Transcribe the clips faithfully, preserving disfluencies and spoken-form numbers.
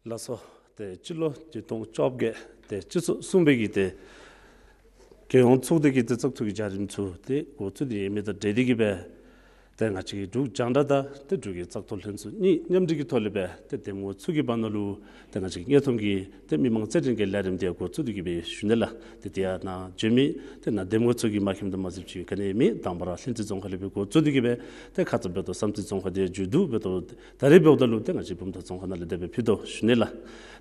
ལགས་སོ། ཏེ་སྤྱི་ལོ་ཉིས་སྟོང་བཅོ་བརྒྱད་ཏེ་སྤྱི་ཚོགས་གསུམ་པའི་གི་ཏེ་རྒྱལ་ཡོངས་ཚོགས་སྡེ་གི་ཏེ་བཙག་འཐུ་གི་བྱ་རིམ་ཚུ་ཏེ་འགོ་བཙུགས་ཏེ་ཡོད་མི་དང་འབྲེལ་ཏེ་གི་སྦེ་ཏེ་ང་བཅས་ཀྱི་འབྲུག་རྒྱང་བསྒྲགས་དང་ཏེ་འབྲུག་གི་བཙག་འཐུ་ལྷན་ཚོགས་གཉིས་མཉམ་འབྲེལ་གྱི་ཐོག་ལས་སྦེ་ཏེ་འདེམས་ངོ་ཚུ་གི་བར་ན་ལུ་ཏེ་ང་བཅས་ཀྱི་དངོས་མཐོང་གི་ཏེ་མི་མང་རྩོད་འགྲན་གྱི་ལས་རིམ་འདི་འགོ་བཙུགས་ཏེ་གི་སྦེ་ཞུ་ནི་ལགས། ཏེ་དེ་ཡང་ནཱ་བྱོན་མི་ཏེ་ནཱ་འདེམས་ངོ་ཚུ་གིས་མ་མཁྱེནམ་དང་མ་གཟིགསཔ་ཅིག་ག་ནི་ཡང་མེད། དང་པ་ར་ལྷུན་རྩེ་རྫོང་ཁག་ལས་སྦེ་འགོ་བཙུགས་ཏེ་གི་སྦེ་ཏེ་ཁ་ཙ་འབདཝ་ད་བསམ་རྩེ་རྫོང་ཁག་འདི་མཇུག་བསྡུ་འབདཝ་ད་ད་རེས་འབདཝ་ད་ལུ་ཏེ་ང་བཅས་བུམ་ཐང་རྫོང་ཁག་ནང་ལས་དེ་སྦེ་ཕུལ་དོ་ཞུ་ནི་ལགས།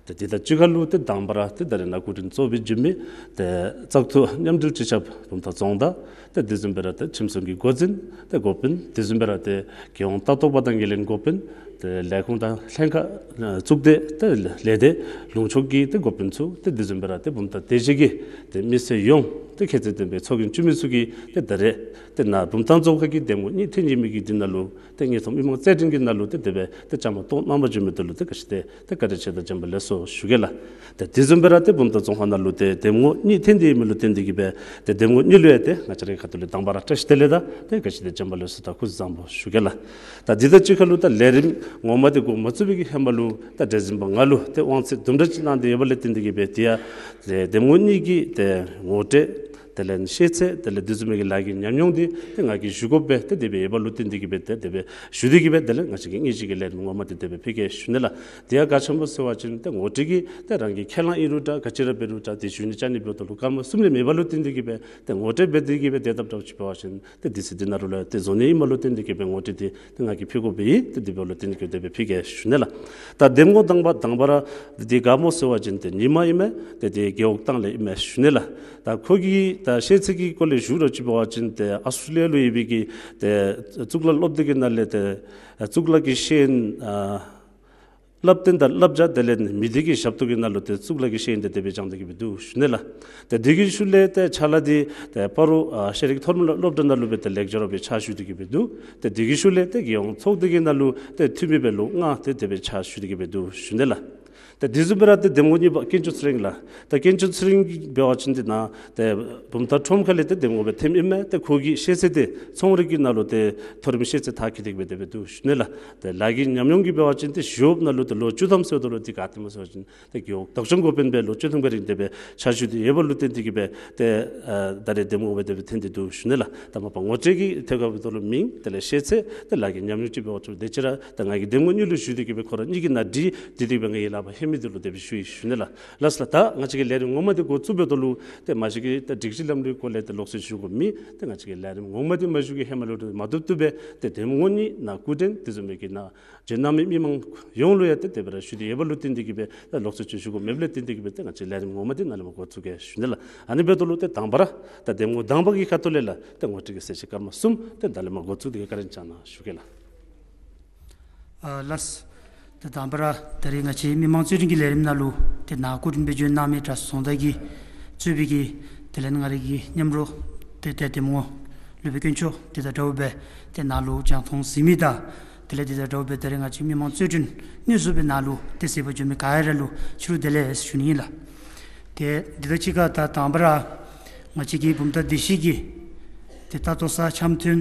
ཏེ་དེ་དང་གཅིག་ཁར་ལུ་ཏེ་དང་པ་ར་ཏེ་ད་རེས་ནཱ་སྐུ་མགྲོན་གཙོ་བོ་སྦེ་བྱོན་མི་ཏེ་བཙག་འཐུ་མཉམ་འབྲེལ་སྤྱི་ཁྱབ་བུམ་ཐང་རྫོང་བདག་ཏེ་དེ་བཟུམ་སྦེ་ར་ཏེ་ཁྲིམས་སྲུང་གི་འགོ་འཛིན་ཏེ་འགོ་དཔོན་དེ་བཟུམ་སྦེ་ར་ཏེ་རྒྱལ་ཡོངས་ལྟ་རྟོག་པ་དང་ངོས་ལེན་འགོ་དཔོན་ཏེ་ལས་ཁུངས་དང་ལྷན་ཁག་ཨ་གཙུག་སྡེ་ཏེ་ལས་སྡེ་ལུང་ཕྱོགས་ཀྱི་ཏེ་འགོ་དཔོན་ཚུ་ཏེ་དེ་བཟུམ་སྦེ་ར་ཏེ་བུམ་ཐང་སྡེ་བཞི་གི་ཏེ་མི་སེར་ཡོངས་ཏེ་ཁྱད་ཚད་ལྡན་པའི་ཚོགས་རྒྱན་བཙུགས་མི་ཚུ་གིས་ཏེ་ད་རེས་ཏེ་ནཱ་བུམ་ཐང་རྫོང་ཁག་གི་འདེམས་ངོ་གཉིས་ཐོན་ཡོད་མི་གི་འདི་ནང་ལུ་ཏེ་དངོས་མཐོང་མི་མང་རྩོད་འགྲན་གྱི་ནང་ལུ་ཏེ་དེ་སྦེ་ཏེ་བཅའ་མར་གཏོགས་གནང་པར་བྱོན་མི་འདི་ལུ་ཏེ་ག་ཅི་ཏེ་ཏེ་བཀའ་དྲིན་ཆེ་དང་བྱོན་པ་ལེགས་སོ་ཞུ་གེ་ལགས། ཏེ་དེ་བཟུམ་སྦེ་ར་ཏེ་བུམ་ཐང་རྫོང་ཁག་ནང་ལུ་ཏེ་འདེམས་ངོ་གཉིས་ཐོན་ཏེ་ཡོད་མི་ལུ་བརྟེན་ཏེ་གི་སྦེ་ཏེ་འདེམས་ངོ་གཉིས་ལུ་ཡང་ཏེ་ང་བཅས་རའི་ཁ་ཐུག་ལས་དང་པ་ར་བཀྲ་ཤིས་བདེ་ལེགས་དང་ཏེ་ག་ཅི་ཏེ་བྱོན་པ་ལེགས་སོ་དང་སྐུ་གཟུགས་བཟང་པོ་ཞུ་གེ་ལགས། ད་འདི་དང་གཅིག་ཁར་ལུ་ད་ལས་རིམ་ངོ་མ་འདི་འགོ་མ་བཙུགས་པའི་གི་ཧེ་མ་ལུ་ད་གྲོས་འཛིན་པ་ང་ལུ་ཏེ་དབང་ཚད་དུམ་གྲ་ཅིག་གནང་སྟེ་ཡོད་པ་ལས་བརྟེན་ཏེ་གི་སྦེ་ཏེ་ཡང་ཏེ་འདེམས་ངོ་གཉིས་ཀྱི་ཏེ་ངོ་སྤྲོད་དེ་ལས་ཤེས་ཚད་དེ་ལས་དེ་བཟུམ་མའི་གི་ལཱ་གི་ཉམས་མྱོང་འདི་ཏེ་ང་གིས་ཞུ་དགོཔ་སྦེ་ཏེ་དེ་སྦེ་ཡོད་པ་ལུ་བརྟེན་ཏེ་གི་སྦེ་ཏེ་དེ་སྦེ་ཞུ་སྟེ་གི་སྦེ་དེ་ལས་ང་བཅས་ཀྱི་དངོས་གཞི་གི་ལས་རིམ་ངོ་མ་འདི་དེ་སྦེ་ཕུལ་གེ་ཞུ་ནི་ལགས། དེ་ཡང་ག་ཅི་སྨོ་ཟེར་བ་ཅིན་ཏེ་ངོ་སྤྲོད་ཀྱི་ཏེ་རང་གི་ཁས་བླངས་ཨིན་རུང་འདྲ་ག་ཅི་ར་འབད་རུང་འདྲ་ཏེ་ཞུ་ནི་བཅར་ནི་འབདཝ་ད་ལུ་སྐར་མ་གསུམ་ལས་མེད་པ་ལུ་བརྟེན་ཏེ་གི་སྦེ་ཏེ་ངོ་སྤྲོད་འབད་དེ་གི་སྦེ་དེ་ལྟབ་འདྲཝ་ཅིག་འབད་བ་ཅིན་ཏེ་དུས་ཚོད་འདི་ནང་ལུ་ལས་ཏེ་འཛོལ་ནི་ཨིནམ་ལུ་བརྟེན་ཏེ་གི་སྦེ་ངོ་སྤྲོད་འདི་ཏེ་ང་གིས་ཕུལ་དགོཔ་ཨིན། ཏེ་དེ་འབདཝ་ལུ་བརྟེན་ཏེ་གི་སྦེ་དེ་སྦེ་ཕུལ་གེ་ཞུ་ནི་ལགས། ད་འདེམས་ངོ་དང་པ་དང་པ་ར་འདི་ག་སྨོ་ཟེར་བ་ཅིན་ཏེ་ཉི་མ་ཨིན་མས། ཏེ་འདི་རྒེད་འོག་ཐང་ལས་ཨིན་མས་ཞུ་ནི་ལགས། ད་ཁོ་གི་ད་ཤེས་ཚད་ཀྱི་སྐོར་ལས་ཞུ་འདྲཝ་ཅིག་འབད་བ་ཅིན་ཏེ་ཨཱོས་ཊྲེ་ལི་ཡ་ལུ་ཡོད་པའི་གི་ཏེ་གཙུག་ལག་སློབ་སྡེ་གི་ནང་ལས་ཏེ་གཙུག་ལག་གི་ཤེས་ཡོན་ཨ་བསླབ་སྟོན་དང་བསླབ་བྱ་དེ་ལས་མི་སྡེ་གི་ཞབས་ཏོག་གི་ནང་ལུ་ཏེ་གཙུག་ལག་གི་ཤེས་ཡོན་འདི་དེ་སྦེ་སྦྱང་སྟེ་གི་སྦེ་འདུག་ཞུ་ནི་ལགས། ཏེ་དེ་གི་ཤུལ་ལས་ཏེ་ཕྱག་ལཱ་འདི་ཏེ་སྤ་རོ་ཨ་ཤེས་རིག་མཐོ་རིམ་སློབ་གྲྭ་ནང་ལུ་སྦེ་ཏེ་ལེགས་སྦྱོར་སྦེ་ཕྱག་ཞུ་སྟེ་གི་སྦེ་འདུག། ཏེ་དེ་གི་ཤུལ་ལས་ཏེ་རྒྱལ་ཡོངས་ཚོགས་སྡེ་གི་ནང་ལུ་ཏེ་འཐུས་མི་སྦེ་ལོ་ལྔ་ཏེ་དེ་སྦེ་ཕྱག་ཞུ་སྟེ་གི་སྦེ་འདུག་ཞུ་ནི་ལགས། ཏེ་དེ་བཟུམ་སྦེ་ར་ཏེ་འདེམས་ངོ་གཉིས་པ་དཀོན་མཆོག་ཚེ་རིང་ལགས། ཏེ་དཀོན་མཆོག་ཚེ་རིང་འབད་བ་ཅིན་འདི་ནཱ་ཏེ་བུམ་ཐང་ཁྲོམ་ཁ་ལས་ཏེ་འདེམས་ངོ་སྦེ་ཐོནམ་ཨིན་མས། ཏེ་ཁོ་གི་ཤེས་ཚད་འདི་ཚོང་རིག་གི་ནང་ལུ་ཏེ་མཐོ་རིམ་ཤེས་ཚད་མཐར་འཁྱོལ་ཏེ་གི་སྦེ་དེ་སྦེ་འདུག་ཞུ་ནི་ལགས། ཏེ་ལཱ་གི་ཉམས་མྱོང་གི་འབད་བ་ཅིན་ཏེ་ཞི་གཡོགཔ་ནང་ལུ་ཏེ་ལོ་བཅུ་ཐམ་ཟེརཝ་ད་ལུ་འདི་ག་ཏེ་སྨོ་ཟེར་བ་ཅིན་ཏེ་རྒེད་འོག་བདག་སྐྱོང་འགོ་དཔོན་སྦེ་ལོ་བཅུ་ཐམ་གྱི་རིང་དེ་སྦེ་ཕྱག་ཞུ་སྟེ་ཡོད་པ་ལུ་བརྟེན་ཏེ་གི་སྦེ་ཏེ་ཨ་ད་རེས་འདེམས་ངོ་སྦེ་དེ་སྦེ་ཐོན་ཏེ་འདུག་ཞུ་ནི་ལགས། ད་མ་པ་ངོ་སྤྲོད་ཀྱི་ཐད་ཁར་འབདཝ་ད་ལུ་མིང་དེ་ལས་ཤེས་ཚད་དེ་ལས་ལཱ་གི་ཉམས་མྱོང་ཅིག་འབད་བ་ཅིན་དེ་ཅིག་ར་ད་ང་གིས་འདེམས་ངོ་གཉིས་ལུ་ཞུ་སྟེ་གི་སྦེ་ཁོ་ར་གཉིས་ཀྱི་ནང་འདི་འདི་དེ་སྦེ་ངེའི་ལག་པར་ལྷོད་མི་འདི་ལུ་དེ་སྦེ་ཞུ་ཡི་ཞུ་ནི་ལགས། ལགས་སོ་ལགས། ད་ང་བཅས་ཀྱི་ལས་རིམ་ངོ་མ་འདི་འགོ་བཙུགས་འབདཝ་ད་ལུ་ཏེ་མ་གཞི་གི་ད་སྒྲིག་གཞི་ལམ་ལུགས་སྐོར་ལས་ཏེ་ལོག་སུ་ཞུ་དགོཔ་མེད། ཏེ་ང་བཅས་ཀྱི་ལས་རིམ་ངོ་མ་འདི་མ་ཞུ་གི་ཧེ་མ་ལུ་མ་བཏུབ་བཏུབ་སྦེ་ཏེ་འདེམས་ངོ་གཉིས་ནཱ་སྐུ་མགྲོན་དེ་བཟུམ་མའི་གི་ནཱ་བྱོན་གནང་མི་མི་མང་ཡོངས་ལུ་ཡང་ཏེ་དེ་སྦེ་ར་ཞུ་སྟེ་ཡོད་པ་ལུ་བརྟེན་ཏེ་གི་སྦེ་ད་ལོག་སུ་ཅིག་ཞུ་དགོཔ་མེདཔ་ལས་བརྟེན་ཏེ་གི་སྦེ་ཏེ་ང་བཅས་ལས་རིམ་ངོ་མ་འདི་ནཱ་ལས་མར་འགོ་བཙུགས་གེ་ཞུ་ནི་ལགས། ཨ་ནི་འབདཝ་ད་ལུ་ཏེ་དང་པ་ར་ད་འདེམས་ངོ་དང་པ་གི་ཁ་ཐུག་ལས་ལགས་ཏེ་ངོ་སྤྲོད་ཀྱི་གསལ་བཤད་སྐར་མ་གསུམ་ཏེ་ད་ལས་མར་འགོ་བཙུགས་ཏེ་གི་བཀའ་དྲིན་བསྐྱང་གནང་ཞུ་གེ་ལགས། ཨ་ལགས། ཏེ་དང་པ་ར་ད་རེས་ང་བཅས་མི་མང་རྩོད་འགྲན་གྱི་ལས་རིམ་ནང་ལུ་ཏེ་ནཱ་སྐུ་མགྲོན་སྦེ་བྱོན་གནང་མི་དྲག་ཤོས་རྫོང་བདག་གིས་གཙོས་པའི་གི་དེ་ལས་ང་རའི་གི་མཉམ་རོགས་ཏེ་ཏེ་འདེམས་ངོ་སློབ་དཔོན་དཀོན་མཆོག་དེ་དང་འདྲཝ་སྦེ་ཏེ་ནཱ་ལུ་རྒྱང་མཐོང་གཟིགས་མི་དང་དེ་ལས་དེ་དང་འདྲཝ་སྦེ་ད་རེས་ང་བཅས་མི་མང་རྩོད་འགྲན་དངོས་སུ་སྦེ་ནཱ་ལུ་ཏེ་གཟིགས་པར་བྱོན་མི་ག་ར་ལུ་ཕྱི་རུ་བདེ་ལེགས་ཞུ་ནི་ཨིན་ལགས། ཏེ་འདི་དང་གཅིག་ཁར་ད་དང་པ་ར་ང་བཅས་ཀྱི་བུམ་ཐང་སྡེ་བཞི་གི་ཏེ་ལྟ་རྟོག་ས་འཆམ་མཐུན་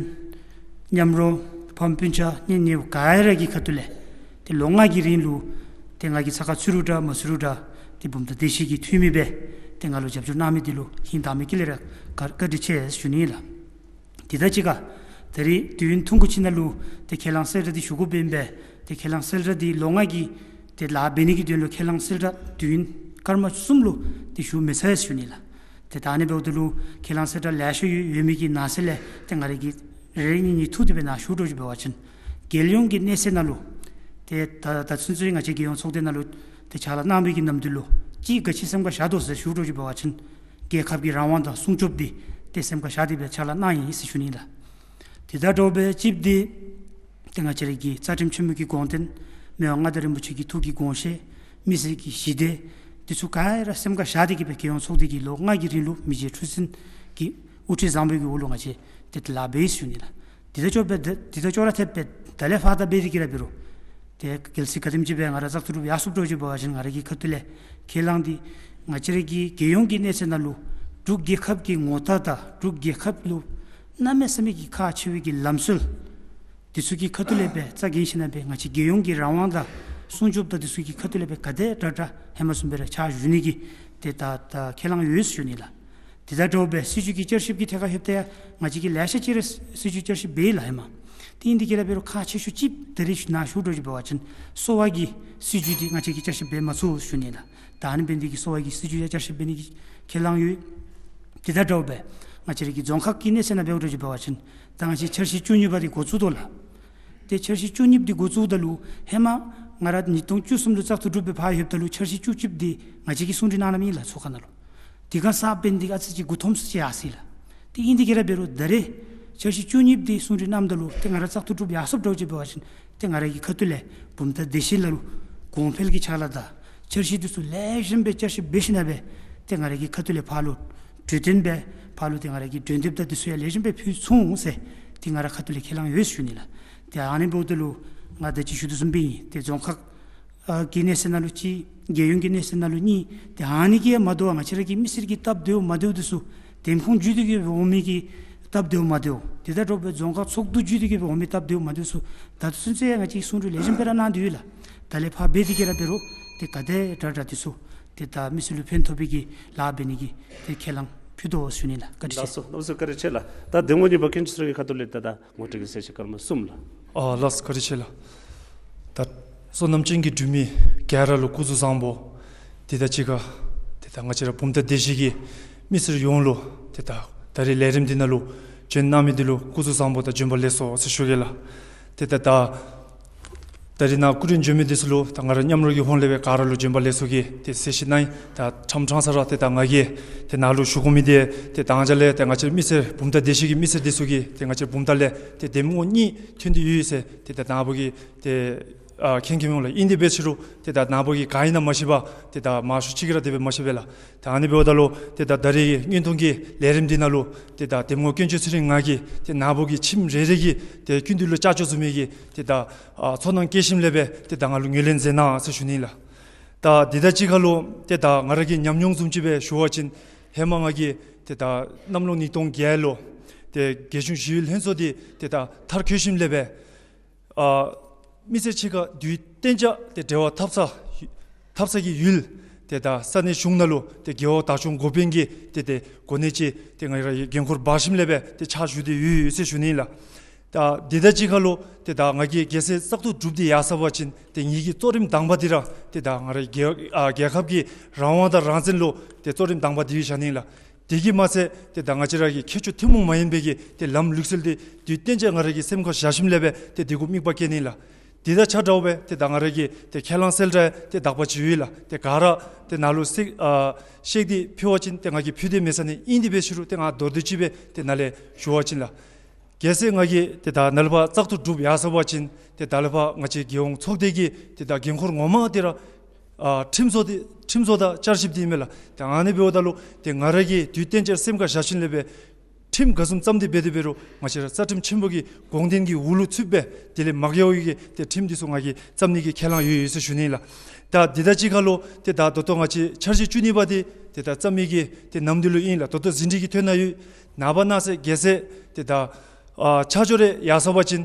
མཉམ་རོགས་ཕམ་སྤུན་ཆ་གཉེན་ཉེཝ་ག་ར་གི་ཁ་ཐུག་ལས་ཏེ་ལོ་ལྔ་གི་རིང་ལུ་ཏེ་ང་གིས་ཚ་ཁ་ཚུད་རུང་འདྲ་མ་ཚུད་རུང་འདྲ་ཏེ་བུམ་ཐང་སྡེ་བཞི་གི་འཐུས་མི་སྦེ་ཏེ་ང་ལུ་རྒྱབ་སྐྱོར་གནང་མི་འདི་ལུ་ཧིང་དྭངས་མའི་དཀྱིལ་ལས་ར་བཀའ་བཀའ་དྲིན་ཆེ་ཞུ་ནི་ཨིན་ལགས། དེ་དང་གཅིག་ཁར་ད་རེས་དུས་ཡུན་ཐུང་ཀུ་ཅིག་ནང་ལུ་ཏེ་ཁས་བླངས་གསལ་བསྒྲགས་འདི་ཞུ་དགོཔ་ཨིན་པས། ཏེ་ཁས་བླངས་གསལ་བསྒྲགས་འདི་ལོ་ལྔ་གི་ཏེ་ལཱ་འབད་ནི་གི་དོན་ལུ་ཁས་བླངས་གསལ་བསྒྲགས་དུས་ཡུན་སྐར་མ་གསུམ་ལུ་ཏེ་ཞུ་མི་ཚར་ཡི་ཞུ་ནི་ལགས། ཏེ་ད་ཨ་ནི་འབདཝ་ད་ལུ་ཁས་བླངས་གསལ་བསྒྲགས་ལེ་ཤ་ཡོད་ཡོད་མི་གི་ནང་གསེས་ལས་ཏེ་ང་རའི་གིས་རེ་རེ་གཉིས་གཉིས་འཐུ་སྟེ་སྦེ་ནཱ་ཞུ་འགྱོ་ཅིག་འབད་བ་ཅིན་རྒྱལ་ཡོངས་ཀྱི་གནས་ཚད་ནང་ལུ་ཏེ་ད་ད་ཚུན་ཚོད་ང་བཅས་རྒྱལ་ཡོངས་ཚོགས་སྡེ་ནང་ལུ་ཏེ་ཕྱག་ལཱ་གནང་མི་གི་ནམ་དུས་ལུ་ཅིག་ག་ཅི་སེམས་ཁར་བཞག་དོ་ཟེར་ཞུ་འགྱོ་ཅིག་འབད་བ་ཅིན་རྒྱལ་ཁབ་ཀྱི་རང་དབང་དང་སྲུང་སྐྱོབ་འདི་ཏེ་སེམས་ཁར་བཞག་སྟེ་སྦེ་ཕྱག་ལཱ་གནང་ཡི་ཟེར་ཞུ་ནི་ལགས། དེ་དང་འདྲཝ་སྦེ་གཅིག་འདི་ཏེ་ང་བཅས་རའི་གི་རྩ་ཁྲིམས་ཆེན་མོ་གི་དགོངས་དོན་མི་དབང་མངའ་བདག་རིན་པོ་ཆེ་གི་ཐུགས་ཀྱི་དགོངས་བཞེད་མི་སེར་གྱི་ཞི་བདེ་འདི་ཚུ་ག་ར་སེམས་ཁར་བཞག་སྟེ་གི་སྦེ་རྒྱལ་ཡོངས་ཚོགས་སྡེ་གིས་ལོ་ལྔ་གི་རིང་ལུ་མི་རྗེ་ཁྲུ་སྲིན་གྱི་དབུ་ཁྲིད་བཟང་པོའི་གི་འོག་ལུ་ང་བཅས་ཏེ་ལཱ་འབད་ཡི་ཞུ་ནི་ལགས། དེ་དང་ཅོག་འཐདཔ་སྦེ་དེ་དང་ཅོག་ར་འཐདཔ་སྦེ་ད་ལས་ཕར་ད་འབད་དེ་གི་ར་འབད་རུང་ཏེ་གལ་སྲིད་ག་དེམ་ཅིག་སྦེ་ང་ར་བཙག་འཐུ་རུ་ཡར་སོང་འགྱོ་ཅིག་འབད་བ་ཅིན་ང་རའི་གི་ཁ་ཐུག་ལས་ཁས་བླངས་འདི་ང་བཅས་རའི་གི་རྒྱལ་ཡོངས་ཀྱི་གནས་ཚད་ནང་ལུ་འབྲུག་རྒྱལ་ཁབ་ཀྱི་ངོ་རྟགས་དང་འབྲུག་རྒྱལ་ཁབ་ལུ་གནམ་མེད་ས་མེད་ཀྱི་ཁག་ཆེ་བའི་གི་ལམ་སྲོལ་འདི་ཚུ་གི་ཁ་ཐུག་ལས་སྦེ་རྩ་འགེངས་ཞིནམ་ལས་སྦེ་ང་བཅས་རྒྱལ་ཡོངས་ཀྱི་རང་དབང་དང་ སྲུང་སྐྱོབ་དང་དེ་ཚུ་གི་ཁ་ཐུག་ལས་སྦེ་ག་དེ་དྲག་དྲག་ཧེ་མ་བཟུམ་སྦེ་ར་ཕྱག་ཞུ་ནི་གི་ཏེ་ད་ད་ཁས་བླངས་ཡོད་ཟེར་ཞུ་ནི་ལགས། དེ་དང་འདྲཝ་སྦེ་སྲིད་བྱུས་ཀྱི་བསྐྱར་ཞིབ་ཀྱི་ཐད་ཁར་ལྷོདཔ་ད་ཡང་ང་བཅས་ཀྱིས་ལེ་ཤ་ཅིག་ར་སྲིད་བྱུས་བསྐྱར་ཞིབ་འབད་ཡི་ལགས་ཧེ་མ། ཏེ་ཨིན་དེ་གིས་ར་འབད་རུང་ཁག་ཆེ་ཤོས་ཅིག་ད་རེས་ནཱ་ཞུ་དོ་ཅིག་འབད་བ་ཅིན་གསོ་བ་གི་སྲིད་བྱུས་འདི་ང་བཅས་ཀྱིས་བསྐྱར་ཞིབ་འབད་མ་ཚུགས་ཞུ་ནི་ལགས། ད་ཨ་ནི་འབད་ནི་དེ་གིས་གསོ་བ་གི་སྲིད་བྱུས་ཡང་བསྐྱར་ཞིབ་འབད་ནི་གི་ཁས་བླངས་ཡོད། དེ་དང་འདྲཝ་སྦེ་ང་བཅས་ར་གི་རྫོང་ཁག་གི་གནས་ཚད་ནང་འབདཝ་འདྲཝ་ཅིག་འབད་བ་ཅིན་ད་ང་བཅས་འཆར་གཞི་བཅུ་གཉིས་པ་འདི་འགོ་བཙུགས་དོ་ལགས། ཏེ་འཆར་གཞི་བཅུ་གཉིས་པ་འདི་འགོ་བཙུགསཔ་ད་ལུ་ཧེ་མ་ང་ར་ཉིས་སྟོང་བཅུ་གསུམ་ལུ་བཙག་འཐུ་གྲུབ་སྦེ་ཕར་ལྷོདཔ་ད་ལུ་འཆར་གཞི་བཅུ་གཅིག་པ་འདི་ང་བཅས་ཀྱིས་གསུང་གྲོས་གནང་གནངམ་ཨིན་ལགས་ཚོགས་ཁང་ནང་ལུ། དེ་ཁར་གསརཔ་འབད་ནི་འདི་གིས་ཨ་ཙི་ཅིག་མགུ་འཐོམ་ས་ཅིག་ཡར་སོ་ཡི་ལགས། ཏེ་ཨིན་དེ་གིས་ར་འབད་རུང་ད་རེས་འཆར་གཞི་བཅུ་གཉིས་པ་འདི་གསུང་གྲོས་གནངམ་ད་ལུ་ཏེ་ང་ར་བཙག་འཐུ་གྲུབ་ཡར་སོཔ་འདྲཝ་ཅིག་འབད་བ་ཅིན་ཏེ་ང་ར་གི་ཁ་ཐུག་ལས་བུམ་ཐང་སྡེ་བཞི་ནང་ལུ་གོང་འཕེལ་གྱི་ཕྱག་ལཱ་དང་འཆར་གཞི་འདི་ཚུ་ལེགས་ཤོམ་སྦེ་བསྐྱར་ཞིབ་འབད་ཞིནམ་ལས་སྦེ་ཏེ་ང་ར་གི་ཁ་ཐུག་ལས་ཕར་ལུ་གྲོས་བསྟུན་འབད་ཕར་ལུ་ཏེ་ང་ར་གི་གྲོས་འདེབས་དང་དེ་ཚུ་ཡང་ལེགས་ཤོམ་སྦེ་ཕུལ་ཚུགས་འོང་ཟེར་ཏེ་ང་ར་ཁ་ཐུག་ལས་ཁས་བླངས་ཡོད་ཞུ་ནི་ལགས། ཏེ་ཨ་ནི་འབདཝ་ད་ལུ་ང་ད་ཅི་ཞུ་དོ་བཟུམ་སྦེ་ཨིན། ཏེ་རྫོང་ཁག་ཨ་གི་གནས་ཚད་ནང་ལུ་གཅིག། རྒྱལ་ཡོངས་ཀྱི་གནས་ཚད་ནང་ལུ་གཉིས། ཏེ་ཨ་ནི་གིས་ཡང་མ་དོ་བར་ང་བཅས་ར་གི་མི་སེར་གྱི་སྟབས་བདེཝ་མ་བདེཝ་འདི་ཚུ་འདེམས་ཁོངས་བརྒྱུད་དེ་གིས་འོང་མི་གི་སྟབས་བདེཝ་མ་བདེཝ། དེ་དང་འདྲཝ་སྦེ་རྫོང་ཁག་ཚོགས་འདུ་བརྒྱུད་དེ་གིས་འོང་མི་སྟབས་བདེཝ་མ་བདེཝ་ཚུ་ད་ལྟོ་ཚུན་ཚོད་ཡང་ང་བཅས་ཀྱིས་གསུང་གྲོས་ལེགས་ཤོམ་སྦེ་ར་གནང་སྟེ་ཡོད་ལགས། ད་ལས་ཕར་འབད་དེ་གིས་ར་འབད་རུང་ཏེ་ག་དེ་དྲག་དྲག་འདི་ཚུ་ཏེ་ད་མི་སེར་ལུ་ཕན་ཐོགས་པའི་གི་ལཱ་འབད་ནི་གི་ཏེ་ཁས་བླངས་ཕུལ་དོ་ཞུ་ནི་ལགས། བཀའ་དྲིན་ཆེ། ལགས་སོ། གནམ་མེད་ས་མེད་བཀའ་དྲིན་ཆེ་ལགས། ད་འདེམས་ངོ་གཉིས་པ་སྐྱོན་ཅན་ཚུ་གི་ཁ་ཐུག་ལས་ད་ད་ངོ་སྤྲོད་ཀྱི་གསལ་བཤད་སྐར་མ་གསུམ་ལགས། ཨ་ལགས་སོ། བཀའ་དྲིན་ཆེ་ལགས། ད་སོ་ནམ་ཅན་གྱི་འབྲུག་མི་ག་ར་ལུ་སྐུ་གཟུགས་བཟང་པོ། དེ་དང་གཅིག་ཁར་ཏེ་ད་ང་བཅས་ར་བུམ་ཐང་སྡེ་བཞི་གི་མི་སེར་ཡོངས་ལུ་ཏེ་ད་ད་རེས་ལས་རིམ་འདི་ནང་ལུ་བྱོན་གནང་མི་འདི་ལུ་སྐུ་གཟུགས་བཟང་པོ་དང་བྱོན་པ་ལེགས་སོ་ཟེར་ཞུ་གེ་ལགས། ཏེ་ད་ད་ད་རེས་ནཱ་སྐུ་མགྲོན་བྱོན་མི་འདི་ཚུ་ལུ་ད་ང་ར་མཉམ་རོགས་ཀྱི་ཧོངས་ལས་སྦེ་ག་ར་ལུ་བྱོན་པ་ལེགས་སོ་གི་ཏེ་ཟེར་ཞུ་ནི་ཨིན། ད་ཕྲང་ཕྲང་ས་ར་ཏེ་ད་ང་གིས་ཏེ་ནཱ་ལུ་ཞུ་དགོ་མི་འདི་ཏེ་ད་ང་བཅས་ལས་ཏེ་ང་བཅས་མི་སེར་བུམ་ཐང་སྡེ་བཞི་གི་མི་སེར་འདི་ཚུ་གིས་ཏེ་ང་བཅས་བུམ་ཐང་ལས་ཏེ་འདེམས་ངོ་གཉིས་ཐོན་ཏེ་ཡོད་ཟེར་ཏེ་ད་ནཱ་བུ་གིས་ཏེ་ཨ་མཁྱེན་མཁྱེནམ་འོང་ལགས། ཨིན་དེ་འབད་ཕྱི་རུ་ཏེ་ད་ནཱ་བུ་གིས་ག་ཨིན་ན་མ་ཤེས་པར་ཏེ་ད་མང་ཤོས་ཅིག་གིས་ར་དེ་སྦེ་མ་ཤེས་པས་ལགས། ད་ཨ་ནི་འབདཝ་ད་ལུ་ཏེ་ད་ད་རེས་ཀྱི་མངོན་མཐོང་གི་ལས་རིམ་འདི་ནང་ལུ་ཏེ་ད་འདེམས་ངོ་སྐྱོན་ཅན་ཚེ་རིང་ང་གིས་ཏེ་ནཱ་བུ་གི་ཁྱིམ་རེ་རེ་གི་ཏེ་སྐུ་མདུན་ལུ་བཅར་འགྱོ་ཚུགས་མི་གི་ཏེ་ད་ཨ་ཚོར་སྣང་བསྐྱེད་ཞིནམ་ལས་སྦེ་ཏེ་ད་ང་ལུ་ངོས་ལེན་མཛད་གནང་ཟེར་ཞུ་ནི་ལགས། ད་འདི་དང་གཅིག་ཁར་ལུ་ཏེ་ད་ང་ར་གི་ཉམས་མྱོང་བཟུམ་ཅིག་སྦེ་ཞུ་བ་ཅིན་ཧེ་མ་ང་གིས་ཏེ་ད་གནམ་ལོ་ཉིས་སྟོང་བརྒྱད་ལུ་ཏེ་རྒྱལ་གཞུང་ཞི་གཡོག་ལྷན་ཚོགས་འདི་ཏེ་ད་མཐར་འཁྱོལ་ཞིནམ་ལས་སྦེ་ཨ་མི་སེར་ཕྱེད་ཀ་དུས་གཏན་འཇགས་ཏེ་འབྲེལ་བ་འཐབ་ས་འཐབ་ས་གི་ཡུལ་ཏེ་ད་ས་གནས་གཞུང་ནང་ལུ་ཏེ་རྒེད་འོག་བདག་སྐྱོང་འགོ་དཔོན་གྱི་ཏེ་ཏེ་གོ་གནས་ཅིག་ཏེ་ང་ར་གི་འགན་ཁུར་འབག་ཞིནམ་ལས་སྦེ་ཏེ་ཕྱག་ཞུ་སྟེ་ཡོད་ཡོད་ཟེར་ཞུ་ནི་ལགས། ད་འདི་དང་གཅིག་ཁར་ལུ་ཏེ་ད་ང་གིས་རྒྱལ་སྲས་བཙག་འཐུ་གྲུབ་སྟེ་ཡར་སོང་པ་ཅིན་ཏེ་ངེ་གི་གཙོ་རིམ་དང་པ་འདི་ར་ཏེ་ད་ང་ར་རྒྱལ་ཨ་རྒྱལ་ཁབ་ཀྱི་རང་དབང་དང་རང་བཙན་ལུ་ཏེ་གཙོ་རིམ་དང་པ་འདི་བཞག་ནི་ལགས། དེ་གིས་མ་ཚད་ཏེ་ད་ང་བཅས་ར་གི་ཁྱད་ཆོས་ཐུན་མོང་མ་ཡིན་པའི་གི་ཏེ་ལམ་ལུགས་སྲོལ་འདི་དུས་གཏན་འཇགས་ང་ར་གི་སེམས་ཁར་བཞག་ཞིནམ་ལས་སྦེ་ཏེ་དེ་གུ་དམིགས་པ་བསྐྱེད་ནི་ལགས། དེ་དང་ཆ་འདྲཝ་སྦེ་ཏེ་ད་ང་ར་གི་ཏེ་ཁས་བླངས་གསལ་བསྒྲགས་ཏེ་དག་པ་ཅིག་ཡོད་ལགས། ཏེ་ག་ར་ཏེ་ནཱ་ལུ་གསལ་ཨ་བཤད་དེ་ཕུལ་བ་ཅིན་ཏེ་ང་གིས་ཕུལ་དེ་མེད་ས་ནི། ཨིན་དེ་འབད་ཕྱི་རུ་ཏེ་ང་མདོར་བསྡུས་ཅིག་སྦེ་ཏེ་ནཱ་ལས་ཞུ་བ་ཅིན་ལགས། གལ་སྲིད་ང་གིས་ཏེ་ད་ནཱ་ལས་ཕར་བཙག་འཐུ་གྲུབ་ཡར་སོང་པ་ཅིན་ཏེ་ད་ལས་ཕར་ང་བཅས་རྒྱལ་ཡོངས་ཚོགས་སྡེ་གི་ཏེ་ད་འགན་ཁུར་ངོ་མ་འདི་ར་ཨ་ཁྲིམས་བཟོ་འདི་ཁྲིམས་བཟོ་དང་བསྐྱར་ཞིབ་འདི་ཨིན་མས་ལགས། ཏེ་ཨ་ནི་འབདཝ་ད་ལུ་ཏེ་ང་ར་གིས་དུས་གཏན་འཇགས་སེམས་ཁར་བཞག་ཞིནམ་ལས་སྦེ་ཁྲིམས་ག་བཟུམ་བརྩམས་ཏེ་འབད་དེ་འབད་རུང་ང་བཅས་ར་རྩ་ཁྲིམས་ཆེན་པོ་གི་དགོངས་དོན་གྱི་འོག་ལུ་ཚུདཔ་སྦེ་དེ་ལས་མ་འགལ་བའི་གི་ཏེ་ཁྲིམས་འདི་ཚུ་ང་གིས་བརྩམ་ནི་གི་ཁས་བླངས་ཡོད་ཡོད་ཟེར་ཞུ་ནི་ལགས། ད་འདི་དང་གཅིག་ཁར་ལུ་ཏེ་ད་ད་ལྟོ་ང་བཅས་འཆར་གཞི་བཅུ་གཉིས་པ་འདི་ཏེ་ད་བརྩམ་མི་གི་ཏེ་ནམ་དུས་ལུ་ཨིན་ལགས། ད་ལྟོ་ཟིན་བྲིས་ཀྱི་ཐོ་ནང་ཡོད། ནངས་པ་གནངས་ཚེ་རྒྱལ་སྲས་ཏེ་ད་ཨ་ཆ་འཇོག་རེ་ཡར་སོང་པ་ཅིན་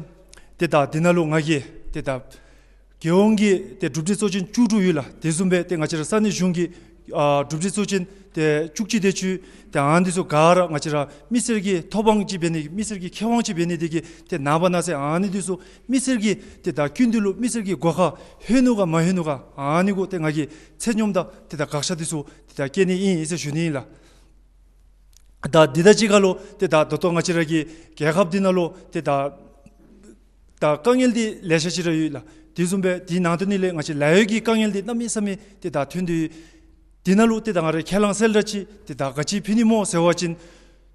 ཏེ་ད་འདི་ནང་ལུ་ང་གིས་ཏེ་ད་རྒྱལ་ཡོངས་ཀྱི་ཏེ་གྲུབ་འབྲས་གཙོ་ཅན་བཅུ་དྲུག་ཡོད་ལགས། དེ་བཟུམ་སྦེ་ཏེ་ང་བཅས་ར་ས་གནས་གཞུང་གི་ཨ་གྲུབ་འབྲས་གཙོ་ཅན་ཏེ་བཅུ་གཅིག་དེ་ཅིག་ཡོད། ཏེ་ཨ་ནི་འདི་ཚུ་ག་ར་ང་བཅས་ར་མི་སེར་གྱི་ཐོབ་དབང་ཅིག་འབད་ནི་མི་སེར་གྱི་ཁེ་དབང་ཅིག་འབད་ནི་དེ་གིས་ཏེ་ནངས་པ་གནངས་ཚེ་ཨ་ནི་འདི་ཚུ་མི་སེར་གྱི་ཏེ་ད་སྐུ་མདུན་ལུ་མི་སེར་གྱི་སྒོ་ཁར་ལྷོད་ནུག་ག་མ་ལྷོད་ནུག་ག་ཨ་ནི་གུ་ཏེ་ང་གིས་ཚད་སྙོམས་དང་ཏེ་ད་དགག་བཞག་འདི་ཚུ་ཏེ་ད་བཀལ་ནི་ཨིན་ཟེར་ཞུ་ནི་ཨིན་ལགས། ད་འདི་དང་གཅིག་ཁར་ལུ་ཏེ་ད་ད་ལྟོ་ང་བཅས་ར་གི་རྒྱལ་ཁབ་འདི་ནང་ལུ་ཏེ་ད་ད་དཀའ་ངལ་འདི་ལེ་ཤ་ཅིག་ར་ཡོད་ལགས། དེ་བཟུམ་སྦེ་དེ་ནང་དོན་ནི་ལས་ང་བཅས་ལཱ་གཡོག་གི་དཀའ་ངལ་འདི་གནམ་མེད་ས་མེད་ཏེ་ད་ཐོན་ཏེ་ཡོད། དེ་ནང་ལུ་ཏེ་ད་ང་ར་ཁས་བླངས་གསལ་བསྒྲགས་ཅིག་ཏེ་ད་ག་ཅི་ཕུལ་ནི་སྨོ་ཟེར་བ་ཅིན་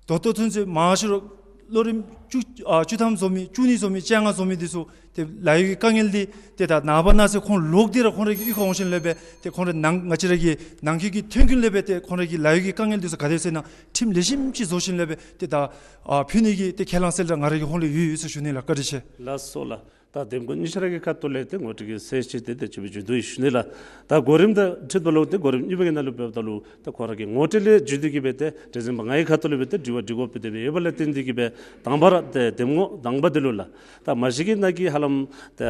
ད་ལྟོ་ཚུན་ཚོད་མང་ཤོས་ར་ལོ་རིམ་བཅུ་ཨ་བཅུ་ཐམ་བཟོ་མི་བཅུ་གཉིས་བཟོ་མི་བཅོ་ལྔ་བཟོ་མི་འདི་ཚུ་ཏེ་ལཱ་གཡོག་གི་དཀའ་ངལ་འདི་ཏེ་ད་ནངས་པ་གནངས་ཚེ་ཁོང་ལོག་སྟེ་ར་ཁོང་ར་གི་གཡུས་ཁར་འོང་ཞིནམ་ལས་སྦེ་ཏེ་ཁོང་ར་ནང་ང་བཅས་ར་གི་ནང་འཁོད་ཀྱི་ཐོན་ཁུངས་ལས་སྦེ་ཏེ་ཁོང་ར་གི་ལཱ་གཡོག་གི་དཀའ་ངལ་འདི་ཚུ་ག་དེ་ཟེར་ན་ཁྲིམས་ལེགས་ཤོམ་ཅིག་བཟོ་ཞིནམ་ལས་སྦེ་ཏེ་ད་ཨ་ཕུལ་ནི་གི་ཏེ་ཁས་བླངས་གསལ་བསྒྲགས་ང་ར་གི་ཧོངས་ལས་ཡོད་ཡོད་ཟེར་ཞུ་ནི་ལགས། བཀའ་དྲིན་ཆེ། ལགས་སོ་ལགས། ད་འདེམས་ངོ་གཉིས་ཆ་ར་གི་ཁ་ཐུག་ལས་ཏེ་ངོ་སྤྲོད་ཀྱི་གསལ་བཤད་དེ་ཏེ་ཅིག་སྦེ་བརྗོད་དོ་ཡོད་ཞུ་ནི་ལགས། ད་གོ་རིམ་དང་འཁྲིལཝ་ད་ལུ་ཏེ་གོ་རིམ་གཉིས་པ་གི་ནང་ལུ་འབདཝ་ད་ལུ་ད་ཁོ་ར་གི་ངོ་སྤྲོད་ལས་བརྒྱུད་དེ་གི་སྦེ་ཏེ་དེ་བཟུམ་སྦེ་ངེའི་ཁ་ཐུག་ལས་སྦེ་ཏེ་དྲི་བ་འདྲི་དགོཔ་སྦེ་དེ་སྦེ་ཡོདཔ་ལས་བརྟེན་ཏེ་གི་སྦེ་དང་པ་ར་ཏེ་འདེམས་ངོ་དང་པ་དེ་ལུ་ལགས། ད་མ་གཞི་གི་ནང་གི་ཧ་ལམ་ཏེ་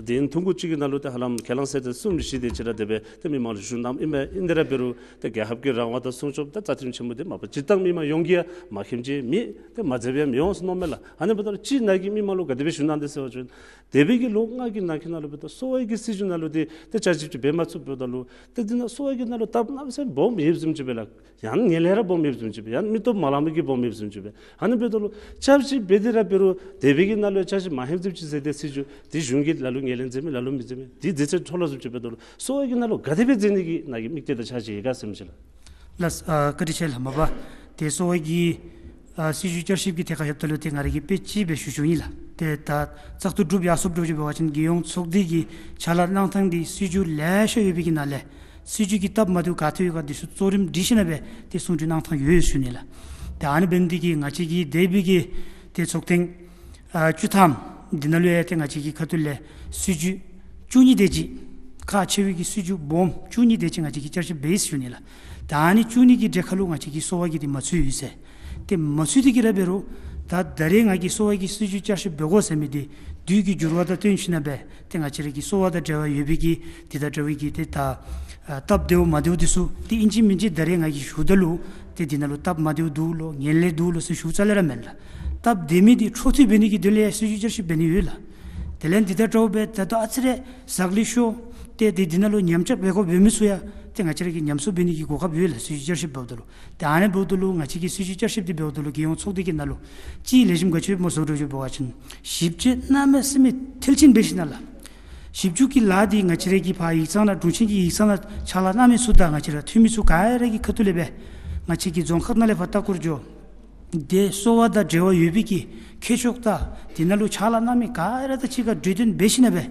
དེ་ཐུང་ཀུ་ཅིག་གི་ནང་ལུ་ཏེ་ཧ་ལམ་ཁས་བླངས་ཟེར་ཏེ་གསུམ་བཞི་དེ་ཅིག་ར་དེ་སྦེ་ཏེ་མི་མང་ལུ་ཞུ་གནངམ་ཨིན་པས། ཨིན་དེ་ར་འབད་རུང་ཏེ་རྒྱལ་ཁབ་ཀྱི་རང་དབང་དང་སྲུང་སྐྱོབ་དང་རྩ་ཁྲིམས་ཆེན་མོ་དེ་མ་པ་སྤྱིར་བཏང་མི་མང་ཡོངས་ཀྱིས་ཡང་མ་མཁྱེནམ་ཅིག་མེད། ཏེ་མ་མཛདཔ་ཡང་མི་འོང་ཟེར་མནོཝ་མས་ལགས། ཨ་ནི་འབདཝ་ད་ལུ་ཅིག་ནཱ་གིས་མི་མང་ལུ་ག་དེ་སྦེ་ཞུ་གནང་དེས་ཟེར་བ་ཅིན་འདས་པའི་གི་ལོ་ལྔ་གི་ནང་གི་ནང་ལུ་འབདཝ་ད་གསོ་བ་གི་སྲིད་བྱུས་ནང་ལུ་ཏེ་ཏེ་བསྐྱར་ཞིབ་ཅིག་འབད་མ་ཚུགསཔ་འབདཝ་ད་ལུ་ཏེ་འདི་ནང་གསོ་བ་གི་ནང་ལུ་སྟབས་གནམ་མེད་ས་མེད་སྦོམ་ཡོདཔ་བཟུམ་ཅིག་སྦེ་ལགས། ཡང་ངན་ལྷད་ར་སྦོམ་ཡོདཔ་བཟུམ་ཅིག་སྦེ། ཡང་མི་སྟོབས་མ་ལང་མི་གིས་སྦོམ་ཡོདཔ་བཟུམ་ཅིག་སྦེ། ཨ་ནི་འབདཝ་ད་ལུ་བསྐྱར་ཞིབ་འབད་དེ་ར་འབད་རུང་འདས་པའི་གི་ནང་ལུ་བསྐྱར་ཞིབ་མ་ལྷོདཔ་བཟུམ་ཅིག་ཟེར་ཏེ་སྲིད་བྱུས་དེ་གཞུང་གིས་ལ་ལུ་ངོས་ལེན་མཛད་མི་ལ་ལུ་མི་མཛད་མི་དེ་མཛད་ཚད་འཕྲོ་བརླག་བཟུམ་ཅིག་འབདཝ་ད་ལུ་གསོ་བ་གི་ནང་ལུ་ག་དེ་སྦེ་མཛད་ནི་གི་ནཱ་གི་དམིགས་གཏད་དང་འཆར་གཞི་ཡོད་ག་ཟེར་མི་ཅིག་ལགས། ལགས། ཨ་བཀའ་དྲིན་ཆེ་ལགས། མ་པ་ཏེ་གསོ་བ་གི་ཨ་སྲིད་བྱུས་བསྐྱར་ཞིབ་ཀྱི་ཐད་ཁར་ལྷོདཔ་ད་ལུ་ཏེ་ང་ར་གིས་དཔེ་ཅིག་སྦེ་ཞུ་ཞུཝ་ཨིན་ལགས། ཏེ་ད་བཙག་འཐུ་གྲུབ་ཡར་སོངམ་འདྲཝ་ཅིག་འབད་བ་ཅིན་རྒྱལ་ཡོངས་ཚོགས་སྡེ་གི་ཕྱག་ལཱ་གནང་ཐངས་འདི་སྲིད་བྱུས་ལེ་ཤ་ཡོད་པའི་གི་ནང་ལས་སྲིད་བྱུས་ཀྱི་སྟབས་མ་བདེཝ་ག་ཏེ་ཡོད་ག་འདི་ཚུ་གཙོ་རིམ་སྒྲིག་ཞིནམ་ལས་སྦེ་ཏེ་གསུང་གྲོས་གནང་ཐངས་ཡོད་ཞུ་ནི་ལགས། ཏེ་ཨ་ནི་འབད་ནི་འདི་གིས་ང་བཅས་ཀྱི་འདས་པའི་གི་ཏེ་ཚོགས་ཐེངས་ཨ་བཅུ་ཐམ་འདི་ནང་ལུ་ཡང་ཏེ་ང་བཅས་ཀྱི་ཁ་ཐུག་ལས་སྲིད་བྱུས་བཅུ་གཉིས་དེ་ཅིག་ཁག་ཆེ་བའི་གི་སྲིད་བྱུས་སྦོམ་བཅུ་གཉིས་དེ་ཅིག་ང་བཅས་ཀྱིས་བསྐྱར་ཞིབ་འབད་ཡི་ཞུ་ནི་ལགས། ད་ཨ་ནི་བཅུ་གཉིས་ཀྱི་གྲས་ཁར་ལུ་ང་བཅས་ཀྱི་གསོ་བ་གི་འདི་མ་ཚུད་ཡོད་ཟེར། ཏེ་མ་ཚུད་དེ་གི་ར་འབད་རུང་ད་ད་རེས་ང་གིས་གསོ་བ་གི་སྲིད་བྱུས་བསྐྱར་ཞིབ་འབད་དགོ་ཟེར་མི་འདི་དུས་ཀྱི་འགྱུར་བ་དང་བསྟུན་ཞིནམ་ལས་སྦེ་ཏེ་ང་བཅས་ར་གི་གསོ་བ་དང་འབྲེལ་བ་ཡོད་པའི་གི་འདི་དང་འདྲ་བའི་གི་ཏེ་ད་ཨ་སྟབས་བདེཝ་མ་བདེཝ་འདི་ཚུ་ཏེ་ཨིན་ཅི་མིན་ཅི་ད་རེས་ང་གིས་ཞུཝ་ད་ལུ་ཏེ་འདི་ནང་ལུ་སྟབས་མ་བདེཝ་འདུག་ལོ་ངན་ལྷད་འདུག་ལོ་ཟེར་ཞུ་རྩ་ལས་ར་མེན་ལགས། སྟབས་བདེ་མི་འདི་འཕྲོ་མཐུད་འབད་ནི་གི་དོན་ལས་ཡང་སྲིད་བྱུས་བསྐྱར་ཞིབ་འབད་ནི་ཡོད་ལགས། དེ་ལས་འདི་དང་འདྲཝ་སྦེ་ད་ལྟོ་ཨ་ཙི་རེ་ཟག་ལུས་ཤོར་ཏེ་ཏེ་འདི་ནང་ལུ་ཉམས་ཆག་འབད་དགོཔ་འབད་མི་ཚུ་ཡང་ཏེ་ང་བཅས་ར་གིས་ཉམས་གསོ་འབད་ནི་གི་གོ་སྐབས་ཡོད་ལགས། སྲིད་བྱུས་བསྐྱར་ཞིབ་འབདཝ་ད་ལུ། ཏེ་ཨ་ནི་འབདཝ་ད་ལུ་ང་བཅས་ཀྱིས་སྲིད་བྱུས་བསྐྱར་ཞིབ་འདི་འབདཝ་ད་ལུ་རྒྱལ་ཡོངས་ཚོགས་སྡེ་གི་ནང་ལུ་ཅིག་ལེགས་ཤོམ་ག་ཅི་སྨོ་ཟེར་འདྲཝ་ཅིག་འབད་བ་ཅིན་ཞིབ་དཔྱད་གནམ་མེད་ས་མེད་མཐིལ་ཕྱིན་འབད་ཞིནམ་ལས་ཞིབ་འཇུག་གི་ལཱ་འདི་ང་བཅས་ར་གི་ཕར་ཡིག་ཚང་ནང་དྲུང་ཆེན་གྱི་ཡིག་ཚང་ནང་ཕྱག་ལཱ་གནང་མི་ཚུ་དང་ང་བཅས་ར་འཐུས་མི་ཚུ་ག་ར་གི་ཁ་ཐུག་ལས་སྦེ་ང་བཅས་ཀྱི་རྫོང་ཁག་ནང་ལས་ཕར་ལྟ་སྐོར་འགྱོ། ཏེ་གསོ་བ་དང་འབྲེལ་བ་ཡོད་པའི་གི་མཁས་མཆོག་དང་འདི་ནང་ལུ་ཕྱག་ལཱ་གནང་མི་ག་ར་དང་གཅིག་ཁར་གྲོས་བསྟུན་འབད་ཞིནམ་ལས་སྦེ་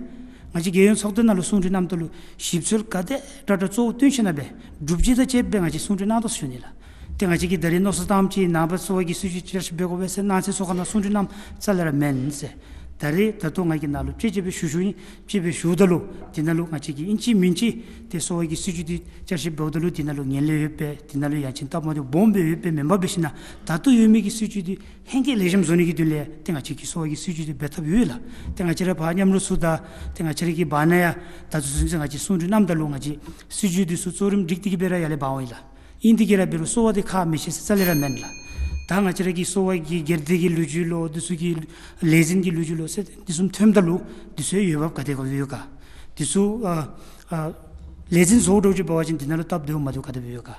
ང་བཅས་རྒྱལ་ཡོངས་ཚོགས་སྡེ་ནང་ལུ་གསུང་གྲོས་གནངམ་ད་ལུ་ཞིབ་འཚོལ་ག་དེ་དྲག་དྲག་གཙོ་བོ་བཏོན་ཞིནམ་ལས་སྦེ་སྒྲུབ་བྱེད་དང་བཅསཔ་སྦེ་ང་བཅས་གསུང་གྲོས་གནང་དོ་ཞུ་ནི་ལགས། ཏེ་ང་བཅས་ཀྱིས་ད་རེས་མནོ་བསམ་བཏངམ་ཅིག་ནངས་པ་གསོ་བ་གི་སྲིད་བྱུས་བསྐྱར་ཞིབ་འབད་དགོ་པས་ཟེར་གནངས་ཚེ་ཚོགས་ཁང་ནང་གསུང་གྲོས་གནངམ་རྩ་ལས་ར་མེན་ཟེར། ད་རེས་ད་ལྟོ་ང་གིས་ནཱ་ལུ་དཔྱེ་ཅིག་སྦེ་ཞུ་ཞུཝ་ཨིན། དཔྱེ་སྦེ་ཞུཝ་ད་ལུ་འདི་ནང་ལུ་ང་བཅས་ཀྱིས་ཨིན་ཅི་མིན་ཅི་ཏེ་གསོ་བ་གི་སྲིད་བྱུས་འདི་བསྐྱར་ཞིབ་འབདཝ་ད་ལུ་འདི་ནང་ལུ་ངན་ལྷད་ཡོདཔ་སྦེ་འདི་ནང་ལུ་ཡང་ཅིན་སྟབས་མ་བདེཝ་སྦོམ་སྦེ་ཡོདཔ་སྦེ་མེན་པར་འབད་ཞིནམ་ལས་ད་ལྟོ་ཡོད་མི་གི་སྲིད་བྱུས་འདི་ཧེང་སྐལ་ལེགས་ཤོམ་བཟོ་ནི་གི་དོན་ལས་ཏེ་ང་བཅས་ཀྱིས་གསོ་བ་གི་སྲིད་བྱུས་འདི་འབད་ཐབས་ཡོད་ལགས། ཏེ་ང་བཅས་ར་ཕར་མཉམ་རོགས་ཚུ་དང་ཏེ་ང་བཅས་ར་གི་བར་ན་ཡང་ད་ཚུན་ཚོད་ང་བཅས་གསུང་གྲོས་གནངམ་ད་ལུ་ང་བཅས་སྲིད་བྱུས་འདི་ཚུ་གཙོ་རིམ་སྒྲིག་སྟེ་གི་སྦེ་ར་ཡར་ལས་འབག་འོང་ཡི་ལགས། ཨིན་ཏེ་གི་ར་འབད་རུང་གསོ་བ་འདི་ཁག་མི་ཆེ་ཟེར་རྩ་ལས་ར་མེན་ལགས། ད་ང་བཅས་ར་གི་གསོ་བ་གི་སྒེར་སྡེ་གི་ལོ་རྒྱུས་ལོ་འདི་ཚུ་གི་ལས་འཛིན་གྱི་ལོ་རྒྱུས་ལོ་ཟེར་འདི་ཚུ་ཐོནམ་ད་ལུ་འདི་ཚུ་ཡང་འོས་འབབ་ག་དེ་སྦེ་ཡོད་ག། འདི་ཚུ་ཨ་ཨ་ལས་འཛིན་བཟོ་འདྲཝ་ཅིག་འབད་བ་ཅིན་འདི་ནང་ལུ་སྟབས་བདེཝ་མ་བདེཝ་ག་དེ་སྦེ་ཡོད་ག།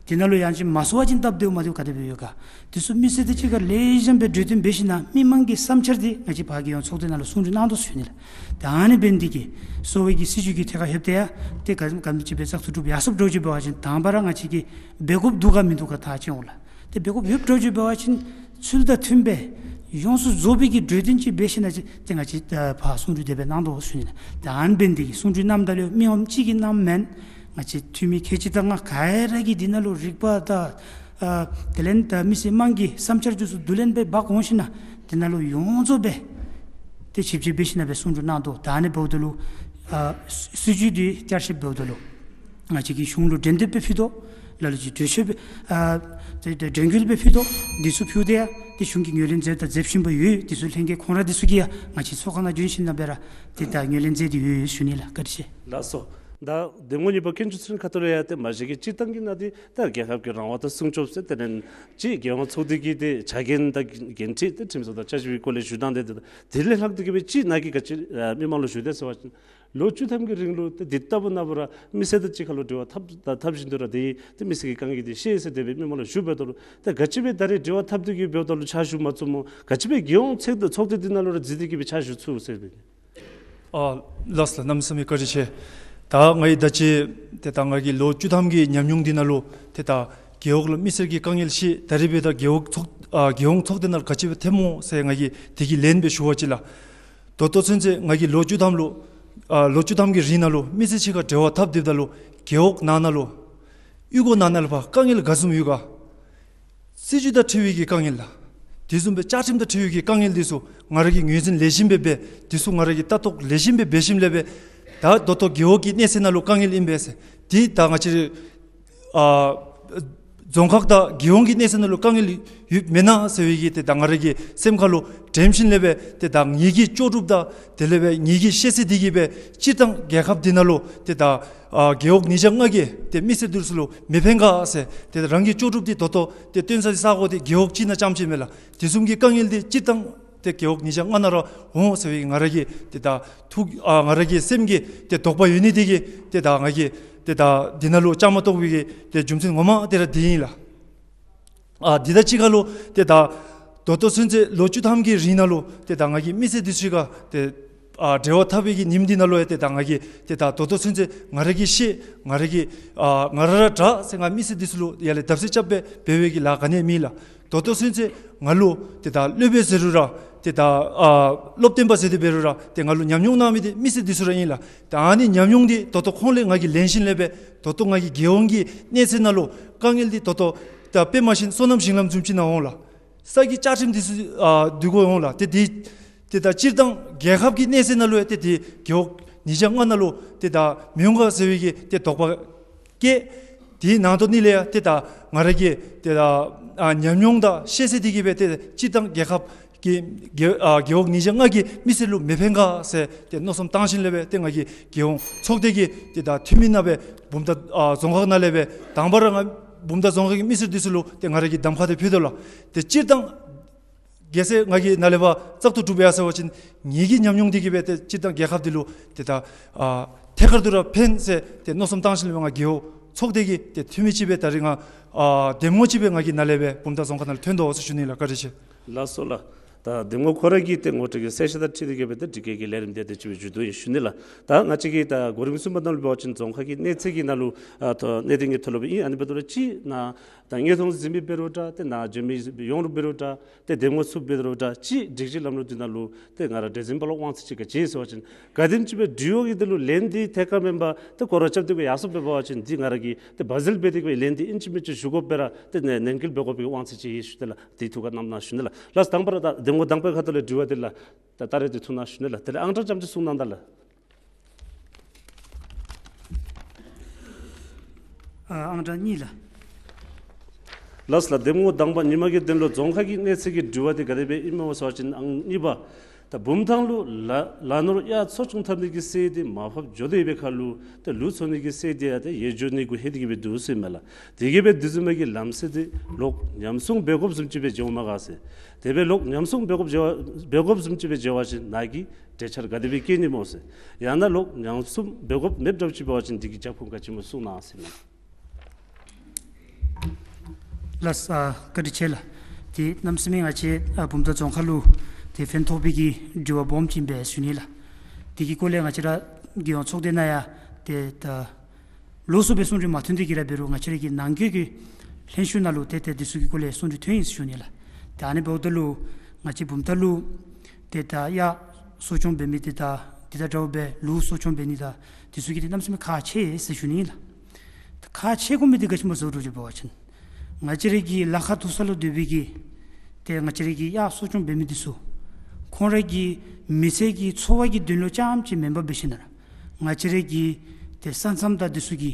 འདི་ནང་ལུ་ཡང་ཅིན་མ་བཟོ་བ་ཅིན་སྟབས་བདེཝ་མ་བདེཝ་ག་དེ་སྦེ་ཡོད་ག། འདི་ཚུ་མི་སེར་དང་གཅིག་ཁར་ལེགས་ཤོམ་སྦེ་གྲོས་བསྟུན་འབད་ཞིནམ་ལས་མི་མང་གི་བསམ་འཆར་འདི་ང་བཅས་ཕར་རྒྱལ་ཡོངས་ཚོགས་སྡེ་ནང་ལུ་གསུང་གྲོས་གནང་དོ་ཞུ་ནི་ལགས། ད་ཨ་ནི་འབད་ནི་འདི་གིས་གསོ་བའི་གི་སྲིད་བྱུས་ཀྱི་ཐད་ཁར་ལྷོདཔ་ད་ཡང་ཏེ་ག་ག་དེམ་ཅིག་སྦེ་བཙག་འཐུ་གྲུབ་ཡར་སོངམ་འདྲཝ་ཅིག་འབད་བ་ཅིན་དང་པ་ར་ང་བཅས་ཀྱིས་འབད་དགོཔ་འདུག་ག་མིན་འདུག་ག་ཐག་བཅད་འོང་ལགས། ཏེ་འབད་དགོཔ་ཡོདཔ་འདྲཝ་ཅིག་འབད་བ་ཅིན་ཚུལ་དང་མཐུནམ་སྦེ་ཡོངས་སུ་རྫོགས་པའི་གི་གྲོས་བསྟུན་ཅིག་འབད་ཞིནམ་ལས་ཏེ་ང་བཅས་ཨ་ཕར་གསུང་གྲོས་དེ་སྦེ་གནང་དོ་ཞུ་ནི་ལགས། ད་ཨ་ནི་འབད་ནི་འདི་གིས་གསུང་གྲོས་གནངམ་ད་ལུ་མི་འོང་གཅིག་གིས་གནངམ་མེན། ང་བཅས་འཐུས་མི་ཁལ་གཅིག་དང་ལྔ་ག་ར་གིས་འདི་ནང་ལུ་རིག་པ་དང་ཨ་དེ་ལས་ད་མི་སེར་དམངས་ཀྱི་བསམ་འཆར་འདི་ཚུ་བསྡུ་ལེན་འབད་འབག་འོང་ཞིནམ་ལས་འདི་ནང་ལུ་ཡོངས་རྫོགས་སྦེ་ཏེ་ཞིབ་དཔྱད་འབད་ཞིནམ་ལས་སྦེ་གསུང་གྲོས་གནང་དོ། ད་ཨ་ནི་འབདཝ་ད་ལུ་ཨ་སྲིད་བྱུས་འདི་བསྐྱར་ཞིབ་འབདཝ་ད་ལུ་ང་བཅས་ཀྱིས་གཞུང་ལུ་འགྲན་བསྡུར་སྦེ་ཕུལ་དོ། ལ་ལུ་ཅིག་གྲོས་ཆོད་སྦེ་ཨ་དེ་དེ་འགྲན་སྐུལ་སྦེ་ཕུལ་དོ། འདི་ཚུ་ཕུལཝ་ད་ཡང་ཏེ་གཞུང་གིས་ངོས་ལེན་མཛད་དང་མཛད་བཞིན་པ་ཡོད། འདི་ཚུ་ལྷན་རྒྱས་ཁོང་ར་འདི་ཚུ་གིས་ཡང་ང་བཅས་ཚོགས་ཁང་ནང་བྱོན་ཞིནམ་ལས་སྦེ་ར་ཏེ་ད་ངོས་ལེན་མཛད་དེ་ཡོད་ཞུ་ནི་ལགས། བཀའ་དྲིན་ཆེ། ལགས་སོ། ད་འདེམས་ངོ་གཉིས་པ་དཀོན་མཆོག་ཚེ་རིང་ཁ་ཐུག་ལས་ཡང་ཏེ་མ་གཞི་གི་སྤྱིར་བཏང་གི་ནང་འདི་ད་རྒྱལ་ཁབ་ཀྱི་རང་དབང་དང་སྲུང་སྐྱོབ་ཟེར་དེ་ལས་ཅིག་རྒྱལ་ཡོངས་ཚོགས་སྡེ་གི་ཏེ་བྱ་འགན་དང་འགན་འཁྲི་ཏེ་ཁྲིམས་སྲོལ་དང་བསྐྱར་ཞིབ་ཀྱི་སྐོར་ལས་ཞུ་ཐངས་དེ་དེ་ལས་ལྷག་སྟེ་གི་སྦེ་ཅིག་ནཱ་གིས་ག་ཅི་ཨ་མི་མང་ལུ་ཞུ་དེས་ཟེར་བ་ཅིན་ལོ་བཅུ་ཐམ་གྱི་རིང་ལུ་ཏེ་འདི་ལྟ་བུ་ནང་འབད་རུང་མི་སེར་དང་གཅིག་ཁར་ལུ་འབྲེལ་བ་འཐབ་ད་འཐབ་བཞིན་དུ་ར་ཏེ་ཏེ་མི་སེར་གྱི་དཀའ་ངལ་འདི་ཤེས་ཟེར་དེ་སྦེ་མི་མང་ལུ་ཞུ་འབདཝ་ད་ལུ་ཏེ་ག་ཅི་སྦེ་ད་རེས་འབྲེལ་བ་འཐབ་སྟེ་གི་འབདཝ་ད་ལུ་ཕྱག་ཞུ་མ་ཚུགསཔ་སྨོ། ག་ཅི་སྦེ་རྒྱལ་ཡོངས་ཚོགས་སྡེ་ཚོགས་སྡེ་འདི་ནང་ལུ་ར་འཛུལ་ཏེ་གི་སྦེ་ཕྱག་ཞུ་ཚུགས་ཟེར་སྦེ། ཨ་ལགས་སོ་ལགས། གནམ་མེད་ས་མེད་བཀའ་དྲིན་ཆེ། ད་ང་གིས་ད་ཅི་ཏེ་ད་ང་གི་ལོ་བཅུ་ཐམ་གྱི་ཉམས་མྱོང་འདི་ནང་ལུ་ཏེ་ད་རྒེད་འོག་ལུ་མི་སེར་གྱི་དཀའ་ངལ་ཤེས། ད་རེས་འབདཝ་ད་རྒེད་འོག་ཚོགས་ཨ་རྒྱལ་ཡོངས་ཚོགས་སྡེ་ནང་ལུ་ག་ཅི་སྦེ་ཐོནམ་སྨོ་ཟེར་ང་གིས་དེ་གི་ལན་སྦེ་ཞུ་བ་ཅིན་ལགས། ད་ལྟོ་ཚུན་ཚོད་ང་གིས་ལོ་བཅུ་ཐམ་ལུ་ཨ་ལོ་བཅུ་ཐམ་གྱི་རིང་ནང་ལུ་མི་སེར་གཅིག་ཁར་འབྲེལ་བ་འཐབ་སྡོདཔ་ད་ལུ་རྒེད་འོག་ནང་ན་ལུ་གཡུས་སྒོ་ནང་ན་ལུ་ཕར་དཀའ་ངལ་ག་བཟུམ་ཡོད་ག། སྲིད་བྱུས་དང་འཁྲིལ་བའི་གི་དཀའ་ངལ་ལགས། དེ་བཟུམ་སྦེ་བཅའ་ཁྲིམས་དང་འཁྲིལ་བའི་གི་དཀའ་ངལ་འདི་ཚུ་ང་ར་གིས་ངོས་འཛིན་ལེགས་ཤོམ་སྦེ་འབད། དེ་ཚུ་ང་ར་གིས་ལྟ་རྟོག་ལེགས་ཤོམ་སྦེ་འབད་ཞིནམ་ལས་སྦེ་ད་ད་ལྟོ་རྒེད་འོག་གི་གནས་ཚད་ནང་ལུ་དཀའ་ངལ་ཨིན་པས་ཟེར། དེ་ད་ང་བཅས་ཨ་རྫོང་ཁག་དང་རྒེད་འོག་གི་གནས་ཚད་ནང་ལུ་དཀའ་ངལ་ཡོདཔ་མེན་ན་ཟེར་བའི་གི་ཏེ་ད་ང་ར་གི་སེམས་ཁ་ལུ་དྲནམ་ཞིནམ་ལས་སྦེ་ཏེ་ད་ངེ་གི་ལྕོགས་གྲུབ་དང་དེ་ལས་སྦེ་ངེ་གི་ཤེས་ཚད་འདི་གིས་སྦེ་སྤྱིར་བཏང་རྒྱལ་ཁབ་འདི་ནང་ལུ་ཏེ་ད་ཨ་རྒེད་འོག་ཉིས་བརྒྱ་ལྔ་གི་ཏེ་མི་སེར་འདི་ཚུ་ལུ་མི་ཕན་ག་ཟེར། ཏེ་རང་གི་ལྕོགས་གྲུབ་འདི་ད་ལྟོ་ཏེ་སྟོན་ས་ས་གོ་འདི་རྒེད་འོག་གཅིག་ནང་རྐྱངམ་ཅིག་མས་ལགས། དེ་བཟུམ་གྱི་དཀའ་ངལ་འདི་སྤྱིར་བཏང་ཏེ་རྒེད་འོག་ཉིས་བརྒྱ་ལྔ་ནང་ར་འོང་ཟེར་བའི་ང་ར་གི་ཏེ་ད་ཐུགས་ཨ་ང་ར་གི་སེམས་ཀྱི་ཏེ་དོགས་པ་ཡོད་ནི་འདི་གིས་ཏེ་ད་ང་གིས་ཏེ་ད་འདི་ནང་ལུ་བཅའ་མར་གཏོགས་པའི་གི་ཏེ་རྒྱུ་མཚན་ངོ་མ་འདི་ར་འདི་ཨིན་ལགས། ཨ་འདི་དང་གཅིག་ཁར་ལུ་ཏེ་ད་ད་ལྟོ་ཚུན་ཚོད་ལོ་བཅུ་ཐམ་གྱི་རིང་ནང་ལུ་ཏེ་ད་ང་གིས་མི་སེར་འདི་ཚུ་ག་ཏེ་ཨ་འབྲེལ་བ་འཐབ་པའི་གི་ཉིནམ་འདི་ནང་ལུ་ཡང་ཏེ་ད་ང་གིས་ཏེ་ད་ད་ལྟོ་ཚུན་ཚོད་ང་ར་གིས་ཤེས་ང་ར་གིས་ཨ་ང་ར་ར་དྲག་ཟེར་ང་མི་སེར་འདི་ཚུ་ལུ་ཡར་ལས་བརྡབ་གསིག་རྐྱབ་སྦེ་འབད་བའི་གི་ལཱ་ག་ནི་ཡང་མེད་ལགས། ད་ལྟོ་ཚུན་ཚོད་ང་ལུ་ཏེ་ད་སློབ་དཔོན་ཟེར་རུང་ར་ཏེ་ད་ཨ་སློབ་སྟོན་པ་ཟེར་ཏེ་འབད་རུང་ར་ཏེ་ང་ལུ་ཉམས་མྱོང་གནང་མི་འདི་མི་སེར་འདི་ཚུ་ར་ཨིན་ལགས། ད་ཨ་ནི་ཉམས་མྱོང་འདི་ད་ལྟོ་ཁོང་ལས་ང་གིས་ལེན་ཞིནམ་ལས་སྦེ་ད་ལྟོ་ང་གིས་རྒྱལ་ཡོངས་ཀྱི་གནས་ཚད་ནང་ལུ་དཀའ་ངལ་འདི་ད་ལྟོ་ད་དཔེ་མ་བཞིན་སོ་ནམ་ཞིང་ལམ་བཟུམ་ཅིག་ནང་འོང་ལགས། ས་གི་བཅའ་ཁྲིམས་འདི་ཚུ་ཨ་འདི་གུ་འོང་ལགས། ཏེ་འདི་ཏེ་ད་སྤྱིར་བཏང་རྒྱལ་ཁབ་ཀྱི་གནས་ཚད་ནང་ལུ་ཡང་ཏེ་འདི་རྒེད་འོག་ཉིས་བརྒྱ་ལྔ་ནང་ལུ་ཏེ་ད་མི་འོང་ག་ཟེར་བའི་གི་ཏེ་དོགས་པ་སྐྱེས། དེའི་ནང་དོག་ནི་ལས་ཡང་ཏེ་ད་ང་ར་གི་ཏེ་ད་ཨ་ཉམས་མྱོང་དང་ཤེས་ཚད་འདི་གིས་སྦེ་ཏེ་སྤྱིར་བཏང་རྒྱལ་ཁབ་ཀྱི་རྒེད་ཨ་རྒེད་འོག་ཉིས་བརྒྱ་ལྔ་གི་མི་སེར་ལུ་མི་ཕན་ག་ཟེར་ཏེ་མནོ་བསམ་བཏང་ཞིནམ་ལས་སྦེ་ཏེ་ང་གིས་རྒྱལ་ཡོངས་ཚོགས་སྡེ་གི་ཏེ་ད་འཐུས་མི་ནང་སྦེ་བུམ་ཐང་ཨ་རྫོང་ཁག་ནང་ལས་སྦེ་དང་པ་ར་ང་བུམ་ཐང་རྫོང་ཁག་གི་མི་སེར་འདི་ཚུ་ལུ་ཏེ་ང་ར་གིས་གདམ་ཁ་འདི་ཕུལ་དོ་ལགས། ཏེ་སྤྱིར་བཏང་གལ་སྲིད་ང་གི་ནང་ལས་ཕར་བཙག་འཐུ་གྲུབ་ཡར་སོང་པ་ཅིན་ངེ་གི་ཉམས་མྱོང་འདི་གིས་སྦེ་ཏེ་སྤྱིར་བཏང་རྒྱལ་ཁབ་འདི་ལུ་ཏེ་ད་ཨ་ཐད་ཀར་དུ་ར་ཕན་ཟེར་ཏེ་མནོ་བསམ་བཏང་ཞིནམ་ལས་ང་རྒེད་འོག་ཚོགས་སྡེ་གི་ཏེ་འཐུས་མི་ཅིག་སྦེ་ད་རིས་ང་ཨ་འདེམས་ངོ་ཅིག་སྦེ་ང་གི་ནང་ལས་སྦེ་བུམ་ཐང་རྫོང་ཁག་ནང་ལུ་ཐོན་དོ་ཟེར་ཞུ་ནི་ལགས། བཀའ་དྲིན་ཆེ། ལགས་སོ་ལགས། ད་འདེམས་ངོ་ཁོ་ར་གི་ཏེ་ངོ་སྤྲོད་ཀྱི་གསལ་བཤད་དང་འཁྲིལ་ཏེ་གི་སྦེ་ཏེ་དྲི་བཀོད་ཀྱི་ལས་རིམ་དེ་དེ་ཅིག་སྦེ་མཇུག་བསྡུ་ཡི་ཞུ་ནི་ལགས། ད་ང་བཅས་ཀྱིས་ད་གོ་རིམ་གསུམ་པ་ནང་ལུ་འབད་བ་ཅིན་རྫོང་ཁག་གི་གནས་ཚད་ཀྱི་ནང་ལུ་ཨ་ད་གནད་དོན་གྱི་ཐོག་ལུ་སྦེ་ཨིན། ཨ་ནི་འབདཝ་ད་ལུ་ཅིག་ནཱ་ད་དངོས་མཐོང་གཟིགས་མི་འབད་རུང་འདྲ་ཏེ་ནཱ་བྱོན་མི་ཡོངས་གྲགས་འབད་རུང་འདྲ་ཏེ་འདེམས་ངོ་ཚུ་འབད་རུང་འདྲ་ཅིག་སྒྲིག་གཞི་ལམ་ལུགས་འདི་ནང་ལུ་ཏེ་ང་ར་གྲོས་འཛིན་པ་ལུ་དབང་ཚད་ཅིག་ག་ཅི་ཟེར་བ་ཅིན་ག་དེམ་ཅིག་སྦེ་འབྲེལ་ཡོད་ཀྱི་འདི་ལུ་ལན་འདི་ཐད་ཀར་མེན་པར་ཏེ་སྐོར་ར་རྐྱབ་སྟེ་གི་ཡར་སོང་འབད་བ་ཅིན་འདི་ང་ར་གིས་ཏེ་བ་ཟིལ་འབད་དེ་གི་ལན་འདི་ཨིན་ཅི་མིན་ཅི་ཞུ་དགོ་པས་ར་ཏེ་ནན་སྐུལ་འབད་དགོ་པའི་དབང་ཚད་ཅིག་ཡོད་ཞུ་ནི་ལགས། དེ་ཐུགས་ཁར་བསྣམ་གནང་ཞུ་ནི་ལགས། ལགས་དང་པ་ར་ད་འདེམས་ངོ་དང་པའི་ཁ་ཐུག་ལས་དྲི་བ་འདི་ལགས། ད་ད་རེས་འདི་ཐུགས་གནང་ཞུ་ནི་ལགས། དེ་ལས་ཨང་གྲངས་ཙམ་ཅིག་གསུང་གནང་ད་ལགས། ཨ་ཨང་གྲངས་གཉིས་ལགས། ལགས་ལགས། འདེམས་ངོ་དང་པ་ཉི་མ་གི་དོན་ལུ་རྫོང་ཁག་གི་གནས་ཚད་ཀྱི་དྲི་བ་འདི་ག་དེ་སྦེ་ཨིན་མས་ཟེར་བ་ཅིན་ཨང་གཉིས་པ། ད་བུམ་ཐང་ལུ་ལ་ལ་ནོར་གཡག་འཚོ་སྐྱོང་འཐབ་ནི་གི་སའི་འདི་མར་ཕབ་འགྱོ་སྟེ་ཡོད་པའི་ཁར་ལུ་ད་ལུག་འཚོ་ནི་གི་སའི་འདི་ཡང་ད་ཡལ་འགྱོ་ནི་གུ་ལྷོད་དེ་གི་སྦེ་འདུག་ཟེར་མས་ལགས། དེ་གིས་སྦེ་དེ་བཟུམ་མའི་གི་ལམ་སྲོལ་འདི་ལོག་ཉམས་སྲུང་འབད་དགོཔ་བཟུམ་ཅིག་སྦེ་འགྱོཝ་མས་ག་ཟེར། དེ་སྦེ་ལོག་ཉམས་སྲུང་འབད་དགོཔ་འགྱོ་བ་འབད་དགོཔ་བཟུམ་ཅིག་སྦེ་འགྱོ་བ་ཅིན་ནཱ་གིས་གྲོས་འཆར་ག་དེ་སྦེ་བཀོད་ནི་སྨོ་ཟེར། ཡང་ན་ལོག་ཉམས་སྲུང་འབད་དགོཔ་མེདཔ་འདྲཝ་ཅིག་འབད་བ་ཅིན་འདི་གི་རྒྱབ་ཁུངས་ག་ཅི་སྨོ་གསུང་གནང་ཟེར་མས། ལགས་ཨ་བཀའ་དྲིན་ཆེ་ལགས། ཏེ་གནམ་མེད་ས་མེད་ང་བཅས་ཨ་བུམ་ཐང་རྫོང་ཁག་ལུ་ཏེ་ཕན་ཐོགས་པའི་གི་དྲི་བ་སྦོམ་ཅིག་ཨིན་པས་ཞུ་ནི་ལགས། དེ་གི་སྐོར་ལས་ང་བཅས་ར་རྒྱལ་ཡོངས་ཚོགས་སྡེ་ནང་ཡང་ཏེ་ད་ལོགས་སུ་སྦེ་གསུང་གྲོས་མ་ཐོན་ཏེ་གི་ར་འབད་རུང་ང་བཅས་ར་གི་ནང་འཁོད་ཀྱི་ལྷན་བཞུགས་ནང་ལུ་ཏེ་ཏེ་འདི་ཚུ་གི་སྐོར་ལས་གསུང་གྲོས་ཐོན་ཡི་ཟེར་ཞུ་ནི་ལགས། ཏེ་ཨ་ནི་འབདཝ་ད་ལུ་ང་བཅས་བུམ་ཐང་ལུ་ཏེ་ད་གཡག་གསོ་སྐྱོང་འབད་མི་འདི་དང་འདི་དང་འདྲཝ་སྦེ་ལུག་གསོ་སྐྱོང་འབད་ནི་དང་འདི་ཚུ་གི་ཏེ་གནམ་མེད་ས་མེད་ཁག་ཆེ་ཟེར་ཞུ་ནི་ཨིན་ལགས། ད་ཁག་ཆེ་དགོ་མི་འདི་ག་ཅི་སྨོ་ཟེར་བ་ཅིན་ང་བཅས་ར་གི་ལ་ཁ་ཐུག་ས་ལུ་སྡོད་པའི་གི་ཏེ་ང་བཅས་ར་གི་གཡག་གསོ་སྐྱོང་འབད་མི་འདི་ཚུ་ཁོང་ར་གི་མི་ཚེ་གི་འཚོ་བ་གི་དོན་ལུ་རྐྱངམ་ཅིག་མེན་པར་འབད་ཞིན་ན་ང་བཅས་ར་གི་ཏེ་ས་མཚམས་དང་འདི་ཚུ་གི་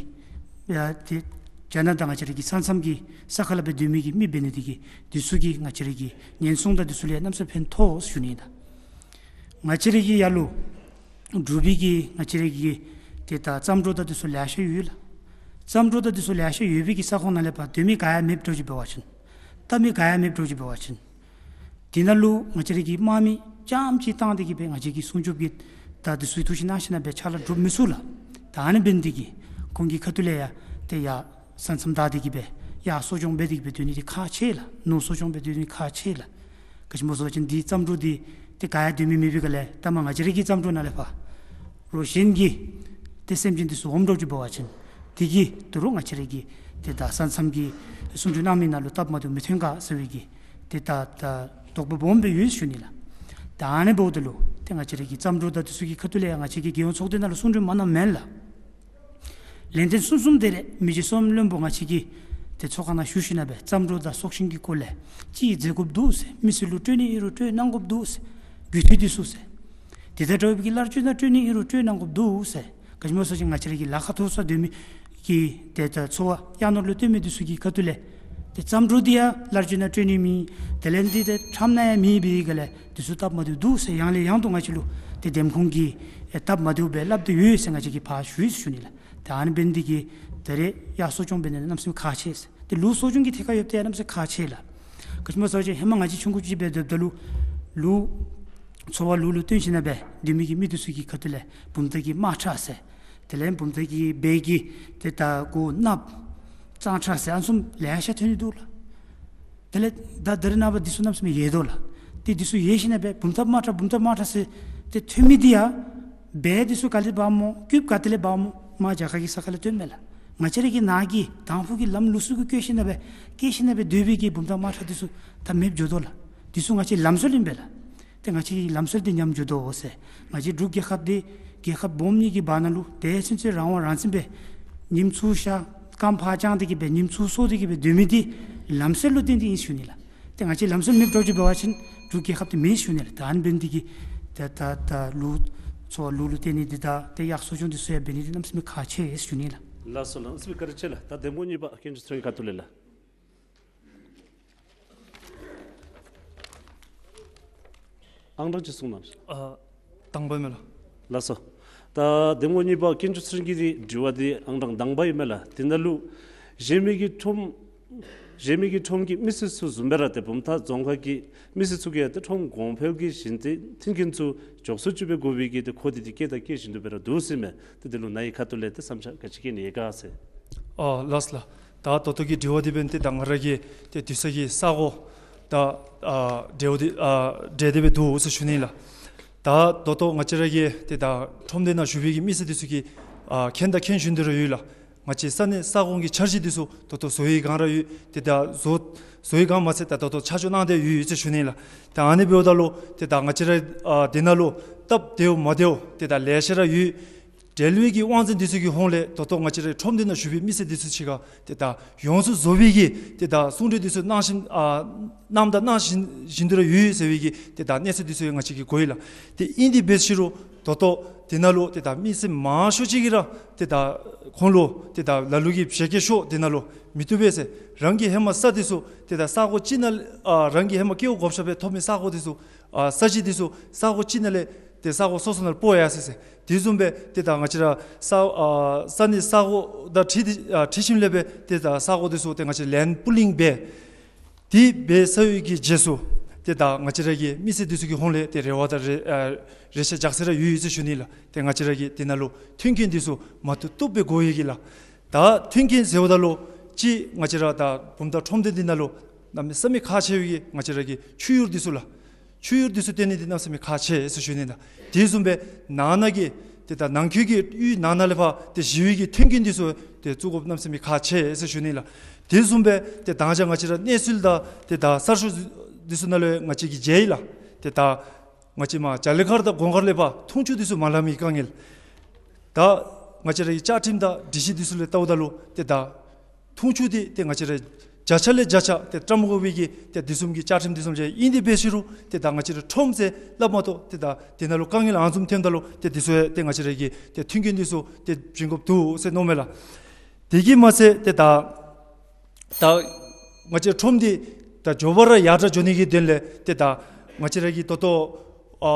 ཡ་ཏེ་རྒྱ་ནག་དང་ང་བཅས་ར་གི་ས་མཚམས་ཀྱི་ས་ཁ་ལས་སྦེ་སྡོད་མི་གི་མི་འབད་ནི་འདི་གིས་འདི་ཚུ་གི་ང་བཅས་ར་གི་ཉེན་སྲུང་དང་འདི་ཚུ་ལུ་ཡང་གནམ་མེད་ས་མེད་ཕན་ཐོགས་ཟེར་ཞུ་ནི་ཨིན་ལགས། ང་བཅས་ར་གི་ཡར་ལུ་འབྲུག་པའི་གི་ང་བཅས་ར་གི་ཏེ་ད་རྩྭ་འབྲོག་དང་འདི་ཚུ་ལེ་ཤ་ཡོད་ལགས། རྩྭ་འབྲོག་དང་འདི་ཚུ་ལེ་ཤ་ཡོད་པའི་གི་ས་ཁོངས་ནང་ལས་ཕར་སྡོད་མི་ག་ཡང་མེདཔ་འདྲཝ་ཅིག་འབད་བ་ཅིན་ལྟ་མི་ག་ཡང་མེདཔ་འདྲཝ་ཅིག་འབད་བ་ཅིན་དེ་ནང་ལུ་ང་བཅས་ར་གི་དམག་མི་རྐྱངམ་ཅིག་བཏང་སྟེ་གི་སྦེ་ང་བཅས་ཀྱི་སྲུང་སྐྱོབ་ཀྱི་ད་འདི་ཚུ་གི་ཐུགས་བཞེད་གནང་ཞིན་ན་སྦེ་ཕྱག་ལཱ་སྒྲུབ་མི་ཚུགས་ལགས། ད་ཨ་ནི་འབད་ནི་འདི་གིས་ཁོང་གི་ཁ་ཐུག་ལས་ཡང་ཏེ་ཡར་ས་མཚམས་བདའ་སྟེ་གི་སྦེ་གཡག་གསོ་སྐྱོང་འབད་དེ་གི་སྦེ་སྡོད་ནི་འདི་ཁག་ཆེ་ལགས། ནོར་གསོ་སྐྱོང་འབད་སྡོད་ནི་ཁག་ཆེ་ལགས། ག་ཅི་སྨོ་ཟེར་བ་ཅིན་འདི་རྩྭ་འབྲོག་འདི་ཏེ་ག་ཡང་སྡོད་མི་མེད་པའི་སྒང་ལས་ལྟ་མ་ང་བཅས་ར་གི་རྩྭ་འབྲོག་ནང་ལས་ཕར་རོགས་གཞན་གྱི་ཏེ་སེམས་ཅན་འདི་ཚུ་འོངམ་འདྲཝ་ཅིག་འབད་བ་ཅིན་དེ་གིས་ད་རུང་ང་བཅས་ར་གི་ཏེ་ད་ས་མཚམས་ཀྱི་སྲུང་སྐྱོབ་གནང་མི་ནང་ལུ་སྟབས་མ་བདེཝ་མི་ཐོན་ག་ཟེར་བའི་གི་ཏེ་ད་ད་དོགས་པ་སྦོམ་སྦེ་ཡོད་ཞུ་ནི་ལགས། ད་ཨ་ནི་འབདཝ་ད་ལུ་ཏེ་ང་བཅས་ར་གི་རྩྭ་འབྲོག་དང་འདི་ཚུ་གི་ཁ་ཐུག་ལས་ཡང་ང་བཅས་ཀྱིས་རྒྱལ་ཡོངས་ཚོགས་སྡེ་ནང་ལུ་གསུང་གྲོས་མ་གནངམ་མེན་ལགས། ལན་ཐེངས་གསུམ་གསུམ་དེ་རེ་མི་རྗེ་བསོད་ནམས་བློན་པོ་ང་བཅས་ཀྱི་ ཏེ་ཚོགས་ཁང་ནང་ཞུ་ཞིནམ་ལས་སྦེ་བརྩམས་སྒྲུང་དང་སྲོག་ཤིང་གི་སྐོར་ལས་ཅིག་མཛད་དགོཔ་འདུག་ཟེར། མི་སེར་ལུ་སྤྲོད་ནི་ཨིན་རུང་སྤྲོད་གནང་དགོཔ་འདུག་ཟེར། རྒུད་འཐུས་འདི་ཚུ་ཟེར། དེ་དང་འདྲ་བའི་གི་ལཱ་ཅིག་ནང་སྤྲོད་ནི་ཨིན་རུང་སྤྲོད་གནང་དགོཔ་འདུག་ཟེར། ག་ཅི་སྨོ་ཟེར་བ་ཅིན་ང་བཅས་ར་གི་ལཱ་ཁག་ཏོག་ཏོ་སྡོད་མི་གི་ཏེ་ད་ཚོགས་པ་གཡག་ནོར་ལུ་བརྟེན་མི་འདི་ཚུ་གི་ཁ་ཐུག་ལས་ཏེ་བརྩམས་སྒྲུང་འདི་ཡང་ལཱ་ཅིག་ནང་སྤྲོད་ནི་མེད། དེ་ལས་འདི་ཏེ་ཁྲམ་ནང་ཡང་མེད་པའི་སྒང་ལས་འདི་ཚུ་སྟབས་མ་བདེཝ་འདུག་ཟེར་ཡང་ལས་ཡང་དུ་ང་བཅས་ལུ་ཏེ་འདེམས་ཁོངས་ཀྱིས་ཨེ་སྟབས་མ་བདེཝ་སྦེ་སླབ་སྟེ་ཡོད་ཟེར་ང་བཅས་ཀྱིས་ཕར་ཞུ་ཡི་ཟེར་ཞུ་ནི་ལགས། ད་ཨ་ནི་འབད་ནི་འདི་གིས་ད་རེས་གཡག་གསོ་སྐྱོང་འབད་ནི་གནམ་མེད་ས་མེད་ཁག་ཆེ་ཟེར། ཏེ་ལུག་གསོ་སྐྱོང་གི་ཐད་ཁར་ཡོདཔ་ད་ཡང་གནམ་མེད་ས་མེད་ཁག་ཆེ་ལགས། ག་ཅི་སྨོ་ཟེར་བ་ཅིན་ཧེ་མ་ང་བཅས་ཆུང་ཀུ་ཅིག་འབད་སྡོདཔ་ད་ལུ་ལུག་ཚོ་བ་ལུག་ལུ་བརྟེན་ཞིནམ་ལས་སྦེ་སྡོད་མི་གི་མི་འདི་ཚུ་གི་ཁ་ཐུག་ལས་བུམ་ཐང་གི་དམར་ཁྲག་ཟེར། དེ་ལས་བུམ་ཐང་གི་སྦལ་གྱི་ཏེ་ད་གུ་གནགཔོ་གཙང་ཁྲག་ཟེར་ཨ་ནི་བཟུམ་ལེ་ཤ་ཐོན་ནི་འདུག་ལགས། དེ་ལས་ད་ད་རེས་ནངས་པ་འདི་ཚུ་གནམ་མེད་ས་མེད་ཡལ་དོ་ལགས། ཏེ་འདི་ཚུ་ཡལ་ཞིནམ་ལས་སྦེ་བུམ་ཐང་དམར་ཁྲག་བུམ་ཐང་དམར་ཁྲག་ཟེར་ཏེ་ཐོན་མི་འདི་ཡང་སྦལ་འདི་ཚུ་ག་ལས་འབག་སྨོ་རྐུདཔ་ག་ཏེ་ལས་འབག་སྨོ་མར་རྒྱ་གར་གྱི་ས་ཁ་ལས་ཐོནམ་མས་ལགས། ང་བཅས་ར་གི་ནང་གི་དང་ཕུ་གི་ལམ་ལུགས་སྲོལ་གྱི་བཀལ་ཞིནམ་ལས་སྦེ་བཀལ་ཞིནམ་ལས་སྦེ་སྡོད་པའི་གི་བུམ་ཐང་དམར་ཁྲག་འདི་ཚུ་ད་མེདཔ་འགྱོ་དོ་ལགས། འདི་ཚུ་ང་བཅས་ལམ་སྲོལ་ཨིན་པས་ལགས། ཏེ་ང་བཅས་ཀྱི་ལམ་སྲོལ་འདི་ཉམས་འགྱོ་དོ་ཟེར། ང་བཅས་འབྲུག་རྒྱལ་ཁབ་འདི་རྒྱལ་ཁབ་སྦོམ་གཉིས་ཀྱི་བར་ན་ལུ་ཏེ་ཚུན་ཚོད་རང་དབང་རང་བཙན་སྦེ་ཉིམ་ཚུར་བཞག་རྐངམ་ཕར་བརྐྱངས་ཏེ་གི་སྦེ་ཉིམ་ཚུར་སོར་ཏེ་གི་སྦེ་སྡོད་མི་འདི་ལམ་སྲོལ་ལུ་བརྟེན་ཏེ་ཨིན་ཟེར་ཞུ་ནི་ལགས། ཏེ་ང་བཅས་ལམ་སྲོལ་མེདཔ་འགྱོ་འགྱོ་འབད་བ་ཅིན་འབྲུག་རྒྱལ་ཁབ་འདི་མེད་ཟེར་ཞུ་ནི་ལགས། ད་ཨ་ནི་འབད་ནི་འདི་གིས་ད་ད་ད་ལུག་ཚོ་བ་ལུག་ལུ་བརྟེན་ནི་འདི་དང་ཏེ་གཡག་གསོ་སྐྱོང་འདི་ཚུ་ཡང་འབད་ནི་འདི་གནམ་མེད་ས་མེད་ཁག་ཆེ་ཟེར་ཞུ་ནི་ལགས། ལགས་སོ་ལགས། ཨ་ཙི་བཀའ་དྲིན་ཆེ་ལགས། ད་གདམ་ངོ་གཉིས་པ་མཁན་ཟུར་ཚུ་གི་ཁ་ཐུག་ལས་ལགས། ཨང་གྲངས་ཅིག་གསུང་གནང་། ཨ་དང་པ་ཨིན་མས་ལགས། ལགས་སོ། ད་གདམ་ངོ་གཉིས་པ་མཁན་ཟུར་ཚུ་གི་དྲི་བ་འདི་ཨང་གྲངས་དང་པ་ཨིན་མས་ལགས། དེ་ནང་ལུ་གཞན་མི་གི་ཁྲོམ་གཞན་མི་གི་ཁྲོམ་གྱི་མི་སེར་ཚུ་བཟུམ་སྦེ་ར་ཏེ་བུམ་ཐང་རྫོང་ཁག་གི་མི་སེར་ཚུ་གིས་ཡང་ཏེ་ཁྲོམ་གོང་འཕེལ་གྱི་བཞིན་ཏེ་མཐུན་རྐྱེན་ཚུ་འཇོག་ཚུགསཔ་ཅིག་སྦེ་དགོ་པའི་གི་ཏེ་གོ་བརྡ་འདི་བསྐྱལ་དང་བསྐྱལ་བཞིན་དུ་སྦེ་ར་འདུག་ཟེར་ཨིན་མས། ཏེ་དེ་ལུ་ནཱ་གི་ཁ་ཐུག་ལས་ཏེ་བསམ་འཆར་ག་ཅི་བསྐྱལ་ནི་ཡོད་ག་ཟེར། ཨོ་ལགས་ལགས། ད་ད་ལྟོ་གི་དྲི་བ་འདི་འབདན་ཏེ་ད་ང་ར་གི་ཏེ་འདུག་ས་གི་ས་གོ་དང་ཨ་འབྲེལ་བ་འདི་ཨ་འབྲེལ་ཏེ་སྦེ་འདུག་ཟེར་ཞུ་ནི་ལགས། ད་ད་ལྟོ་ང་བཅས་ར་གི་ཏེ་ད་ཁྲོམ་སྡེ་ནང་བཞུགས་པའི་གི་མི་སེར་འདི་ཚུ་གིས་ཨ་མཁྱེན་དང་མཁྱེན་བཞིན་དུ་ར་ཡོད་ལགས། ང་བཅས་ས་གནས་ས་ཁོངས་ཀྱི་འཆར་གཞི་འདི་ཚུ་ད་ལྟོ་བཟོ་བའི་སྒང་ར་ཡོད། ཏེ་ད་བཟོ་བཟོ་བའི་སྒང་མ་ཚད་ད་ད་ལྟོ་ཆ་འཇོག་གནང་སྟེ་ཡོད་ཟེར་ཞུ་ནི་ལགས། ད་ཨ་ནི་འབདཝ་ད་ལུ་ཏེ་ད་ང་བཅས་ར་ཨ་འདི་ནང་ལུ་སྟབས་བདེཝ་མ་བདེཝ་ཏེ་ད་ལེ་ཤ་ར་ཡོད། འབྲེལ་བའི་གི་དབང་འཛིན་འདི་ཚུ་གི་ཧོངས་ལས་ད་ལྟོ་ང་བཅས་རའི་ཁྲོམ་སྡེ་ནང་བཞུགས་པའི་མི་སེར་འདི་ཚུ་ཅིག་ཁར་ཏེ་ད་ཡོངས་སུ་རྫོགས་པའི་གི་ཏེ་ད་གསུང་གྲོས་འདི་ཚུ་གནང་བཞིན་ཨ་གནངམ་དང་གནང་བཞིན་བཞིན་དུ་ར་ཡོད་ཟེར་བའི་གི་ཏེ་ད་གནས་ཚུལ་འདི་ཚུ་ཡང་ང་བཅས་ཀྱིས་གོ་ཡི་ལགས། ཏེ་ཨིན་དེ་འབད་ཞུ་རུང་ད་ལྟོ་འདི་ནང་ལུ་ཏེ་ད་མི་སེར་མང་ཤོས་ཅིག་གིས་ར་ཏེ་ད་ཁོང་ལུ་ཏེ་ད་ལ་ལུ་གིས་བཞེས་སྐྱེལ་ཤོག་འདི་ནང་ལུ་མི་བཏུབ་པས་ཟེར། རང་གི་ཧེ་མ་ས་འདི་ཚུ་ཏེ་ད་ས་གོ་ཅིག་ནང་ཨ་རང་གི་ཧེ་མ་སྐྱེ་བ་བགོ་བཤའ་སྦེ་ཐོབ་མི་ས་གོ་འདི་ཚུ་ཨ་ས་གཞི་འདི་ཚུ་ས་གོ་ཅིག་ནང་ལས་ཏེ་ས་གོ་སོ་སོ་ནང་སྤོ་ཡར་སོང་ཟེར། དེ་བཟུམ་སྦེ་ཏེ་ད་ང་བཅས་ར་ས་ཨ་ས་གནས་ས་གོ་དང་འཁྲིལ་ཏེ་ཨ་འཁྲིལ་ཞིནམ་ལས་སྦེ་ཏེ་ད་ས་གོ་འདི་ཚུ་ཏེ་ང་བཅས་ལེནཌ་པུ་ལིང་འབད། དེ་འབད་ཚར་བའི་གི་རྗེས་སུ་ཏེ་ད་ང་བཅས་ར་གི་མི་སེར་འདི་ཚུ་གི་ཧོངས་ལས་ཏེ་རེ་བ་དང་རེ་ཨ་རེ་ཆ་རྒྱག་ས་ར་ཡོད་ཡོད་ཟེར་ཞུ་ནི་ལགས། ཏེ་ང་བཅས་ར་གིས་དེ་ནང་ལུ་མཐུན་རྐྱེན་འདི་ཚུ་མ་བཏུབ་བཏུབ་སྦེ་དགོ་ཡོད་གི་ལགས། ད་མཐུན་རྐྱེན་ཟེརཝ་ད་ལུ་ཅིག་ང་བཅས་ར་ད་བུམ་ཐང་ཁྲོམ་སྡེ་འདི་ནང་ལུ་གནམ་མེད་ས་མེད་ཁག་ཆེ་བའི་གི་ང་བཅས་ར་གི་ཆུ་གཡུར་འདི་ཚུ་ལགས། ཆུ་གཡུར་འདི་ཚུ་བཏོན་ནི་འདི་གནམ་མེད་ས་མེད་ཁག་ཆེ་ཟེར་ཞུ་ནི་ལགས། དེ་བཟུམ་སྦེ་ནང་ན་གི་ཏེ་ད་ནང་འཁོད་ཀྱི་གཡུས་ནང་ན་ལས་ཕར་ཏེ་ཞི་བའི་གི་མཐུན་རྐྱེན་འདི་ཚུ་ཏེ་བཙུགས་དགོཔ་གནམ་མེད་ས་མེད་ཁག་ཆེ་ཟེར་ཞུ་ནི་ལགས། དེ་བཟུམ་སྦེ་ཏེ་ད་ང་བཅས་ང་བཅས་ར་གནས་ཚུལ་དང་ཏེ་ད་གསར་ཤོག་འདི་ཚུ་ནང་ལུ་ང་བཅས་ཀྱིས་མཇལ་ཡི་ལགས། ཏེ་ད་ང་བཅས་མར་བྱ་ལི་མཁར་དང་གོང་མཁར་ལས་ཕར་འཐུང་ཆུ་འདི་ཚུ་མ་ལང་མི་དཀའ་ངལ། ད་ང་བཅས་ར་གི་བཅའ་ཁྲིམས་དང་སྒྲིག་གཞི་འདི་ཚུ་ལས་བལྟཝ་ད་ལུ་ཏེ་ད་འཐུང་ཆུ་འདི་ཏེ་ང་བཅས་ར་བརྒྱ་ཆ་ལས་བརྒྱ་ཆ་ཏེ་བཀྲམ་དགོ་པའི་གི་ཏེ་དེ་བཟུམ་གྱི་བཅའ་ཁྲིམས་འདི་བཟུམ་ཅིག་ཨིན། དེ་འབད་ཞུ་རུང་ཏེ་ད་ང་བཅས་ར་ཁྲོམ་ཟེར་སླབ་མ་གཏོགས་ཏེ་ད་དེ་ནང་ལུ་དཀའ་ངལ་ཨ་ནི་བཟུམ་ཐོནམ་ད་ལུ་ཏེ་འདི་ཚུ་ཡང་ཏེ་ང་བཅས་ར་གི་ཏེ་མཐུན་རྐྱེན་འདི་ཚུ་ཏེ་བྱིན་དགོཔ་འདུག་ཟེར་མནོཝ་མས་ལགས། དེ་གིས་མ་ཚད་ཏེ་ད་ད་ང་བཅས་ཁྲོམ་འདི་ད་མགྱོགས་པ་ར་ཡར་དྲག་འགྱོ་ནི་གི་དོན་ལས་ཏེ་ད་ང་བཅས་ར་གི་ད་ལྟོ་ཨ་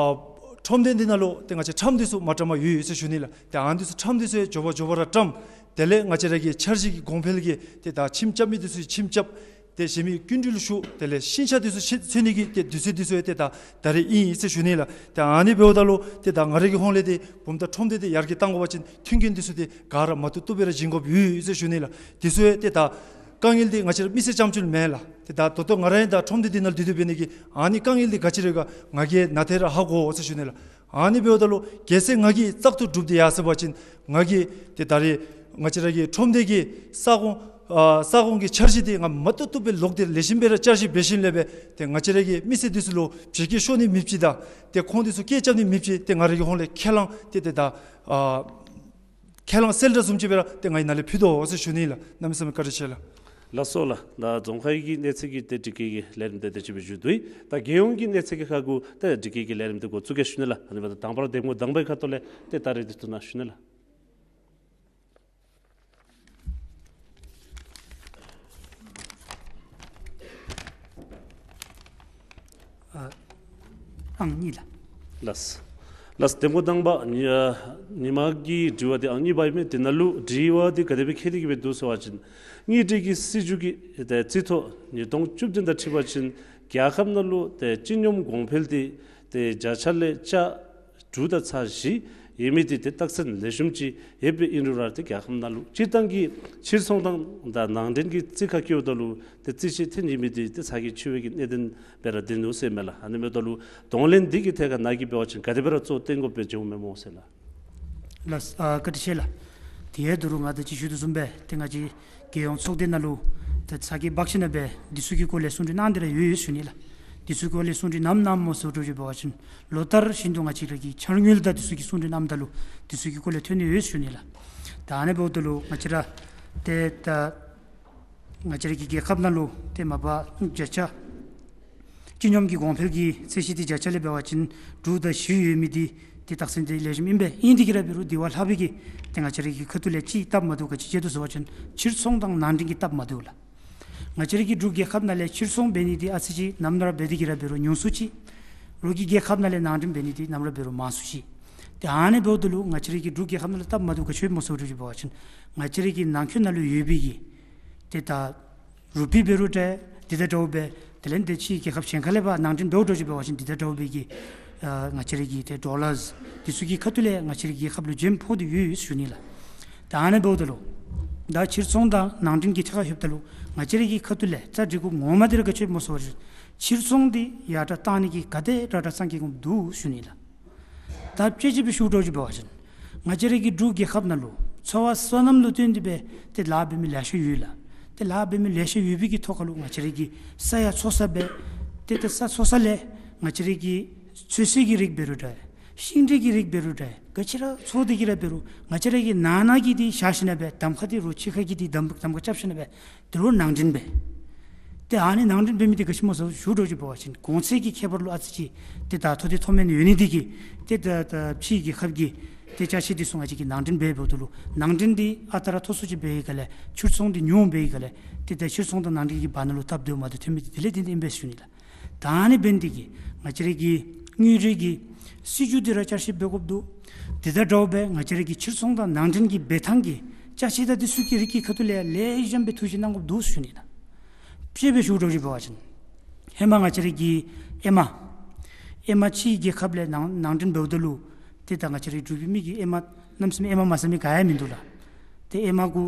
ཁྲོམ་སྡེ་འདི་ནང་ལུ་ཏེ་ང་བཅས་ཁྲམ་འདི་ཚུ་མ་བཀྲམ་པར་ཡོད་ཡོད་ཟེར་ཞུ་ནི་ལགས། ཏེ་ཨ་ནི་འདི་ཚུ་ཁྲམ་འདི་ཚུ་ཡང་མགྱོགས་པ་མགྱོགས་པ་ར་བཀྲམ། དེ་ལས་ང་བཅས་ར་གི་འཆར་གཞི་གི་གོང་འཕེལ་གྱི་ཏེ་ད་ཁྱིམ་རྐྱབ་མི་འདི་ཚུ་ཁྱིམ་རྐྱབ། ཏེ་གཞན་མི་སྐྱིན་འགྲུལ་ཞུ། དེ་ལས་ཤིང་ཆ་འདི་ཚུ་ཆེ་ཚེ་ནི་གི་ཏེ་དུས་ཚོད་འདི་ཚུ་ཡང་ཏེ་ད་ད་རེས་ཨིན་ཟེར་ཞུ་ནི་ལགས། ཏེ་ཨ་ནི་འབདཝ་ད་ལུ་ཏེ་ད་ང་རའི་གི་ཧོངས་ལས་ཏེ་བུམ་ཐང་ཁྲོམ་སྡེ་འདི་ཡར་རྒྱས་གཏང་དགོ་པ་ཅིན་མཐུན་རྐྱེན་འདི་ཚུ་ཏེ་ག་ར་མ་བཏུབ་བཏུབ་སྦེ་ར་བྱིན་དགོཔ་ཡོད་ཟེར་ཞུ་ནི་ལགས། འདི་ཚུ་ཡང་ཏེ་ད་དཀའ་ངལ་འདི་ང་བཅས་ར་མི་སེར་རྐྱངམ་ཅིག་ལུ་མེན་ལགས། ཏེ་ད་ད་ལྟོ་ང་ར་ཡང་ད་ཁྲོམ་སྡེ་འདི་ནང་སྡོད་སྡོད་འབད་ནི་གིས་ཨ་ནི་དཀའ་ངལ་འདི་ག་ཅི་ར་ཡོད་ག་ང་གིས་ནན་ཏན་ར་ཧ་གོ་ཟེར་ཞུ་ནི་ལགས། ཨ་ནི་འབདཝ་ད་ལུ་གལ་སྲིད་ང་གིས་བཙག་འཐུ་གྲུབ་སྟེ་ཡར་སོང་པ་ཅིན་ང་གིས་ཏེ་ད་རེས་ང་བཅས་ར་གི་ཁྲོམ་སྡེ་གི་ས་ཁོངས་ཨ་ས་ཁོངས་ཀྱི་འཆར་གཞི་འདི་ང་མ་བཏུབ་བཏུབ་སྦེ་ལོག་སྟེ་ལེགས་ཤོམ་སྦེ་ར་བསྐྱར་ཞིབ་འབད་ཞིནམ་ལས་སྦེ་ཏེ་ང་བཅས་ར་གི་མི་སེར་འདི་ཚུ་ལུ་བཞེས་སྐྱེལ་ཤོར་ནི་མེདཔ་ཅིག་དང་ཏེ་ཁོང་འདི་ཚུ་སྐད་རྐྱབ་ནི་མེདཔ་ཅིག་ཏེ་ང་རའི་གི་ཧོངས་ལས་ཁས་བླངས་ཏེ་ཏེ་ད་ཨ་ཁས་བླངས་གསལ་བསྒྲགས་བཟུམ་ཅིག་སྦེ་ར་ཏེ་ང་གིས་ནཱ་ལས་ཕུལ་དོ་ཟེར་ཞུ་ནི་ལགས། གནམ་མེད་ས་མེད་བཀའ་དྲིན་ཆེ་ལགས། ལགས་སོ་ལགས། ད་རྫོང་ཁའི་གི་གནས་ཚད་ཀྱི་ཏེ་སྒྲིག་བཀོད་ཀྱི་ལས་རིམ་དེ་དེ་ཅིག་སྦེ་མཇུག་བསྡུ་ཡི། ད་རྒྱལ་ཡོངས་ཀྱི་གནས་ཚད་ཀྱི་ཁར་གུ་ཏེ་སྒྲིག་བཀོད་ཀྱི་ལས་རིམ་དེ་འགོ་བཙུགས་གེ་ཞུ་ནི་ལགས། ཨ་ནི་འབདཝ་ད་དང་པ་ར་འདེམས་ངོ་དང་པའི་ཁ་ཐུག་ལས་ཏེ་ད་རེས་འདི་ཐུགས་གནང་ཞུ་ནི་ལགས། ཨ་ཨང་གཉིས་ལགས། ལགས། ལགས། འདེམས་ངོ་དང་པ་ཉི་ཨ་ཉི་མ་གི་དྲི་བ་འདི་ཨང་གཉིས་པ་ཨིན་མས། དེ་ནང་ལུ་དྲི་བ་འདི་ག་དེ་སྦེ་འཁོད་དེ་གི་སྦེ་འདུག་ཟེར་བ་ཅིན་དངུལ་འབྲེལ་གྱི་སྲིད་བྱུས་ཀྱི་ཏེ་རྩིས་ཐོ་ཉིས་སྟོང་བཅུ་བདུན་དང་འཁྲིལ་བ་ཅིན་རྒྱལ་ཁབ་ནང་ལུ་ཏེ་སྤྱི་སྙོམས་གོང་འཕེལ་འདི་ཏེ་བརྒྱ་ཆ་ལས་ཆ་དྲུག་དང་ཚག་བཞི་ཡོད་མི་འདི་ཏེ་རྟགས་མཚན་ལེགས་ཤོམ་ཅིག་ཡོདཔ་ཨིན་རུང་ར་ཏེ་རྒྱལ་ཁབ་ནང་ལུ་སྤྱིར་བཏང་གི་ཕྱིར་ཚོང་དང་ད་ནང་འདྲེན་གྱི་རྩིས་ཁར་བཀོདཔ་ད་ལུ་ཏེ་རྩིས་ཆད་ཐོན་ཡོད་མི་འདི་ཏེ་ཚ་གྱང་ཆེ་བའི་གི་གནད་དོན་སྦེ་ར་སྡོད་ནུག་ཟེར་མས་ལགས། ཨ་ནི་འབདཝ་ད་ལུ་གདོང་ལེན་འདི་གི་ཐད་ཁར་ནཱ་གིས་འབད་བ་ཅིན་ག་དེ་སྦེ་ར་གཙོ་བོ་བཏོན་དགོཔ་སྦེ་འགྱོཝ་མས་སྨོ་ཟེར་ལགས། ལགས། ཨ་བཀའ་དྲིན་ཆེ་ལགས། དེ་ཡང་ད་རུང་ང་ད་ཅི་ཞུ་དོ་བཟུམ་སྦེ་ཏེ་ང་བཅས་རྒྱལ་ཡོངས་ཚོགས་སྡེ་ནང་ལུ་ད་ཚ་གྱང་འབག་ཞིནམ་སྦེ་འདི་ཚུ་གི་སྐོར་ལས་གསུང་གྲོས་གནང་སྟེ་ར་ཡོད་ཡོད་ཞུ་ནི་ལགས། འདི་ཚུ་གི་སྐོར་ལས་གསུང་གྲོས་གནངམ་གནངམ་སྨོ་ཟེར་དྲག་ཅིག་འབད་བ་ཅིན་ལོ་ལྟར་བཞིན་དུ་ང་བཅས་ར་གི་འཆར་དངུལ་དང་འདི་ཚུ་གི་གསུང་གྲོས་གནངམ་ད་ལུ་འདི་ཚུ་གི་སྐོར་ལས་ཐོན་ནི་ཡོད་ཞུ་ནི་ལགས། ད་ཨ་ནི་འབདཝ་ད་ལུ་ང་བཅས་ར་ཏེ་ད་ང་བཅས་ར་གི་རྒྱལ་ཁབ་ནང་ལུ་ཏེ་མ་པ་བརྒྱ་ཆ་སྤྱི་སྙོམས་ཀྱི་གོང་འཕེལ་གྱི་ཚད་གཞི་འདི་བརྒྱ་ཆ་ལས་འབད་བ་ཅིན་དྲུག་དང་བཞི་ཡོད་མི་འདི་ཏེ་རྟགས་མཚན་འདི་ལེགས་ཤོམ་ཨིན་པས། ཨིན་ཏེ་གི་ར་འབད་རུང་དེ་བ་ལྷག་པའི་གི་ཏེ་ང་བཅས་ར་གི་ཁ་ཐུག་ལས་ཅིག་སྟབས་མ་བདེཝ་ག་ཅི་ཅིག་འདུག་ཟེར་བ་ཅིན་ཕྱིར་ཚོང་དང་ནང་འདྲེན་གྱི་སྟབས་མ་བདེཝ་ལགས། ང་བཅས་ར་གི་འབྲུག་རྒྱལ་ཁབ་ནང་ལས་ཕྱིར་ཚོང་འབད་ནི་འདི་ཨ་ཙི་ཅིག་ནམ་ར་འབད་དེ་གི་ར་འབད་རུང་ཉུང་སུ་ཅིག། རོགས་ཀྱི་རྒྱལ་ཁབ་ནང་ལས་ནང་འདྲེན་འབད་ནི་འདི་ནམ་ར་འབད་རུང་མང་སུ་ཅིག། ཏེ་ཨ་ནི་འབདཝ་ད་ལུ་ང་བཅས་ར་གི་འབྲུག་རྒྱལ་ཁབ་ནང་ལུ་སྟབས་མ་བདེཝ་ག་ཅི་ཡོདཔ་སྨོ་ཟེར་དྲག་ཅིག་འབད་བ་ཅིན་ང་བཅས་ར་གི་ནང་འཁོད་ནང་ལུ་ཡོད་པའི་གི་ཏེ་ད་རུ་པི་འབད་རུང་འདྲ་འདི་དང་འདྲཝ་སྦེ་དེ་ལས་ཏེ་ཕྱིའི་རྒྱལ་ཁབ་གཞན་ཁ་ལས་ཕར་ནང་འདྲེན་འབདཝ་དྲག་ཅིག་འབད་བ་ཅིན་འདི་དང་འདྲཝ་སྦེ་གི་ཨ་ང་བཅས་ར་གི་ཏེ་ཌོ་ལརསི་འདི་ཚུ་གི་ཁ་ཐུག་ལས་ང་བཅས་ར་གི་རྒྱལ་ཁབ་ལུ་འཇམ་ཕོག་སྟེ་ཡོད་ཡོད་ཞུ་ནི་ལགས། ད་ཨ་ནི་འབདཝ་ད་ལུ་ད་ཕྱིར་ཚོང་དང་ནང་འདྲེན་གྱི་ཐད་ཁར་ལྷོདཔ་ད་ལུ་ང་བཅས་ར་གི་ཁ་ཐུག་ལས་རྩ་སྒྲིག་གུ་ངོ་མ་འདི་ར་ག་ཅི་ཡོདཔ་སྨོ་ཟེར་བ་ཅིན་ཕྱིར་ཚོང་འདི་ཡར་དྲག་བཏང་ནི་གི་ག་དེ་དྲག་དྲག་བསམ་གྱི་དགོཔ་འདུག་ཞུ་ནི་ལགས། ད་དཔེ་ཅིག་སྦེ་ཞུ་དྲག་ཅིག་འབད་བ་ཅིན་ང་བཅས་ར་གི་འབྲུག་རྒྱལ་ཁབ་ནང་ལུ་འཚོ་བ་སོ་ནམ་ལུ་བརྟེན་ཏེ་སྦེ་ཏེ་ལཱ་འབད་མི་ལེ་ཤ་ཡོད་ལགས། ཏེ་ལཱ་འབད་མི་ལེ་ཤ་ཡོད་པའི་གི་ཐོག་ཁར་ལུ་ང་བཅས་ར་གི་ས་ཡང་འཚོ་ས་སྦེ་ཏེ་ཏེ་ས་འཚོ་ས་ལས་ང་བཅས་ར་གི་ཚོད་བསྲེ་གི་རིགས་འབད་རུང་འདྲ་ཤིང་འབྲས་ཀྱི་རིགས་འབད་རུང་འདྲ་ག་ཅི་ར་འཚོ་སྟེ་གི་ར་འབད་རུང་ང་བཅས་ར་གི་ནང་ན་གི་འདི་བཞག་ཞིནམ་སྦེ་གདམ་ཁ་འདི་རོགས་ཕྱི་ཁ་གི་འདི་གདམ་གདམ་ཁ་རྐྱབ་ཞིནམ་སྦེ་དེ་ལུ་ནང་འདྲེན་འབད། ཏེ་ཨ་ནི་ནང་འདྲེན་འབད་མི་འདི་ག་ཅི་སྨོ་ཟེར་ཞུ་དྲག་ཅིག་འབད་བ་ཅིན་གོང་ཚད་ཀྱི་ཁྱད་པར་ལུ་ཨ་ཙི་ཅིག་ཏེ་ད་མཐོ་དེ་མཐོ་དམན་ཡོད་ནི་འདི་གིས་ཏེ་ད་ད་ཕྱིའི་རྒྱལ་ཁབ་ཀྱི་ཏེ་ཅ་ཆས་འདི་ཚུ་ང་བཅས་ཀྱིས་ནང་འདྲེན་འབད་འབདཝ་ད་ལུ་ནང་འདྲེན་འདི་ཨ་རྟག་ར་མཐོ་སུ་ཅིག་འབད་བའི་སྒང་ལས་ཕྱིར་ཚོང་འདི་ཉུང་འབད་བའི་སྒང་ལས་ཏེ་ད་ཕྱིར་ཚོང་དང་ནང་འདྲེན་གྱི་བར་ན་ལུ་སྟབས་བདེཝ་མ་བདེཝ་ཐོན་མི་འདི་དེ་ལས་བརྟེན་ཏེ་ཨིན་པས་ཞུ་ནི་ལགས། ད་ཨ་ནི་འབད་ནི་འདི་གིས་ང་བཅས་ར་གི་དངུལ་འབྲེལ་གྱི་སྲིད་བྱུས་འདི་ར་བསྐྱར་ཞིབ་འབད་དགོཔ་འདུག། དེ་དང་འདྲཝ་སྦེ་ང་བཅས་ར་གི་ཕྱིར་ཚོང་དང་ནང་འདྲེན་གྱི་འབད་ཐངས་ཀྱི་ཅ་ཆས་དང་འདི་ཚུ་གི་རིགས་ཀྱི་ཁ་ཐུག་ལས་ལེགས་ཤོམ་སྦེ་ཐུགས་དཔྱད་གནང་དགོཔ་འདུག་ཞུ་ནི་ལགས། དཔྱེ་སྦེ་ཞུ་དྲག་ཅིག་འབད་བ་ཅིན་ཧེ་མ་ང་བཅས་ར་གི་ཨེ་མ་ཨེ་མ་ཕྱིའི་རྒྱལ་ཁབ་ལས་ནང་ནང་འདྲེན་འབདཝ་ད་ལུ་ཏེ་ད་ང་བཅས་ར་འབྲུག་པའི་མི་གིས་ཨེ་མ་གནམ་མེད་ས་མེད་ཨེ་མ་མ་ཟ་མི་ག་ཡང་མིན་འདུག་ལགས། ཏེ་ཨེ་མ་གུ་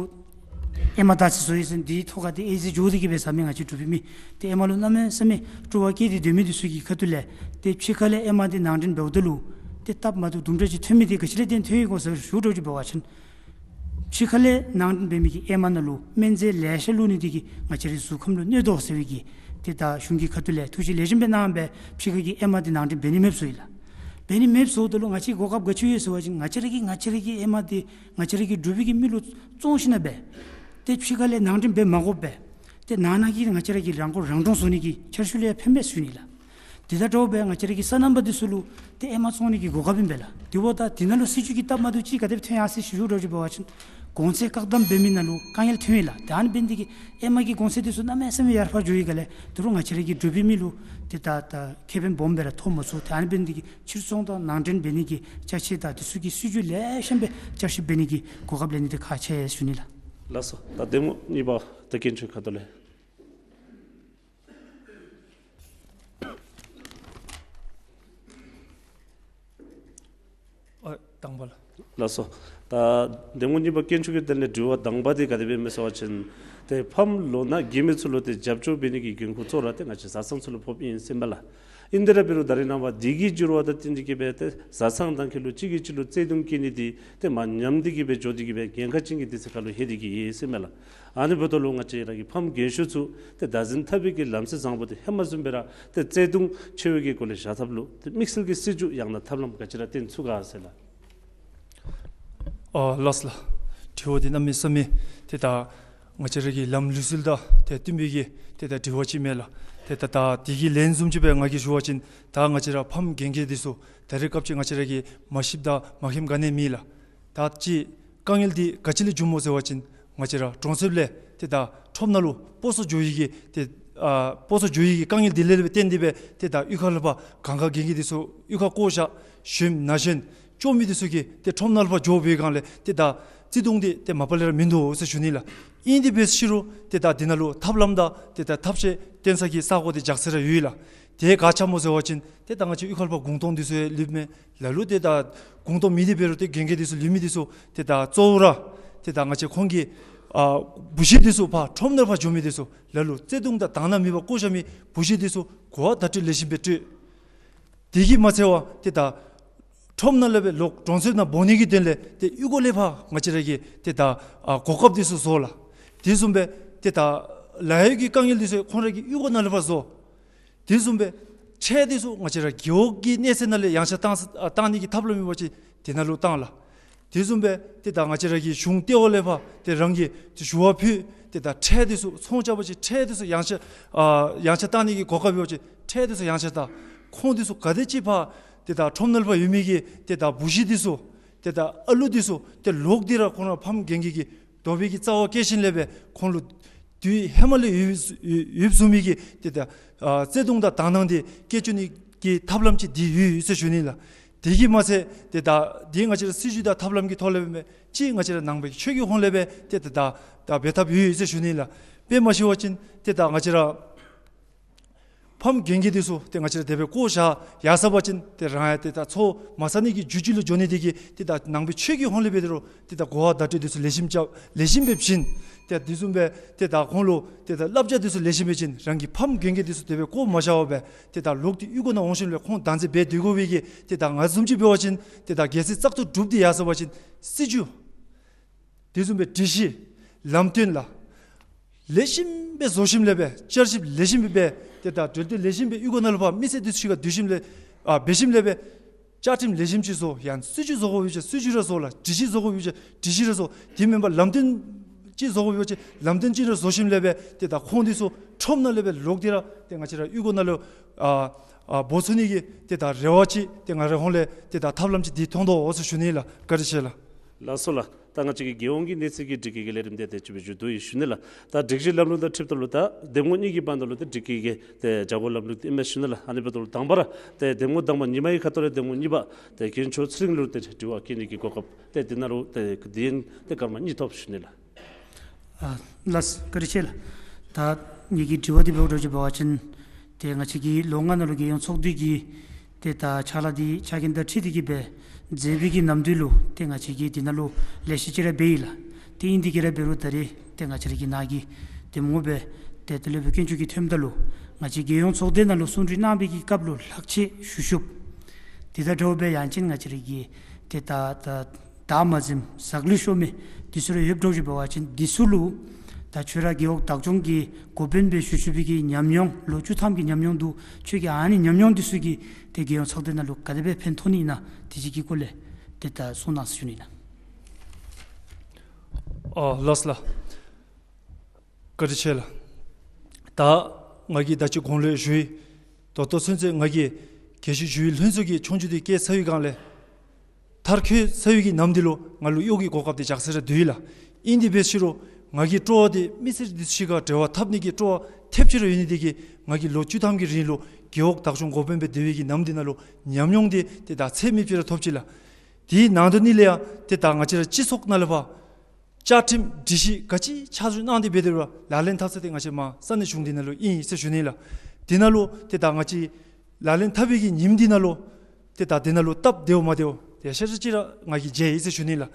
ཨེ་མ་ད་ཅི་བཟོ་ཡི་ཟེར་འདི་ཐོག་ཁར་ཏེ་ཨེ་ཙི་འགྱོ་སྟེ་གི་སྦེ་ཟ་མི་ང་བཅས་འབྲུག་པའི་མི་ཏེ་ཨེ་མ་ལུ་གནམ་མེད་ས་མེད་སྤྲོ་བ་བསྐྱེད་དེ་སྡོད་མི་འདི་ཚུ་གི་ཁ་ཐུག་ལས་ཏེ་ཕྱི་ཁ་ལས་ཨེ་མ་འདི་ནང་འདྲེན་འབདཝ་ད་ལུ་ཏེ་སྟབས་མ་བདེཝ་དུམ་གྲ་ཅིག་ཐོན་མི་འདི་ག་ཅི་ལས་བརྟེན་ཐོན་ཡི་གོ་ཟེར་ཞུ་དྲག་ཅིག་འབད་བ་ཅིན་ཕྱི་ཁ་ལས་ནང་འདྲེན་འབད་མི་གི་ཨེ་མ་ནང་ལུ་སྨན་རྫས་ལེ་ཤ་བླུགས་ནི་འདི་གིས་ང་བཅས་རའི་གཟུགས་ཁམས་ལུ་གནོད་དོ་ཟེར་བའི་གི་ཏེ་ད་གཞུང་གི་ཁ་ཐུག་ལས་ཐུགས་བཞེད་ལེགས་ཤོམ་སྦེ་གནང་སྦེ་ཕྱི་ཁ་གི་ཨེ་མ་འདི་ནང་འདྲེན་འབད་ནི་མེདཔ་བཟོ་ཡི་ལགས། འབད་ནི་མེདཔ་བཟོཝ་ད་ལུ་ང་བཅས་གོ་སྐབས་ག་ཅི་ཡོད་ཟེར་བ་ཅིན་ང་བཅས་ར་གི་ང་བཅས་ར་གི་ཨེ་མ་འདི་ང་བཅས་ར་གི་འབྲུག་པའི་གི་མི་ལུ་བཙོང་ཞིནམ་སྦེ་ཏེ་ཕྱི་ཁ་ལས་ནང་འདྲེན་འབད་མ་དགོཔ་སྦེ་ཏེ་ནང་ན་གི་ང་བཅས་ར་གི་རང་མགོ་རང་འདྲོངས་བཟོ་ནི་གི་འཆར་གཞི་ལུ་ཡང་ཕན་པས་ཟེར་ཞུ་ནི་ལགས། དེ་དང་འདྲཝ་སྦེ་ང་བཅས་ར་གི་སོ་ནམ་པ་འདི་ཚུ་ལུ་ཏེ་ཨེ་མ་བཙོང་ནི་གི་གོ་སྐབས་ཨིན་པས་ལགས། དེ་འབདཝ་ད་དེ་ནང་ལུ་སྲིད་བྱུས་ཀྱི་སྟབས་མ་བདེཝ་ཅིག་ག་དེ་སྦེ་ཐོན་ཡར་སོ་ཡི་ཟེར་ཞུ་དྲག་ཅིག་འབད་བ་ཅིན་གོང་ཚད་བཀག་དམ་འབད་མི་ནང་ལུ་དཀའ་ངལ་ཐོན་ཡི་ལགས། ཏེ་ཨ་ནི་འབད་ནི་འདི་གིས་ཨེ་མ་གི་གོང་ཚད་འདི་ཚུ་གནམ་མེད་ས་མེད་ཡར་འཕར་འགྱོ་བའི་སྒང་ལས་ད་རུང་ང་བཅས་ར་གི་འབྲུག་པའི་མི་ལུ་ཏེ་ད་ད་ཁེ་ཕན་སྦོམ་སྦེ་ར་ཐོབ་མ་ཚུགས། ཏེ་ཨ་ནི་འབད་ནི་འདི་གིས་ཕྱིར་ཚོང་དང་ནང་འདྲེན་འབད་ནི་གི་ཅ་ཆས་དང་འདི་ཚུ་གི་སྲིད་བྱུས་ལེགས་ཤོམ་སྦེ་བསྐྱར་ཞིབ་འབད་ནི་གི་གོ་སྐབས་ལེན་ནི་འདི་ཁག་ཆེ་ཟེར་ཞུ་ནི་ལགས། ལགས་སོ། ད་གདམ་ངོ་གཉིས་པ་ད་དཀོན་མཆོག་ཁ་ཐུག་ལས། ཨ་དང་པ་ལགས། ལགས་སོ། ད་གདམ་ངོ་གཉིས་པ་དཀོན་མཆོག་གིས་དེ་ལས་དྲི་བ་དང་པ་འདི་ག་དེ་སྦེ་ཨིན་མས་ཟེར་བ་ཅིན་ཏེ་ཕམ་ལོ་ན་རྒས་མི་ཚུ་ལུ་ཏེ་རྒྱབ་སྐྱོར་འབད་ནི་གི་འགན་ཁུར་གཙོ་བོ་ར་ཏེ་ང་བཅས་བཟའ་ཚང་ཚུ་ལུ་ཕོགཔ་ཨིན་ཟེར་མས་ལགས། ཨིན་ཏེ་ར་འབད་རུང་ད་རེས་ནངས་པ་འདི་གི་འགྱུར་བ་དང་བསྟུན་ཏེ་གི་སྦེ་ཏེ་བཟའ་ཚང་དང་ཁེ་ལུ་གཅིག་གིས་གཅིག་ལུ་བརྩེ་གདུང་བསྐྱེད་ནི་འདི་ཏེ་མར་ཉམས་ཏེ་གི་སྦེ་འགྱོ་སྟེ་གི་སྦེ་ཉེན་ཁ་ཅན་གྱི་དུས་ཚོད་ཁར་ལུ་ལྷོད་དེ་གི་ཡོད་ཟེར་མས་ལགས། ཨ་ནི་འབདཝ་ད་ལུ་ང་བཅས་ར་གི་ཕམ་རྒན་ཤོས་ཚུ་ཏེ་བདག་འཛིན་འཐབ་པའི་གི་ལམ་སྲོལ་བཟང་པོ་འདི་ཧེ་མ་བཟུམ་སྦེ་ར་ཏེ་བརྩེ་གདུང་ཆེ་བའི་གི་སྒོ་ལས་བཞག་ཐབས་ལུ་ཏེ་དམིགས་བསལ་གྱི་སྲིད་བྱུས་ཡང་ན་ཐབས་ལམ་ག་ཅི་ར་བཏོན་ཚུགས་ག་ཟེར་ལགས། ཨ་ལགས་སོ་ལགས། དྲི་བ་འདི་གནམ་མེད་ས་མེད་ཏེ་ད་ ང་བཅས་ར་གི་ལམ་ལུགས་སྲོལ་དང་ཏེ་བསྟུན་པའི་གི་ཏེ་ད་དྲི་བ་ཅིག་མས་ལགས། ཏེ་ད་ད་དེ་གི་ལན་བཟུམ་ཅིག་སྦེ་ང་གིས་ཞུ་བ་ཅིན་ད་ང་བཅས་ར་ཕམ་རྒན་རྒས་འདི་ཚུ་ད་རེས་སྐབས་ཅིག་ང་བཅས་ར་གིས་མ་ཤེསཔ་དང་མ་མཁྱེནམ་ག་ནི་ཡང་མེད་ལགས། ད་ཅི་དཀའ་ངལ་འདི་ག་ཅི་ལས་བྱུངམ་སྨོ་ཟེར་བ་ཅིན་ང་བཅས་ར་གྲོང་གསེབ་ལས་ཏེ་ད་ཁྲོམ་ནང་ལུ་སྤོ་སོར་འགྱོ་ཡི་གི་ཏེ་ཨ་སྤོ་སོར་འགྱོ་ཡི་གི་དཀའ་ངལ་འདི་ལས་སྦེ་བརྟེན་ཏེ་སྦེ་ཏེ་ད་གཡུས་ཁ་ལས་ཕར་གང་ག་རྒན་རྒས་འདི་ཚུ་གཡུས་ཁར་བཀོ་བཞག་གཞོནམ་ན་གཞོན་སྐྱོ་མི་འདི་ཚུ་གིས་ཏེ་ཁྲོམ་ནང་ལས་ཕར་འགྱོ་བའི་སྒང་ལས་ཏེ་ད་བརྩེ་དུང་འདི་ཏེ་མ་པ་ལས་ར་མིན་འདུག་ཟེར་ཞུ་ནི་ལགས། ཨིན་དེ་འབད་ཞི་རུང་ཏེ་ད་འདི་ནང་ལུ་ཐབས་ལམ་དང་ཏེ་ད་ཐབས་ཤེས་བཏོན་ས་གི་ས་གོ་འདི་རྒྱགས་ཚར་ར་ཡོད་ལགས། དེ་ག་ཅི་སྨོ་ཟེར་བ་ཅིན་ཏེ་ད་ང་བཅས་གཡུས་ཁ་ལས་ཕར་གུང་སྟོང་འདི་ཚུ་ཡང་ལུསཔ་མས། ལ་ལུ་ཏེ་ད་གུང་སྟོང་མེད་དེ་འབད་རུང་ཏེ་རྒན་རྒས་འདི་ཚུ་ལུས་མི་འདི་ཚུ་ཏེ་ད་གཙོ་བོ་ར་ཏེ་ད་ང་བཅས་ཁོང་གི་ཨ་བུ་གཞི་འདི་ཚུ་ཕར་ཁྲོམ་ནང་ཕར་འགྱོ་མི་འདི་ཚུ་ལ་ལུ་བརྩེ་དུང་དང་དག་སྣང་མེད་པར་བཀོ་བཞག་མི་བུ་གཞི་འདི་ཚུ་གོ་བ་བརྡ་སྤྲོད་ལེགས་ཤོམ་སྦེ་སྤྲོད། དེ་གིས་མ་ཚད་པར་ཏེ་ད་ཁྲོམ་ནང་ལས་སྦེ་ལོག་གྲོང་གསེབ་ནང་འབོ་ནི་གི་དོན་ལས་ཏེ་གཡུས་སྒོ་ལས་ཕར་ང་བཅས་ར་གིས་ཏེ་ད་ཨ་གོ་སྐབས་འདི་ཚུ་བཟོ་ལགས། དེ་བཟུམ་སྦེ་ཏེ་ད་ལཱ་གཡོག་གི་དཀའ་ངལ་འདི་ཚུ་ཁོང་ར་གི་གཡུས་སྒོ་ནང་ལས་ཕར་བཟོ། དེ་བཟུམ་སྦེ་ཁྲལ་འདི་ཚུ་ང་བཅས་ར་རྒེད་འོག་གི་གནས་ཚད་ནང་ལས་ཡངས་ཆག་བཏང་ཨ་བཏང་ནི་གི་ཐབས་ལམ་ཡོད་པ་ཅིན་དེ་ནང་ལུ་བཏང་ལགས། དེ་བཟུམ་སྦེ་ཏེ་ད་ང་བཅས་ར་གི་གཞུང་ལྟེ་བ་ལས་ཕར་ཏེ་རང་གིས་ཏེ་ཞུ་བ་ཕུལ། ཏེ་ད་ཁྲལ་འདི་ཚུ་ཚོང་རྐྱབ་པ་ཅིན་ཁྲལ་འདི་ཚུ་ཡངས་ཆག་ཨ་ཡངས་ཆག་བཏང་ནི་གི་གོ་སྐབས་ཡོད་པ་ཅིན་ཁྲལ་འདི་ཚུ་ཡངས་ཆག་བཏང་། ཁོང་འདི་ཚུ་ག་དེ་ཅིག་ཕར་ཏེ་ད་ཁྲོམ་ནང་ལས་ཕར་ཡོད་མི་གི་ཏེ་ད་བུ་གཞི་འདི་ཚུ་ཏེ་ད་ཨ་ལུ་འདི་ཚུ་ཏེ་ལོག་སྟེ་ར་ཁོང་ར་ཕམ་རྒན་རྒས་ཀྱི་དོ་པོའི་གི་རྩ་བ་བསྐྱེད་ཞིནམ་ལས་སྦེ་ཁོང་ལུ་དུས་ཧེ་མ་ལས་ཡོད་ཡོད་ཡོདཔ་བཟུམ་མའི་གི་ཏེ་ད་ཨ་བརྩེ་དུང་དང་དག་སྣང་འདི་བསྐྱེད་བཅུག་ནི་གི་ཐབས་ལམ་ཅིག་འདི་ཡོད་ཡོད་ཟེར་ཞུ་ནི་ལགས། དེ་གིས་མ་ཚད་ཏེ་ད་འདི་ང་བཅས་ར་སྲིད་བྱུས་དང་ཐབས་ལམ་གྱི་ཐོག་ལས་སྦེ་ཅིག་ང་བཅས་ར་ནང་པའི་ཆོས་ཀྱི་ཧོངས་ལས་སྦེ་ཏེ་ད་ད་ད་འབད་ཐབས་ཡོད་ཡོད་ཟེར་ཞུ་ནི་ལགས། དཔེ་མ་ཞུ་བ་ཅིན་ཏེ་ད་ང་བཅས་ར་ཕམ་རྒན་རྒས་འདི་ཚུ་ཏེ་ང་བཅས་ར་དེ་སྦེ་བཀོ་བཞག་ཡར་སོང་པ་ཅིན་ཏེ་རང་ཡང་ཏེ་ད་འཚོ་མ་ཟ་ནི་གི་རྒྱུ་ཅིག་ལུ་འགྱོ་ནི་དེ་གིས་ཏེ་ད་ནང་པའི་ཆོས་ཀྱི་ཧོངས་ལས་འབད་དེ་རུང་ཏེ་ད་གོ་བ་བརྡ་སྤྲོད་འདི་ཚུ་ལེགས་ཤོམ་རྐྱབ་ལེགས་ཤོམ་སྦེ་བྱིན། ཏེ་དེ་བཟུམ་སྦེ་ཏེ་ད་ཁོང་ལུ་ཏེ་ད་བསླབ་བྱ་འདི་ཚུ་ལེགས་ཤོམ་སྦེ་བྱིན། རང་གི་ཕམ་རྒན་རྒས་འདི་ཚུ་དེ་སྦེ་བཀོ་མ་བཞག་པར་སྦེ་ཏེ་ད་ལོག་སྟེ་གཡུས་སྒོ་ནང་འོང་ཞིནམ་ལས་ཁོང་བདག་འཛིན་འབད་སྡོད་དགོ་པའི་གི་ཏེ་ད་ང་བཟུམ་ཅིག་འབད་བ་ཅིན་ཏེ་ད་རྒྱལ་སྲིད་བཙག་འཐུ་གྲུབ་སྟེ་ཡར་སོང་པ་ཅིན་སྲིད་བྱུས་དེ་བཟུམ་སྦེ་སྒྲིག་གཞི་ལམ་སྟོན་ལགས། ལེགས་ཤོམ་སྦེ་བཟོ་ཞིནམ་ལས་སྦེ་བསྐྱར་ཞིབ་ལེགས་ཤོམ་སྦེ་འབད། ཏེ་ད་གྲོས་བསྟུན་ལེགས་ཤོམ་སྦེ་གཡུས་སྒོ་ནང་ལུ་ཕར་མི་སེར་འདི་ཚུ་ག་བསྡུ་ཞིནམ་ལས་ཨ་འབད་ཞིནམ་ལས་སྦེ་བཅའ་ཁྲིམས་ལེགས་ཤོམ་ཅིག་བཟོ། ཡང་སྲིད་བྱུས་བཟོ་དགོ་པ་ཅིན་སྲིད་བྱུས་ར་བཟོ་ལགས། སྒྲིག་གཞི་བཟོ་དགོ་པ་ཅིན་སྒྲིག་གཞི་ར་བཟོ། དེ་མེན་པར་ལམ་སྟོན་ཅིག་བཟོ་དགོ་པ་ཅིན་ལམ་སྟོན་ཅིག་ར་བཟོ་ཞིནམ་ལས་སྦེ་ཏེ་ད་ཁོང་འདི་ཚུ་ཁྲོམ་ནང་ལས་སྦེ་ལོག་སྟེ་ར་ཏེ་ང་བཅས་ར་གཡུས་སྒོ་ནང་ལུ་ཨ་ཨ་འབོ་ཚུགས་ནི་གི་ཏེ་ད་རེ་བ་ཅིག་ཏེ་ང་རའི་ཧོངས་ལས་ཏེ་ད་ཐབས་ལམ་ཅིག་འདི་མཐོང་དོ་ཟེར་ཞུ་ནི་ལགས། བཀའ་དྲིན་ཆེ་ལགས། ལགས་སོ་ལགས། ད་ང་བཅས་ཀྱི་རྒྱལ་ཡོངས་ཀྱི་གནས་ཚད་ཀྱི་སྒྲིག་འགལ་གྱི་ལས་རིམ་དེ་དེ་ཅིག་སྦེ་མཇུག་བསྡུ་ཡི་ཞུ་ནི་ལགས། ད་སྒྲིག་གཞི་ལམ་ལུགས་དང་འཁྲིལཝ་ད་ལུ་ད་འདེམས་ངོ་གཉིས་ཀྱི་བར་ན་ལུ་ད་སྒྲིག་འགལ་གྱི་ཏེ་བྱ་སྒོ་ལམ་ལུགས་དེ་ཨིན་མས་ཞུ་ནི་ལགས། ཨ་ནི་འབདཝ་ད་ལུ་དང་པ་ར་ཏེ་འདེམས་ངོ་དང་པ་ཉིན་མའི་ཁ་ཐུག་ལས་འདེམས་ངོ་གཉིས་པ་ཏེ་དགེ་འདུན་ཆོས་ཚེ་རིང་ལུ་ཏེ་དྲི་བ་བཀོད་ནི་གི་གོ་སྐབས་ཏེ་དེ་ནང་ལུ་ཏེ་དེ་ཡང་ཏེ་སྐར་མ་གཉིས་ཐོབ་ཞུ་ནི་ལགས། ཨ་ལགས་སོ། བཀའ་དྲིན་ཆེ་ལགས། ད་ངེ་གི་དྲི་བ་འདི་འབདཝ་འདྲཝ་ཅིག་འབད་བ་ཅིན་ཏེ་ང་བཅས་ཀྱི་ལོ་ལྔ་ནང་ལུ་རྒྱལ་ཡོངས་ཚོགས་འདུ་གི་ཏེ་ད་ཕྱག་ལཱ་འདི་ཕྱག་འགན་དང་འཁྲིལ་ཏེ་གི་སྦེ་མཛད་པའི་གི་ནམ་དུས་ལུ་ཏེ་ང་བཅས་ཀྱིས་དེ་ནང་ལུ་ལས་གཞི་ཅིག་ར་འབད་ཡི་ལགས། ཏེ་ཨིན་དེ་གིས་ར་འབད་རུང་ད་རེས་ཏེ་ང་བཅས་ར་གི་ནང་གི་འདེམས་ངོ་སྦེ་ཏེ་དེ་ལས་འབད་དཀོན་མཆོག་གིས་ཐོནམ་ད་ལུ་ང་བཅས་རྒྱལ་ཡོངས་ཚོགས་སྡེ་ནང་ལུ་གསུང་གྲོས་གནང་བའི་གི་སྐབས་ལུ་ལྷག་ཆད་ཞུ་ཞུཝ་དེ་དང་འདྲཝ་སྦེ་ཡང་ཅིན་ང་བཅས་ར་གི་ཏེ་ད་ད་བདག་མ་འཛེམ་ཟག་ལུས་ཤོར་མི་འདི་ཚུ་ར་ཡོདཔ་འདྲཝ་ཅིག་འབད་བ་ཅིན་འདི་ཚུ་ལུ་ད་ཁྱོད་ར་རྒེད་འོག་བདག་སྐྱོང་གི་འགོ་དཔོན་སྦེ་བཞུགས་བཞུགས་པའི་གི་ཉམས་མྱོང་ལོ་བཅུ་ཐམ་གྱི་ཉམས་མྱོང་འདུག། ཁྱོད་ཀྱིས་ཨ་ནི་ཉམས་མྱོང་འདི་ཚུ་གིས་ཏེ་རྒྱལ་ཡོངས་ཚོགས་སྡེ་ནང་ལུ་ག་དེ་སྦེ་ཕན་ཐོགས་ནི་ཨིན་ན་དེ་ཅིག་གི་སྐོར་ལས་ཏེ་ད་གསུང་གནང་ཟེར་ཞུ་ནི་ཨིན། ཨ་ལགས་སོ་ལགས། བཀའ་དྲིན་ཆེ་ལགས། ད་ང་གིས་ད་ཅི་གོང་ལུ་ཞུ་ཡི། ད་ལྟོ་ཚུན་ཚོད་ང་གིས་དགེ་བཤེས་ཞུ་ཡི་ལྷུན་རྩེ་གི་ཆོས་རྒྱུགས་འདི་བཀལ་ཚར་བའི་སྒང་ལས་མཐར་འཁྱོལ་ཚར་བའི་གི་ནམ་དུས་ལུ་ང་ལུ་གཡོག་གི་གོ་སྐབས་འདི་རྒྱགས་ཚར་ར་སྡོད་ཡི་ལགས། ཨིན་དེ་འབད་ཞུ་རུང་ང་གི་སྤྲོ་བ་འདི་མི་སེར་འདི་ཚུ་གཅིག་ཁར་འབྲེལ་བ་འཐབ་ནི་གི་སྤྲོ་བ་ཐེབས་ཅིག་ར་ཡོད་ནི་དེ་གིས་ང་གིས་ལོ་བཅུ་ཐམ་གྱི་རིང་ལུ་རྒེད་འོག་བདག་སྐྱོང་འགོ་དཔོན་སྦེ་སྡོད་པའི་གི་ནམ་དུས་ནང་ལུ་ཉམས་མྱོང་འདི་ཏེ་ད་ཚད་མེདཔ་ཅིག་ར་ཐོབ་ཅི་ལགས། དེའི་ནང་དོན་ནི་ལས་ཡང་ཏེ་ད་ང་བཅས་ར་སྤྱི་ཚོགས་ནང་ལས་ཕར་བཅའ་ཁྲིམས་སྒྲིག་གཞི་ག་ཅི་ཆ་འཇོག་གནང་སྟེ་འབད་དེ་ར་ལག་ལེན་འཐབ་ས་འདི་ང་བཅས་མར་ས་གནས་གཞུང་འདི་ནང་ལུ་ཨིན་ཟེར་ཞུ་ནི་ལགས། དེ་ནང་ལུ་ཏེ་ད་ང་བཅས་ལག་ལེན་འཐབ་པའི་གི་ཉིནམ་འདི་ནང་ལུ་ཏེ་ད་དེ་ནང་ལུ་སྟབས་བདེཝ་མ་བདེཝ་ཏེ་ཤ་ཤ་ཅིག་ར་ང་གིས་མཇལ་ཡི་ཟེར་ཞུ་ནི་ལགས།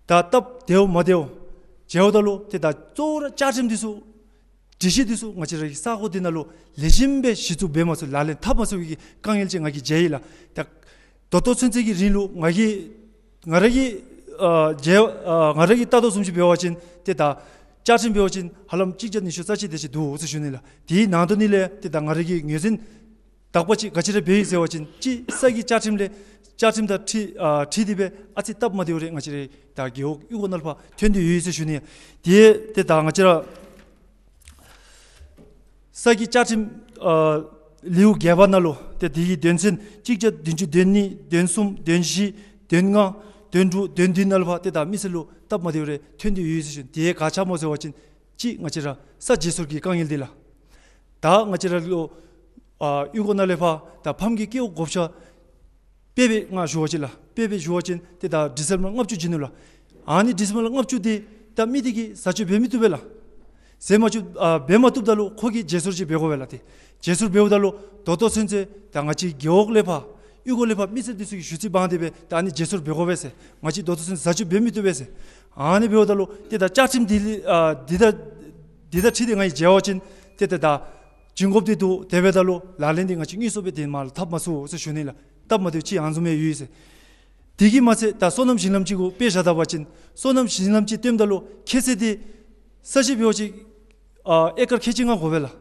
ད་སྟབས་བདེཝ་མ་བདེཝ་མཇལཝ་ད་ལུ་ཏེ་ད་གཙོ་བོ་ར་བཅའ་ཁྲིམས་འདི་ཚུ་སྒྲིག་གཞི་འདི་ཚུ་ང་བཅས་ར་གི་ས་གོ་འདི་ནང་ལུ་ལེགས་ཤོམ་སྦེ་གཞི་བཙུགས་འབད་མ་ཚུགས་ལག་ལེན་འཐབ་མ་ཚུགས་པའི་གི་དཀའ་ངལ་ཅིག་ང་གིས་མཇལ་ཡི་ལགས། ད་ད་ལྟོ་ཚུན་ཚོད་ཀྱི་རིང་ལུ་ང་གིས་ང་ར་གིས་ཨ་མཇལ་ཨ་ང་ར་གིས་བལྟ་དོ་བཟུམ་ཅིག་འབད་བ་ཅིན་ཏེ་ད་བཅའ་ཁྲིམས་འབད་བ་ཅིན་ཧ་ལམ་གཅིག་བརྒྱ་ཉི་ཤུ་རྩ་གཅིག་དེ་ཅིག་འདུག་ཟེར་ཞུ་ནི་ལགས། དེའི་ནང་དོན་ནི་ལས་ཏེ་ད་ང་ར་གིས་ངོས་འཛིན་ཨ་ དག་པ་ཅིག་ག་ཅི་ར་འབད་ཡི་ཟེར་བ་ཅིན་ཅིག་ས་གི་བཅའ་ཁྲིམས་ལས་བཅའ་ཁྲིམས་དང་འཁྲིལ་ཨ་འཁྲིལ་ཏེ་སྦེ་ཨ་ཙི་སྟབས་མ་བདེཝ་རེ་ང་བཅས་རའི་ད་རྒེད་འོག་གཡུས་སྒོ་ནང་ལས་ཕར་ཐོན་ཏེ་ཡོད་ཟེར་ཞུ་ནི། དེ་ཏེ་ད་ང་བཅས་ར་ས་གི་བཅའ་ཁྲིམས་ཨ་ལེའུ་བརྒྱད་པ་ནང་ལུ་ཏེ་དེ་གི་དོན་ཚན་གཅིག་བརྒྱ་བདུན་ཅུ་དོན་གཉིས་དོན་གསུམ་དོན་བཞི་དོན་ལྔ་དོན་དྲུག་དོན་བདུན་ནང་ལུ་ཕར་ཏེ་ད་མི་སེར་ལུ་སྟབས་མ་བདེཝ་རེ་ཐོན་ཏེ་ཡོད་ཟེར་ཞུ་ནི། དེ་ག་ཅི་སྨོ་ཟེར་བ་ཅིན་ཅིག་ང་བཅས་ར་ས་བརྗེ་སོར་གྱི་དཀའ་ངལ་འདི་ལགས། ད་ང་བཅས་ར་ལུ་ཨ་གཡུས་སྒོ་ནང་ལས་ཕར་ད་ཕམ་གྱི་སྐྱེ་བོ་བགོ་བཤའ་དཔེ་སྦེ་ང་ཞུ་བ་ཅིན་ལགས། དཔེ་སྦེ་ཞུ་བ་ཅིན་ཏེ་ད་ཌི་སེམ་བར་ལྔ་བཅུ་བྱིན་ནུག་ལགས། ཨ་ནི་ཌི་སེམ་བར་ལྔ་བཅུ་འདི་ད་མི་འདི་གིས་བཟའ་སྤྱོད་འབད་མི་བཏུབ་པས་ལགས། བཟའ་མ་བཅུག་ཨ་འབད་མ་བཏུབ་ད་ལུ་ཁོ་གིས་བརྗེ་སོར་ཅིག་འབད་དགོ་པས་ལགས། ཏེ་བརྗེ་སོར་འབདཝ་ད་ལུ་ད་ལྟོ་ཚུན་ཚོད་ད་ང་བཅས་རྒེད་འོག་ལས་ཕར་གཡུས་སྒོ་ལས་ཕར་མི་སེར་འདི་ཚུ་གིས་ཞུ་ཚིག་འབག་སྟེ་སྦེ་ད་ཨ་ནི་བརྗེ་སོར་འབད་དགོ་པས་ཟེར། ང་བཅས་ད་ལྟོ་ཚུན་ཚོད་བཟའ་སྤྱོད་འབད་མི་བཏུབ་པས་ཟེར། ཨ་ནི་འབདཝ་ད་ལུ་ཏེ་ད་བཅའ་ཁྲིམས་འདི་ལས་ཨ་འདི་ད་འདི་ད་ཁྲིད་དེ་ང་གིས་མཇལ་བ་ཅིན་ཏེ་ཏེ་ད་བྱིན་དགོཔ་འདི་འདུག། དེ་འབདཝ་ད་ལུ་ལག་ལེན་འདི་ང་བཅས་དངོས་སུ་སྦེ་དེ་མ་ལུ་འཐབ་མ་ཚུགས་ཟེར་ཞུ་ནི་ལགས། སྟབས་མ་བདེཝ་ཅིག་ཨ་ནི་བཟུམ་སྦེ་ཡོད་ཟེར། དེ་གིས་མ་ཚད་ད་སོ་ནམ་ཞིང་ལམ་ཅིག་གུ་དཔེ་བཞག་ད་པ་ཅིན་སོ་ནམ་ཞིང་ལམ་ཅིག་བཏོནམ་ད་ལུ་ཁྱད་ཚད་འདི་ས་གཞི་འབད་བ་ཅིན་ཨ་ཨེ་ཀར་ཁལ་གཅིག་ལྔ་དགོ་པས་ལགས།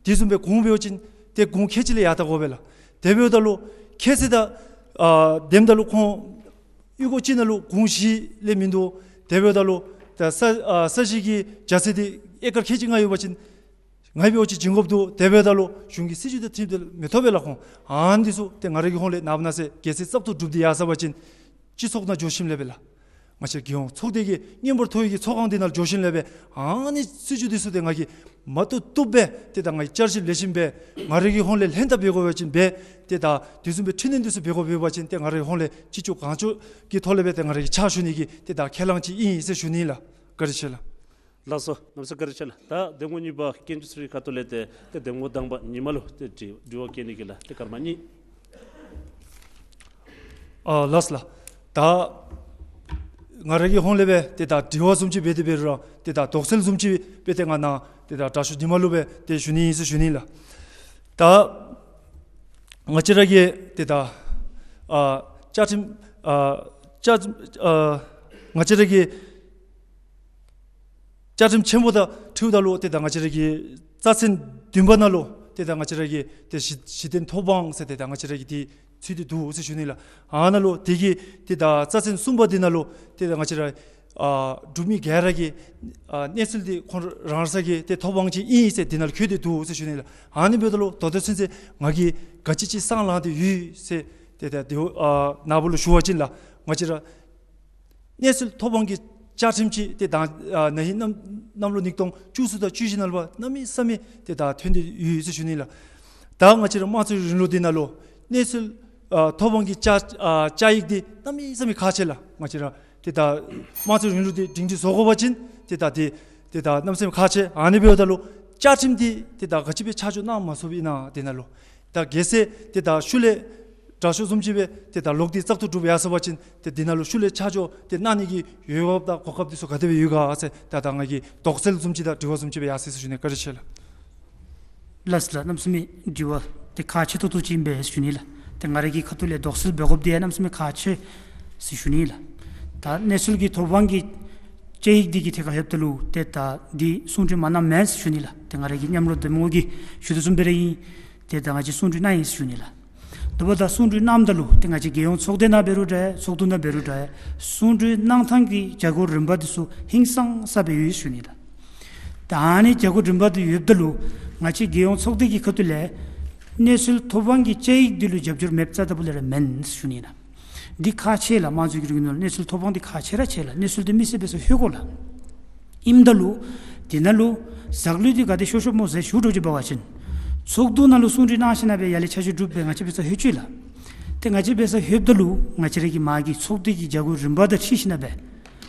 དེ་བཟུམ་སྦེ་གུང་འབད་བ་ཅིན་ཏེ་གུང་ཁལ་གཅིག་ལས་ཡར་ད་དགོ་པས་ལགས། དེ་འབདཝ་ད་ལུ་ཁྱད་ཚད་ད་ཨ་དེམ་ད་ལུ་ཁོང་གཡུས་སྒོ་ཅིག་ནང་ལུ་གུང་བཞི་ལས་མིན་འདུག། དེ་འབདཝ་ད་ལུ་ད་ས་ཨ་ས་གཞི་གི་རྒྱ་ཚད་འདི་ཨེ་ཀར་ཁལ་གཅིག་ལྔ་ཡོད་པ་ཅིན་ང་འབད་བ་ཅིན་བྱིན་དགོཔ་འདུག། དེ་འབདཝ་ད་ལུ་གཞུང་གི་སྲིད་བྱུས་དང་འཁྲིལ་ཏེ་མི་ཐོབ་པས་ལགས་ཁོང་། ཨ་ནི་འདི་ཚུ་ཏེ་ང་ར་གི་ཧོངས་ལས་ནངས་པ་གནངས་ཚེ་རྒྱལ་སྲིད་བཙག་འཐུ་གྲུབ་སྟེ་ཡར་སོང་པ་ཅིན་སྤྱི་ཚོགས་ནང་འགྱོ་ཞིནམ་ལས་སྦེ་ལགས། ང་བཅས་རྒྱལ་ཡོངས་ཚོགས་སྡེ་གི་མངོན་པར་མཐོ་བའི་གི་ཚོགས་ཁང་འདི་ནང་འགྱོ་ཞིནམ་ལས་སྦེ་ཨ་ནི་སྲིད་བྱུས་འདི་ཚུ་ཏེ་ང་གིས་མ་བཏུབ་བཏུབ་སྦེ་ཏེ་ད་ང་གིས་བསྐྱར་ཞིབ་ལེགས་ཤོམ་སྦེ་ང་ར་གི་ཧོངས་ལས་ལྷན་ཐབས་འབད་དགོ་པ་ཅིན་འབད། ཏེ་ད་དེ་བཟུམ་སྦེ་འཕྲི་སྣོན་འདི་ཚུ་འབད་དགོ་པ་འབད་བ་ཅིན་ཏེ་ང་ར་གི་ཧོངས་ལས་ཅི་ལྕོགས་གང་ལྕོགས་ཀྱི་ཐོག་ལས་སྦེ་ཏེ་ང་ར་གིས་ཕྱག་ཞུ་ནི་གི་ཏེ་ད་ཁས་བླངས་ཅིག་ཨིན་ཟེར་ཞུ་ནི་ལགས། བཀའ་དྲིན་ཆེ་ལགས། ལགས་སོ། གནམ་མེད་ས་མེད་བཀའ་དྲིན་ཆེ་ལགས། ད་འདེམས་ངོ་གཉིས་པ་སྐྱོན་ཅན་ཚུ་གི་ཁ་ཐུག་ལས་ཏེ་ཏེ་འདེམས་ངོ་དང་པ་ཉི་མ་ལུ་ཏེ་དྲི་དྲི་བ་བཀོད་ནི་གི་ལགས། ཏེ་སྐར་མ་གཉིས། ཨ་ལགས་ལགས། ད་ང་ར་གི་ཧོངས་ལས་སྦེ་ཏེ་ད་དྲི་བ་བཟུམ་ཅིག་འབད་དེ་འབད་རུང་ར་ཏེ་ད་དོགས་སེལ་བཟུམ་ཅིག་འབད་དེ་ང་ནཱ་ཏེ་ད་དྲག་ཤོས་འདི་མ་ལུ་སྦེ་ཏེ་ཞུ་ནི་ཨིན་ཟེར་ཞུ་ནི་ལགས། ད་ང་བཅས་ར་གི་ཏེ་ད་ཨ་བཅའ་ཁྲིམས་ཨ་བཅའ་ཨ་ང་བཅས་ར་གི་བཅའ་ཁྲིམས་ཆེན་པོ་དང་འཁྲིལཝ་ད་ལུ་ཏེ་ད་ང་བཅས་ར་གི་རྩ་ཚན་བདུན་པ་ནང་ལུ་ཏེ་ད་ང་བཅས་ར་གི་ཏེ་གཞི་གཞི་རྟེན་ཐོབ་དབང་ཟེར་ཏེ་ད་ང་བཅས་ར་གི་འདི་ཚུད་དེ་འདུག་ཟེར་ཞུ་ནི་ལགས། ཨ་ནཱ་ལུ་དེ་གི་ཏེ་ད་རྩ་ཚན་གསུམ་པ་འདི་ནང་ལུ་ཏེ་ད་ང་བཅས་ར་ཨ་འབྲུག་མི་ག་ར་གི་ཨ་གནས་ཚུལ་འདི་ཁོང་ར་རང་སོ་གི་ཏེ་ཐོབ་དབང་ཅིག་ཨིན་ཟེར་འདི་ནང་ལུ་འཁོད་དེ་འདུག་ཟེར་ཞུ་ནི་ལགས། ཨ་ནི་འབདཝ་ད་ལུ་ད་ལྟོ་ཚུན་ཚོད་ང་གིས་ག་ཅི་ཅིག་སང་ལང་སྟེ་ཡོད་ཟེར་ཏེ་ད་དེ་ཨ་ནཱ་བུ་ལུ་ཞུ་བ་ཅིན་ལགས། ང་བཅས་ར་གནས་ཚུལ་ཐོབ་དབང་གི་བཅའ་ཁྲིམས་ཅིག་ཏེ་ད་ཨ་ན་ཧིང་གནམ་གནམ་ལོ་ཉིས་སྟོང་བཅུ་གསུམ་དང་བཅུ་བཞི་ནང་ལུ་གནམ་མེད་ས་མེད་ཏེ་ད་ཐོན་ཏེ་ཡོད་ཟེར་ཞུ་ནི་ལགས། ད་ང་བཅས་ར་དམངས་གཙོའི་རིང་ལུགས་འདི་ནང་ལུ་གནས་ཚུལ་ཨ་ཐོབ་དབང་གི་བཅའ་ཨ་བཅའ་ཡིག་འདི་གནམ་མེད་ས་མེད་ཁག་ཆེ་ལགས། ང་བཅས་ར་ཏེ་ད་དམངས་གཙོའི་རིང་ལུགས་འདི་སྒྲིང་སྒྲི་བཟོ་དགོ་པ་ཅིན་ཏེ་ད་ཏེ་ཏེ་ད་གནམ་མེད་ས་མེད་ཁག་ཆེ། ཨ་ནི་འབདཝ་ད་ལུ་བཅའ་ཁྲིམས་འདི་ཏེ་ད་ག་ཅི་སྦེ་ཆ་འཇོག་གནང་མ་ཚུགསཔ་ཨིན་ན་འདི་ནང་ལུ་ད་གལ་སྲིད་ཏེ་ད་ཤུལ་ལས་དྲག་ཤོས་བཟུམ་ཅིག་སྦེ་ཏེ་ད་ལོག་སྟེ་བཙག་འཐུ་གྲུབ་ཡར་སོང་པ་ཅིན་ཏེ་འདི་ནང་ལུ་ཤུལ་ལས་ཆ་འཇོག་ཏེ་གནང་ནི་གི་འོས་འབབ་དང་གོ་སྐབས་འདི་ཚུ་ག་དེ་སྦེ་ཡོད་ག་ཟེར་ད་ད་ང་གིས་དོགས་སེལ་བཟུམ་ཅིག་དང་དྲི་བ་བཟུམ་ཅིག་སྦེ་ཡར་སོང་ཡི་ཟེར་ཞུ་ནི། བཀའ་དྲིན་ཆེ་ལགས། ལགས་ལགས། གནམ་མེད་ས་མེད་དྲི་བ་འདི་ཁག་ཆེ་ཏོག་ཏོ་ཅིག་ཨིན་པས་ཟེར་ཞུ་ནི་ལགས། ཏེ་ང་ར་གི་ཁ་ཐུག་ལས་དོགས་སེལ་འབད་དགོཔ་འདི་ཡང་གནམ་མེད་ས་མེད་ཁག་ཆེ་ཟེར་ཞུ་ནི་ལགས། ད་གནས་ཚུལ་གྱི་ཐོབ་དབང་གི་བཅའ་ཡིག་འདི་གི་ཐད་ཁར་ལྷོདཔ་ད་ལུ་ཏེ་ད་འདི་གསུང་གྲོས་མ་གནངམ་མེན་ཟེར་ཞུ་ནི་ལགས། ཏེ་ང་ར་གི་མཉམ་རོགས་འདེམས་ངོ་གིས་ཞུ་དོ་བཟུམ་སྦེ་ར་ཨིན། ཏེ་ད་ང་བཅས་གསུང་གྲོས་གནང་ཡི་ཟེར་ཞུ་ནི་ལགས། དེ་འབདཝ་ད་གསུང་གྲོས་གནངམ་ད་ལུ་ཏེ་ང་བཅས་རྒྱལ་ཡོངས་ཚོགས་སྡེ་ནང་འབད་རུང་འདྲ་ཚོགས་འདུ་ནང་འབད་རུང་འདྲ་གསུང་གྲོས་གནང་ཐངས་ཀྱི་བྱ་སྒོ་རིམ་པ་འདི་ཚུ་ཧིང་སངས་ས་སྦེ་ཡོད་ཟེར་ཞུ་ནི་ལགས། ད་ཨ་ནི་བྱ་སྒོ་རིམ་པ་འདི་ཡོདཔ་ད་ལུ་ང་བཅས་རྒྱལ་ཡོངས་ཚོགས་སྡེ་གི་ཁ་ཐུག་ལས་གནས་ཚུལ་ཐོབ་དབང་གི་བཅའ་ཡིག་འདི་ལུ་རྒྱབ་སྐྱོར་མེདཔ་རྩ་ལྟ་བུ་ལས་ར་མེན་ཟེར་ཞུ་ནི་ལགས། འདི་ཁག་ཆེ་ལགས། དམངས་གཙོའི་རིང་ལུགས་ནང་ལུ་གནས་ཚུལ་ཐོབ་དབང་འདི་ཁག་ཆེ་ར་ཆེ་ལགས། གནས་ཚུལ་འདི་མི་སེར་འབད་སར་ལྷོད་དགོ་ལགས། ཨིནམ་ད་ལུ་དེ་ནང་ལུ་ཟག་ལུས་འདི་ག་དེ་ཤོར་ཤོརཝ་སྨོ་ཟེར་ཞུ་འགྱོ་བ་ཅིན་ཚོགས་འདུ་ནང་ལུ་གསུང་གྲོས་གནང་ཞིནམ་ལས་ཡར་ལས་ཆ་འཇོག་གྲུབ་སྦེ་ང་བཅས་འབད་སར་ལྷོད་ཅི་ལགས། ཏེ་ང་བཅས་འབད་སར་ལྷོདཔ་ད་ལུ་ང་བཅས་ར་གི་མ་གི་ཚོགས་སྡེ་གི་བྱ་སྒོ་རིམ་པ་དང་འཁྲིལ་ཞིནམ་ལས་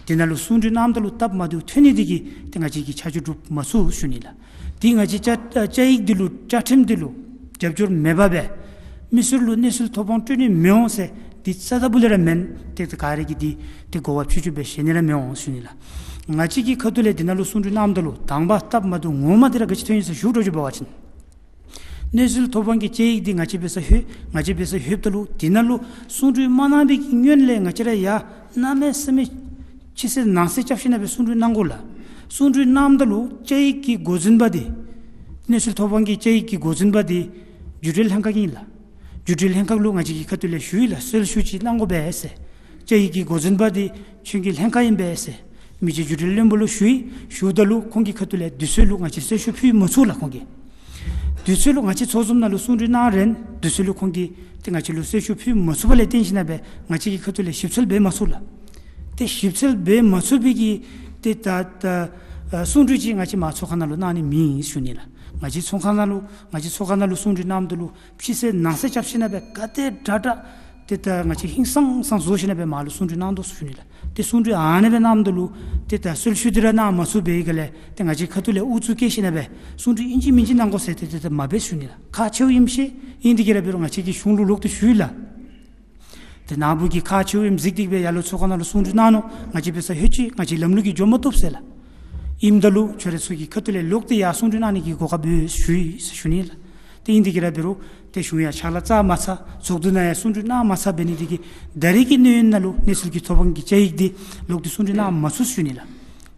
དེ་ནང་ལུ་གསུང་གྲོས་གནངམ་ད་ལུ་སྟབས་མ་བདེཝ་ཐོན་ནི་འདི་གིས་ཏེ་ང་བཅས་ཀྱིས་ཆ་འཇོག་གྲུབ་མ་ཚུགས་ཞུ་ནི་ལགས། ཏེ་ང་བཅས་བཅའ་བཅའ་ཡིག་འདི་ལུ་བཅའ་ཁྲིམས་འདི་ལུ་རྒྱབ་སྐྱོར་མེད་པར་སྦེ་མི་སེར་ལུ་གནས་ཚུལ་ཐོབ་དབང་སྤྲོད་ནི་མི་འོང་ཟེར་འདི་རྩ་ལྟ་བུ་ལས་ར་མེན། ཏེ་ག་ར་གིས་འདི་ཏེ་གོ་བ་ཕྱོགས་ཅིག་སྦེ་བཞེས་ནི་ར་མི་འོང་ཞུ་ནི་ལགས། ང་བཅས་ཀྱི་ཁ་ཐུག་ལས་དེ་ནང་ལུ་གསུང་གྲོས་གནངམ་ད་ལུ་དང་པ་སྟབས་མ་བདེཝ་ངོ་མ་འདི་ར་ག་ཅི་ཐོན་ཡི་ཟེར་ཞུ་འགྱོ་བ་ཅིན་གནས་ཚུལ་ཐོབ་དབང་གི་བཅའ་ཡིག་འདི་ང་བཅས་འབད་སར་ལྷོད་ང་བཅས་འབད་སར་ལྷོདཔ་ད་ལུ་དེ་ནང་ལུ་གསུང་གྲོས་མ་གནང་པའི་གི་སྔོན་ལས་ང་བཅས་ར་ཡར་གནམ་མེད་ས་མེད་ཕྱི་གསལ་ནང་གསལ་རྐྱབ་ཞིནམ་ལས་གསུང་གྲོས་གནང་དགོ་ལགས། གསུང་གྲོས་གནངམ་ད་ལུ་བཅའ་ཡིག་གི་འགོ་འཛིན་པ་འདི་གནས་ཚུལ་ཐོབ་དབང་གི་བཅའ་ཡིག་གི་འགོ་འཛིན་པ་འདི་རྒྱུན་གྲོན་ལྷན་ཁག་ཨིན་ལགས། བརྒྱུད་འབྲེལ་ལྷན་ཁག་ལུ་ང་བཅས་ཀྱི་ཁ་ཐུག་ལས་ཞུ་ཡི་ལགས། གསོལ་ཞུ་ཅིག་གནང་དགོ་པས་ཟེར། བཅའ་ཡིག་གི་འགོ་འཛིན་པ་འདི་ཁྱོད་ཀྱི་ལྷན་ཁག་ཨིན་པས་ཟེར། མི་རྗེ་བརྒྱུད་འབྲེལ་བློན་པོ་ལུ་ཞུ་ཡི། ཞུཝ་ད་ལུ་ཁོང་གི་ཁ་ཐུག་ལས་དུས་ཚོད་ལུ་ང་བཅས་གསོལ་ཞུ་ཕུལ་མ་ཚུགས་ལགས་ཁོང་གིས། དུས་ཚོད་ལུ་ང་བཅས་ཚོགས་འཛོམས་ནང་ལུ་གསུང་གྲོས་གནང་རན་དུས་ཚོད་ལུ་ཁོང་གིས་ཏེ་ང་བཅས་ལུ་གསོལ་ཞུ་ཕུལ་མ་ཚུགས་པ་ལས་བརྟེན་ཞིནམ་ལས་ང་བཅས་ཀྱི་ཁ་ཐུག་ལས་ཞིབ་འཚོལ་འབད་མ་ཚུགས་ལགས། ཏེ་ཞིབ་འཚོལ་འབད་མ་ཚུགས་པའི་གི་ཏེ་ད་ད་ཨ་གསུང་གྲོས་ཅིག་ང་བཅས་མར་ཚོགས་ཁང་ནང་ལུ་གནང་ནི་མེད་ཟེར་ཞུ་ནི་ལགས། ང་བཅས་ཚོགས་ཁང་ནང་ལུ་ང་བཅས་ཚོགས་ཁང་ནང་ལུ་གསུང་གྲོས་གནངམ་ད་ལུ་ཕྱི་གསལ་ནང་གསལ་རྐྱབ་ཞིནམ་ལས་ག་དེ་དྲག་དྲག་ཏེ་ད་ང་བཅས་ཧིང་སངས་སངས་བཟོ་ཞིནམ་ལས་མར་ལུ་གསུང་གྲོས་གནང་དོ་ཟེར་ཞུ་ནི་ལགས། ཏེ་གསུང་གྲོས་ཨ་ནི་སྦེ་གནངམ་ད་ལུ་ཏེ་ད་གསོལ་ཞུ་འདི་ར་གནང་མ་ཚུགས་པའི་སྒང་ལས་ཏེ་ང་བཅས་ཁ་ཐུག་ལས་ཨུ་ཚུགས་བཀལ་ཞིནམ་ལས་གསུང་གྲོས་ཨིན་ཅི་མིན་ཅི་གནང་དགོ་ཟེར་ཏེ་ཏེ་ད་མ་འབད་ཟེར་ཞུ་ནི་ལགས། ཁག་ཆེཝ་ཨིནམ་ཤེས། ཨིན་དེ་གིས་ར་འབད་རུང་ང་བཅས་ཀྱིས་གཞུང་ལུ་ལོག་སྟེ་ཞུ་ཡི་ལགས། ཏེ་ནཱ་བུ་གིས་ཁག་ཆེཝ་ཨིནམ་གཟིགས་ཏེ་སྦེ་ཡར་ལུ་ཚོགས་ཁང་ནང་ལུ་གསུང་གྲོས་གནང་ནུག། ང་བཅས་འབད་སར་ལྷོད་ཅི། ང་བཅས་ལམ་ལུགས་ཀྱིས་འགྱོ་མ་བཏུབ་ཟེར་ལགས། ཨིནམ་ད་ལུ་ཁྱོད་ར་ཚུ་གི་ཁ་ཐུག་ལས་ལོག་སྟེ་ཡར་གསུང་གྲོས་གནང་ནི་གི་གོ་སྐབས་ཡོད་ཟེར་ཞུ་ཡི་ཟེར་ཞུ་ནི་ལགས། ཏེ་ཨིན་དེ་གིས་ར་འབད་རུང་ཏེ་གཞུང་ཡང་ཕྱག་ལཱ་རྩ་མ་ཚར། ཚོགས་འདུ་ནང་ཡང་གསུང་གྲོས་གནང་མ་ཚར། འབད་ནི་དེ་གིས་ད་རེས་ཀྱི་གནས་ཡུན་ནང་ལུ་གནས་ཚུལ་གྱི་ཐོ་ཕོག་གི་བཅའ་ཡིག་འདི་ལོག་སྟེ་གསུང་གྲོས་གནང་མ་ཚུགས་ཟེར་ཞུ་ནི་ལགས།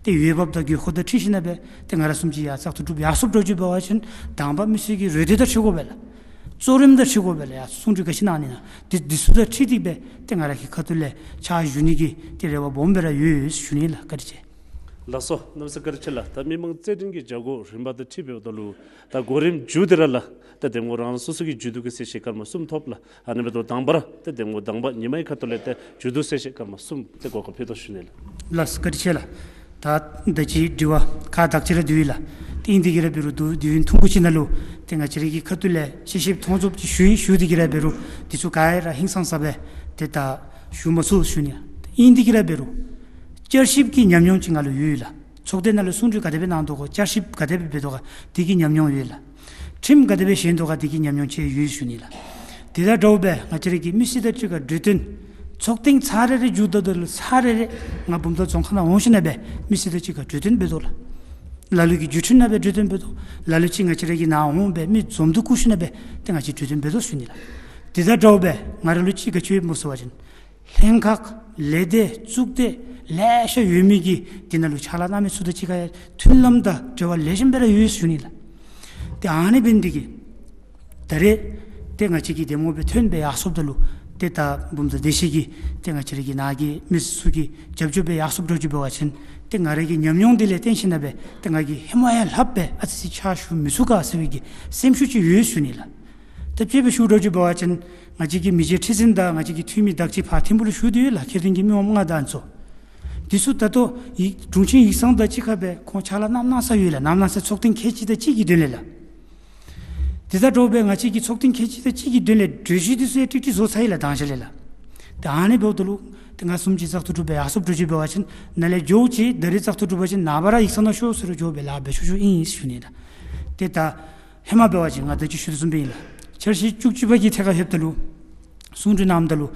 ཏེ་འོས་འབབ་དང་དགོས་མཁོ་དང་འཁྲིལ་ཞིནམ་ལས་ཏེ་ང་ར་བཟུམ་ཅིག་ཡར་བཙག་འཐུ་གྲུབ་ཡར་སོངམ་འདྲཝ་ཅིག་འབད་བ་ཅིན་དང་པ་མི་སེར་གྱི་རེ་འདོད་དང་འཁྲིལ་དགོ་པས་ལགས། གཙོ་རིམ་དང་འཁྲིལ་དགོ་པས་ལགས། ཡར་གསུང་གྲོས་ག་ཅི་གནང་ནི་ན་འདི་འདི་ཚུ་དང་འཁྲིལ་ཏེ་སྦེ་ཏེ་ང་ར་གི་ཁ་ཐུག་ལས་ཕྱག་ཞུ་ནི་གི་ཏེ་རེ་བ་སྦོམ་སྦེ་ར་ཡོད་ཟེར་ཞུ་ནི་ལགས། བཀའ་དྲིན་ཆེ། ལགས་སོ། གནམ་མེད་ས་མེད་བཀའ་དྲིན་ཆེ་ལགས། ད་མི་མང་རྩོད་འགྲན་གྱི་བྱ་སྒོ་རིམ་པ་དང་འཁྲིལ་འབདཝ་ད་ལུ་ད་གོ་རིམ་མཇུག་དེ་ར་ལགས། ད་འདེམས་ངོ་རང་རང་སོ་སོ་གི་མཇུག་བསྡུ་གི་གསལ་བཤད་སྐར་མ་གསུམ་ཐོབ་ལགས། ཨ་ནི་འབདཝ་ད་དང་པ་ར་ཏེ་འདེམས་ངོ་དང་པ་ཉི་མའི་ཁ་ཐུག་ལས་ཏེ་མཇུག་བསྡུ་གསལ་བཤད་སྐར་མ་གསུམ་ཏེ་གོ་སྐབས་ཕུལ་དོ་ཟེར་ཞུ་ནི་ལགས། ལགས་སོ། བཀའ་དྲིན་ཆེ་ལགས། ད་ད་ཅི་དྲི་བ་ཁག་དག་ཅིག་ར་འདུག་ལགས། ཏེ་ཨིན་དེ་གིས་ར་འབད་རུང་དུས་དུས་ཡུན་ཐུང་ཀུ་ཅིག་ནང་ལུ་ཏེ་ང་བཅས་ར་གི་ཁ་ཐུག་ལས་དཔྱད་ཞིབ་མཐོང་ཚུགསཔ་ཅིག་ཞུ་ཡི། ཞུ་དེ་གིས་ར་འབད་རུང་འདི་ཚུ་ག་ར་ཧིང་སངས་ས་སྦེ་ཏེ་ད་ཞུ་མ་ཚུགས་ཟེར་ཞུ་ནི། ཨིན་དེ་གིས་ར་འབད་རུང་བསྐྱར་ཞིབ་ཀྱི་ཉམས་མྱོང་ཅིག་ང་ལུ་ཡོད་ལགས། ཚོགས་སྡེ་ནང་ལུ་གསུང་གྲོས་ག་དེ་སྦེ་གནང་དོ་ག་བསྐྱར་ཞིབ་ག་དེ་སྦེ་འབད་དོ་ག་དེ་གི་ཉམས་མྱོང་ཡོད་ལགས། ཁྲིམས་ག་དེ་སྦེ་བཞེངས་དོ་ག་དེ་གི་ཉམས་མྱོང་ཅིག་ཡོད་ཟེར་ཞུ་ནི་ལགས། དེ་དང་འདྲཝ་སྦེ་ང་བཅས་ར་གི་མི་སེར་དང་གཅིག་ཁར་གྲོས་བསྟུན་ཚོགས་ཐེངས་ཚར་རེ་རེ་མཇུག་བསྡུཝ་ད་ལུ་ཚར་རེ་རེ་ང་བུམ་ཐང་རྫོང་ཁག་ནང་འོང་ཞིནམ་ལས་མི་སེར་དང་གཅིག་ཁར་གྲོས་བསྟུན་འབད་དོ་ལགས། ལ་ལུ་གི་བརྒྱུད་འཕྲིན་ནང་སྦེ་གྲོས་བསྟུན་འབད་དོ། ལ་ལུ་ཅིག་ང་བཅས་ར་གི་ནཱ་འོང་སྦེ་མི་འཛོམས་འདུ་བཀུག་ཞིནམ་ལས་ཏེ་ང་བཅས་གྲོས་བསྟུན་འབད་དོ་ཟེར་ཞུ་ནི་ལགས། དེ་དང་འདྲཝ་སྦེ་ང་ར་ལུ་ཅིག་ག་ཅི་ཡོདཔ་སྨོ་ཟེར་བ་ཅིན་ལྷན་ཁག་ལས་སྡེ་གཙུག་སྡེ་ལེ་ཤ་ཡོད་མི་གི་དེ་ནང་ལུ་ཕྱག་ལཱ་གནང་མི་ཚུ་དང་གཅིག་ཁར་མཐུན་ལམ་དང་འབྲེལ་བ་ལེགས་ཤོམ་སྦེ་ར་ཡོད་ཟེར་ཞུ་ནི་ལགས། ཏེ་ཨ་ནི་འབད་ནི་དེ་གིས་ད་རེས་ཏེ་ང་བཅས་ཀྱི་འདེམས་ངོ་སྦེ་ཐོན་སྦེ་ཡར་སོངམ་ད་ལུ་ཏེ་ད་བུམ་ཐང་སྡེ་བཞི་གི་ཏེ་ང་བཅས་ར་གི་ནཱ་གི་མི་སེར་ཚུ་གི་རྒྱབ་སྐྱོར་སྦེ་ཡར་སོངམ་འདྲཝ་ཅིག་འབད་བ་ཅིན་ཏེ་ང་ར་གི་ཉམས་མྱོང་འདི་ལས་བརྟེན་ཞིནམ་ལས་ཏེ་ང་གིས་ཧེ་མ་ཡང་ལྷགཔ་སྦེ་ཨ་ཙི་ཅིག་ཕྱག་ཞུ་མི་ཚུགས་ག་ཟེར་བའི་གི་སེམས་ཤུགས་ཅིག་ཡོད་ཟེར་ཞུ་ནི་ལགས། ད་དཔྱེ་སྦེ་ཞུཝ་འདྲཝ་ཅིག་འབད་བ་ཅིན་ང་བཅས་ཀྱི་མི་རྗེ་ཁྲི་འཛིན་དང་ང་བཅས་ཀྱི་འཐུས་མི་དག་ཅིག་ཕར་ཐིམ་ཕུག་ལུ་བཞུགས་ཏེ་ཡོད་ལགས། མཁྱེན་ལྡན་གྱི་མི་དབང་མངའ་བདག་ཚོ། དེ་ཚུ་ད་ལྟོ་ཡིག་དྲུང་ཆེན་ཡིག་ཚང་དང་གཅིག་ཁར་སྦེ་ཁོང་ཕྱག་ལཱ་གནང་གནང་ས་ཡོད་ལགས། གནང་གནང་ས་ཚོགས་ཐེངས་ཁལ་གཅིག་དང་གཅིག་གི་དོན་ལས་ལགས། དེ་དང་འདྲཝ་སྦེ་ང་བཅས་ཀྱི་ཚོགས་ཐེངས་ཁལ་གཅིག་དང་གཅིག་གི་དོན་ལས་གྲོས་གཞི་དེ་ཚུ་ཡང་ཀྲིག་ཀྲི་བཟོ་ཚར་ཡི་ལགས་དང་ཤ་ལས་ལགས། ཏེ་ཨ་ནི་འབདཝ་ད་ལུ་ཏེ་ང་བཟུམ་ཅིག་བཙག་འཐུ་གྲུབ་སྦེ་ཡར་སོངམ་འདྲཝ་ཅིག་འབད་བ་ཅིན་ནཱ་ལས་འགྱོ་ཅི། ད་རེས་བཙག་འཐུ་གྲུབ་པ་ཅིན་ནངས་པ་ར་ཡིག་ཚང་ནང་ཤོག་ཟེར་རུང་འགྱོ་སྦེ་ལཱ་འབད་ཆོག་ཆོག་ཨིན་ཟེར་ཞུ་ནི་ལགས། ཏེ་ད་ཧེ་མ་འབད་བ་ཅིན་ང་ད་ཅི་ཞུ་དོ་བཟུམ་སྦེ་ཨིན་ལགས། འཆར་གཞི་བཅུ་གཅིག་པ་གི་ཐད་ཁར་ལྷོདཔ་ད་ལུ་གསུང་གྲོས་གནངམ་ད་ལུ་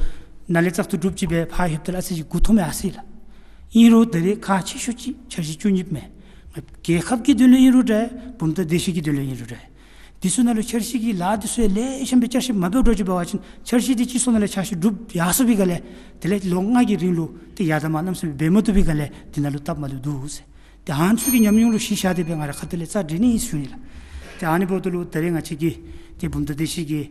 ནཱ་ལས་བཙག་འཐུ་གྲུབ་ཅི་སྦེ་ཕར་ལྷོདཔ་ད་ལུ་ཨ་ཙི་ཅིག་མགུ་འཐོམ་ཡར་སོ་ཡི་ལགས། ཨིན་རུང་ད་རེས་ཁག་ཆེ་ཤོས་ཅིག་འཆར་གཞི་བཅུ་གཉིས་མས། རྒྱལ་ཁབ་ཀྱི་དོན་ལུ་ཨིན་རུང་འདྲ། བུམ་ཐང་སྡེ་བཞི་གི་དོན་ལུ་ཨིན་རུང་འདྲ། དེ་ཚུ་ནང་ལུ་འཆར་གཞི་གི་ལཱ་དེ་ཚུ་ཡང་ལེགས་ཤོམ་སྦེ་བསྐྱར་ཞིབ་མ་འབད་འདྲཝ་ཅིག་འབད་བ་ཅིན་འཆར་གཞི་དེ་སྤྱི་ཚོགས་ནང་ལས་ཆ་ཤས་གྲུབ་ཡར་སོ་བའི་སྒང་ལས་དེ་ལས་ལོ་ལྔ་གི་རིང་ལུ་ཏེ་ཡར་དང་མར་གནམ་མེད་ས་མེད་འབད་མ་བཏུབ་པའི་སྒང་ལས་དེ་ནང་ལུ་སྟབས་མ་བདེཝ་འདུག་ཟེར། ཏེ་ཨ་ནི་ཚུ་གི་ཉམས་མྱོང་ལུ་གཞི་བཞག་སྟེ་སྦེ་ང་ར་ཁ་ཐུག་ལས་རྩ་འགྲན་ནི་ཨིན་ཟེར་ཞུ་ནི་ལགས། ཏེ་ཨ་ནི་འབདཝ་ད་ལུ་ད་རེས་ང་བཅས་ཀྱི་ཏེ་བུམ་ཐང་སྡེ་བཞི་གི་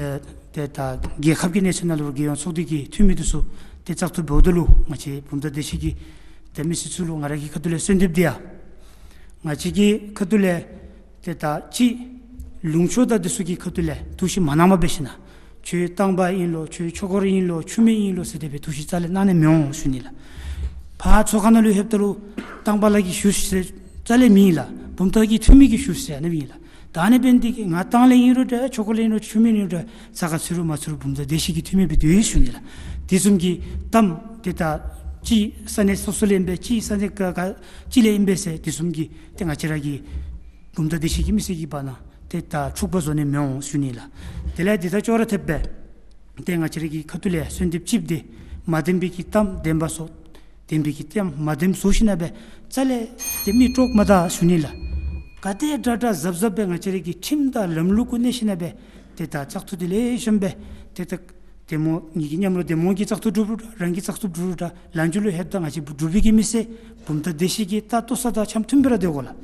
ཨེ་ཏེ་ད་རྒྱལ་ཁབ་ཀྱི་གནས་ཚུལ་ནང་ལུ་རྒྱལ་ཡོངས་ཚོགས་སྡེ་གི་འཐུས་མི་དེ་ཚུ་ཏེ་བཙག་འཐུ་འབདཝ་ད་ལུ་ང་བཅས་བུམ་ཐང་སྡེ་བཞི་གི་ཏེ་མི་སེར་ཚུ་ལུ་ང་ར་གི་ཁ་ཐུག་ལས་གསོལ་འདེབས་འདི་ཡང་ང་བཅས་ཀྱི་ཁ་ཐུག་ལས་ཏེ་ད་ཅིག་ལུང་ཕྱོགས་དང་དེ་ཚུ་གི་ཁ་ཐུག་ལས་ཐུགས་ཞིབ་མ་གནང་པར་འབད་ཞིན་ན་ཁྱོད་རྟ་པ་ཨིན་ལོ་ཁྱོད་ཆོས་སྐོར་ཨིན་ལོ་ཆོས་མེད་ཨིན་ལོ་ཟེར་དེ་སྦེ་ཐུགས་ཞིབ་རྩ་ལས་གནང་ནི་མི་འོང་ཟེར་ཞུ་ནི་ལགས། ཕར་ཚོགས་ཁང་ནང་ལུ་ལྷོདཔ་ད་ལུ་རྟ་པ་ལགས་ཀྱིས་ཞུ་ཟེར་རྩ་ལས་མེད་ལགས། བུམ་ཐང་གི་འཐུས་མི་གིས་ཞུ་ཟེར་ཨ་ནི་སྦེ་ཨིན་ལགས། ད་ཨ་ནི་འབད་ནི་དེ་གིས་ང་རྟ་ལས་ཨིན་རུང་འདྲ་ཆོས་སྐོར་ལས་ཨིན་རུང་ཆོས་མེད་ཨིན་རུང་འདྲ་ཚ་ཁ་ཚུད་རུང་མ་ཚུད་རུང་བུམ་ཐང་སྡེ་བཞི་གི་འཐུས་མི་སྦེ་སྡོད་ཡི་ཟེར་ཞུ་ནི་ལགས། དེ་བཟུམ་གྱི་གཏམ་དེ་ད་ཅིག་ས་གནས་སོ་སོ་ལས་ཨིན་པས། ཅིག་ས་གནས་ག་ག་ཅིག་ལས་ཨིན་པས་ཟེར་དེ་བཟུམ་གྱི་ཏེ་ང་བཅས་ར་གི་བུམ་ཐང་སྡེ་བཞི་གི་མི་སེར་གྱི་བར་ན་ཏེ་ད་འཁྲུག་པ་བཟོ་ནི་མི་འོང་ཟེར་ཞུ་ནི་ལགས། དེ་ལས་དེ་དང་ཅོག་ར་འཐདཔ་སྦེ་ཏེ་ང་བཅས་ར་གི་ཁ་ཐུག་ལས་གསོལ་འདེབས་ཅིག་འདི་མ་བདེན་པའི་གི་གཏམ་བདེན་པ་བཟོ། བདེན་པའི་གི་གཏམ་མ་བདེནམ་བཟོ་ཞིན་ན་སྦེ་རྩ་ལས་ཏེ་མི་དཀྲོག་མ་ད་ཞུ་ནི་ལགས། ག་དེ་དྲག་དྲག་གཟབ་གཟབ་སྦེ་ང་བཅས་ར་གི་ཁྲིམས་དང་ལམ་ལུགས་གུ་གནས་ཞིན་ན་སྦེ་ཏེ་ད་བཙག་འཐུ་འདི་ལེགས་ཤོམ་སྦེ་ཏེ་ད་འདེམས་ངོ་ངེ་གི་མཉམ་རོགས་འདེམས་ངོ་གིས་བཙག་འཐུ་གྲུབ་རུང་རང་གིས་བཙག་འཐུ་གྲུབ་རུང་ལ་འཇུ་ལུ་ལྷོདཔ་ད་ང་བཅས་འབྲུག་པའི་གི་མི་སེར་བུམ་ཐང་སྡེ་བཞི་གི་ལྟ་རྟོག་ས་དང་འཆམ་མཐུན་སྦེ་ར་སྡོད་དགོ་ལགས།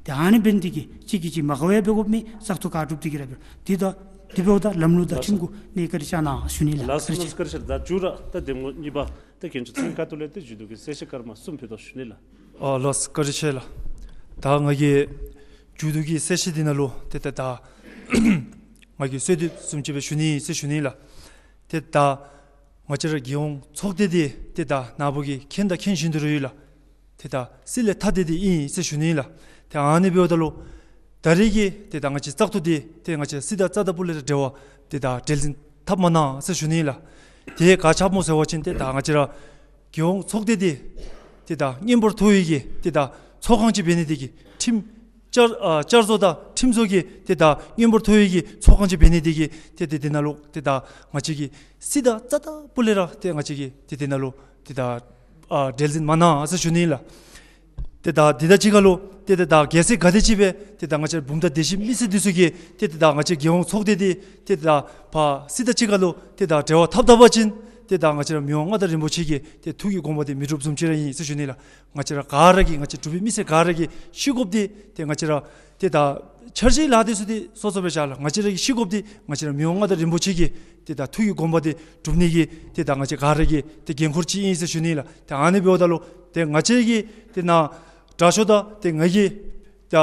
ཏེ་ཨ་ནི་འབད་ནི་དེ་གིས་གཅིག་གིས་གཅིག་མ་དགའ་བར་སྦེ་དགོཔ་མེད། བཙག་འཐུ་ག་གྲུབ་འདི་གིས་ར་འབད་རུང་འདི་ད་ དེ་འབདཝ་ད་ལམ་ལུགས་དང་ཁྲིམས་གུ་གནས་བཀའ་དྲིན་བསྐྱང་གནང་ཞུ་ནི་ལགས། ལགས་སོ། བཀའ་དྲིན་ཆེ། ལགས་སོ། བཀའ་དྲིན་ཆེ་ལགས། ད་མཇུག་ར་ད་གདམ་ངོ་གཉིས་པ་ད་མཁན་ཆུང་ཚེ་རིང་དཀར་རྡོར་ལས་ཏེ་མཇུག་བསྡུ་གི་གསལ་བཤད་སྐར་མ་གསུམ་ཕུལ་དོ་ཞུ་ནི་ལགས། ཨ་ལགས་སོ། བཀའ་དྲིན་ཆེ་ལགས། ད་ང་གི་མཇུག་བསྡུ་གི་གསལ་བཤད་འདི་ནང་ལུ་ཏེ་ད་ད་ང་གིས་གསོལ་འདེབས་བཟུམ་ཅིག་སྦེ་ཞུ་ནི་ཟེར་ཞུ་ནི་ལགས། ཏེ་ད་ང་བཅས་ར་རྒྱལ་ཡོངས་ཚོགས་སྡེ་འདི་ཏེ་ད་ནཱ་བུ་གིས་མཁྱེན་དང་མཁྱེན་བཞིན་དུ་ར་ཡོད་ལགས། ཏེ་ད་སྲིད་ལས་ཐ་དད་དེ་ཨིན་ཟེར་ཞུ་ནི་ལགས། ཏེ་ཨ་ནི་འབདཝ་ད་ལུ་ད་རེས་ཀྱི་ཏེ་ད་ང་བཅས་བཙག་འཐུ་འདི་ཏེ་ང་བཅས་སྲིད་དང་རྩ་དང་པོ་ལས་ར་འབྲེལ་བ་ཏེ་ད་འབྲེལ་འཛིང་འཐབ་མ་གནང་ཟེར་ཞུ་ནི་ལགས། དེ་ག་ཅི་སྨོ་ཟེར་བ་ཅིན་ཏེ་ད་ང་བཅས་ར་རྒྱལ་ཡོངས་ཚོགས་སྡེ་འདི་ཏེ་ད་མངོན་པར་མཐོ་བའི་གི་ཏེ་ད་ཚོགས་ཁང་ཅིག་འབད་ནི་དེ་གིས་ཁྲིམས་བསྐྱར་ཨ་བསྐྱར་བཟོ་དང་ཁྲིམས་བཟོ་གི་ཏེ་ད་མངོན་པར་མཐོ་བའི་གི་ཚོགས་ཁང་ཅིག་འབད་ནི་དེ་གིས་ཏེ་ཏེ་དེ་ནང་ལུ་ཏེ་ད་ང་བཅས་ཀྱི་སྲིད་དང་རྩ་དང་པོ་ལས་ར་ཏེ་ང་བཅས་ཀྱི་ཏེ་དེ་ནང་ལུ་ཏེ་ད་ཨ་འབྲེལ་འཛིང་མ་གནང་ཟེར་ཞུ་ནི་ལགས། ཏེ་ད་དེ་དང་གཅིག་ཁར་ལུ་ཏེ་ཏེ་ད་གལ་སྲིད་ག་དེམ་ཅིག་སྦེ་ཏེ་ད་ང་བཅས་བུམ་ཐང་སྡེ་བཞི་མི་སེར་འདི་ཚུ་གིས་ཏེ་ཏེ་ད་ང་བཅས་རྒྱལ་ཡོངས་ཚོགས་སྡེ་འདི་ཏེ་ཏེ་ད་ཕར་སྲིད་དང་གཅིག་ཁར་ལུ་ཏེ་ད་འབྲེལ་བ་འཐབ་ད་པ་ཅིན་ཏེ་ད་ང་བཅས་ར་མི་དབང་མངའ་བདག་རིན་པོ་ཆེ་གི་ཏེ་ཐུགས་ཀྱི་དགོངས་པ་འདི་མི་འགྲུབ་བཟུམ་ཅིག་ར་ཨིན་ཟེར་ཞུ་ནི་ལགས། ང་བཅས་ར་ག་ར་གིས་ང་བཅས་འབྲུག་པའི་མི་སེར་ག་ར་གིས་ཤེས་དགོཔ་འདི་ཏེ་ང་བཅས་ར་ཏེ་ད་འཆར་གཞི་ལཱ་འདི་ཚུ་འདི་སོ་སོ་སྦེ་བཞག་ལགས། ང་བཅས་ར་གིས་ཤེས་དགོཔ་འདི་ང་བཅས་ར་མི་དབང་མངའ་བདག་རིན་པོ་ཆེ་གི་ཏེ་ད་ཐུགས་ཀྱི་དགོངས་པ་འདི་འགྲུབ་ནི་གི་ཏེ་ད་ང་བཅས་ག་ར་གི་ཏེ་འགན་ཁུར་ཅིག་ཨིན་ཟེར་ཞུ་ནི་ལགས། ཏེ་ཨ་ནི་འབདཝ་ད་ལུ་ཏེ་ང་བཅས་ཀྱི་ཏེ་ནཱ་དྲག་ཤོས་དང་ཏེ་ང་གི་ད་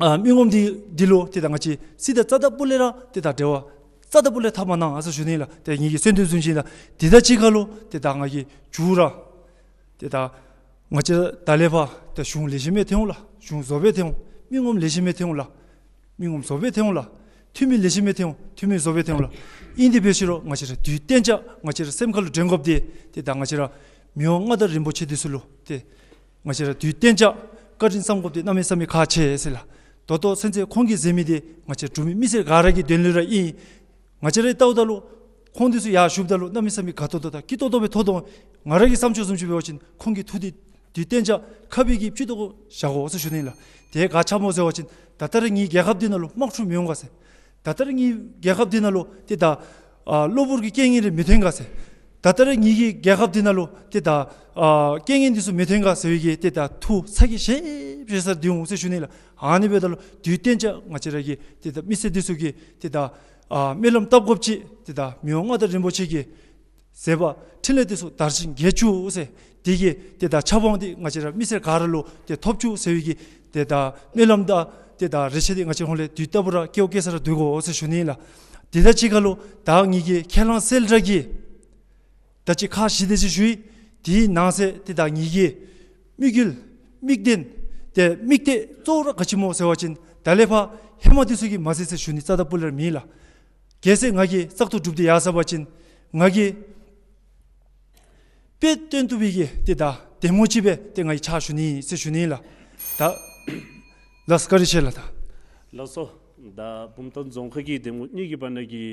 ཨ་མི་ངོམ་འདི་འདི་ལུ་ཏེ་ད་ང་བཅས་སྲིད་དང་རྩ་དང་པོ་ལས་ར་ཏེ་ད་འབྲེལ་བ་རྩ་དང་པོ་ལས་འཐབ་མ་གནང་ཟེར་ཞུ་ནི་ལགས། ཏེ་ངེ་གི་གསོལ་འདེབས་བཟུམ་ཅིག་ཨིན་ལགས། དེ་དང་གཅིག་ཁར་ལུ་ཏེ་ད་ང་གིས་མཇུག་ར་ཏེ་ད་ང་བཅས་ད་ལས་ཕར་ད་གཞུང་ལེགས་ཤོམ་སྦེ་ཐོན་འོང་ལགས། གཞུང་བཟོ་སྦེ་ཐོན་འོང་། མི་ངོམ་ལེགས་ཤོམ་སྦེ་ཐོན་འོང་ལགས། མི་ངོམ་བཟོ་སྦེ་ཐོན་འོང་ལགས། འཐུས་མི་ལེགས་ཤོམ་སྦེ་ཐོན་འོང་། འཐུས་མི་བཟོ་སྦེ་ཐོན་འོང་ལགས། ཨིན་དེ་འབད་ཞུ་རུང་ང་བཅས་ར་དུས་གཏན་འཇགས་ང་བཅས་ར་སེམས་ཁར་ལུ་དྲན་དགོཔ་འདི་ཏེ་ད་ང་བཅས་ར་མི་དབང་མངའ་བདག་རིན་པོ་ཆེ་འདི་ཚུ་ལུ་ཏེ་ང་བཅས་ར་དུས་གཏན་འཇགས་བཀའ་དྲིན་བསམ་དགོཔ་འདི་གནམ་མེད་ས་མེད་ཁག་ཆེ་ཟེར་ལགས། ད་ལྟོ་ཚུན་ཚོད་ཁོང་གིས་མཛད་མི་འདི་ང་བཅས་འབྲུག་མི་མི་སེར་ག་ར་གི་དོན་ལུ་ར་ཨིན། ང་བཅས་ར་གིས་བལྟཝ་ད་ལུ་ཁོང་འདི་ཚུ་ཡར་བཞུགསཔ་ད་ལུ་གནམ་མེད་ས་མེད་དགའ་ཏོག་ཏོ་དང་སྐྱིད་ཏོག་ཏོ་སྦེ་ཐོན་དོ། ང་ར་གི་བསམ་ཚུལ་བཟུམ་ཅིག་འབད་བ་ཅིན་ཁོང་གི་ཐུགས་འདི་དུས་གཏན་འཇགས་ཁ་སྦུབ་ཀྱི་བཅུད་ཏོག་གུ་བཞག་དགོ་ཟེར་ཞུ་ནི་ལགས། དེ་ག་ཅི་སྨོ་ཟེར་བ་ཅིན་ད་ལྟོ་ར་ངེའི་རྒྱལ་ཁབ་འདི་ནང་ལུ་དམག་འཁྲུག་མི་འོང་ག་ཟེར། ད་ལྟོ་ར་ངེའི་རྒྱལ་ཁབ་འདི་ནང་ལུ་ཏེ་ད་ཨ་གློ་བུར་གྱི་རྐྱེན་ངན་རེ་མི་ཐོན་ག་ཟེར། ད་ལྟོ་ར་ངེའི་གི་རྒྱལ་ཁབ་འདི་ནང་ལུ་ཏེ་ད་ཨ་རྐྱེན་ངན་འདི་ཚུ་མི་ཐོན་ག་ཟེར་བའི་གི་ཏེ་ད་ཐུགས་ཚ་གྱང་བཞེས་བཞེས་སར་སྡོད་འོང་ཟེར་ཞུ་ནི་ལགས། ཨ་ནི་འབདཝ་ད་ལུ་དུས་གཏན་འཇགས་ང་བཅས་ར་གི་ཏེ་ད་མི་སེར་འདི་ཚུ་གིས་ཏེ་ད་ཨ་སྨོན་ལམ་བཏབ་དགོཔ་ཅིག་ཏེ་ད་མི་དབང་མངའ་བདག་རིན་པོ་ཆེ་གི་མཛད་པ་འཕྲིན་ལས་འདི་ཚུ་དར་ཞིང་རྒྱས་བཅུག་ཟེར། དེ་གི་ཏེ་ད་ཆབ་འབངས་འདི་ང་བཅས་ར་མི་སེར་ག་ར་ལུ་ཏེ་ཐོབ་བཅུག་ཟེར་བའི་གི་ཏེ་ད་སྨོན་ལམ་དང་ཏེ་ད་རེ་ཆེ་འདི་ང་བཅས་ཧོང་ལས་དུས་རྟག་བུ་ར་བསྐྱེད་དགོ་བསྐྱེད་སར་སྡོད་དགོ་ཟེར་ཞུ་ནི་ལགས། དེ་དང་གཅིག་ཁར་ལུ་ད་ངེའི་གི་ཁས་བླངས་གསལ་བསྒྲགས་ཀྱི་ད་ཅི་ཁག་བཞི་དེ་ཅིག་ཞུ་ཡི། དེའི་ནང་གསེས་ཏེ་ད་ངེའི་གི་དམིགས་ཡུལ་དམིགས་དོན་ཏེ་དམིགས་གཏད་གཙོ་བོ་ར་ག་ཅི་སྨོ་ཟེར་བ་ཅིན་ད་ལས་ཕར་ཧེ་མ་འདི་ཚུ་གིས་མ་མཛད་ཟེར་ཞུ་ནི་རྩ་དང་པོ་ལས་ར་མེད་ལགས། གལ་སྲིད་ང་གིས་བཙག་འཐུ་གྲུབ་སྟེ་ཡར་སོང་པ་ཅིན་ང་གིས་དཔེ་སྟོན་བཏུབ་པའི་གི་ཏེ་ད་གདམ་ངོ་ཅིག་སྦེ་ཏེ་ང་གིས་ཕྱག་ཞུ་ནི་ཟེར་ཞུ་ནི་ལགས། ད་ལགས་སོ། བཀའ་དྲིན་ཆེ་ལགས། ད་ལགས་སོ། ད་བུམ་ཐང་རྫོང་ཁག་གི་གདམ་ངོ་གཉིས་ཀྱི་བར་ན་གི་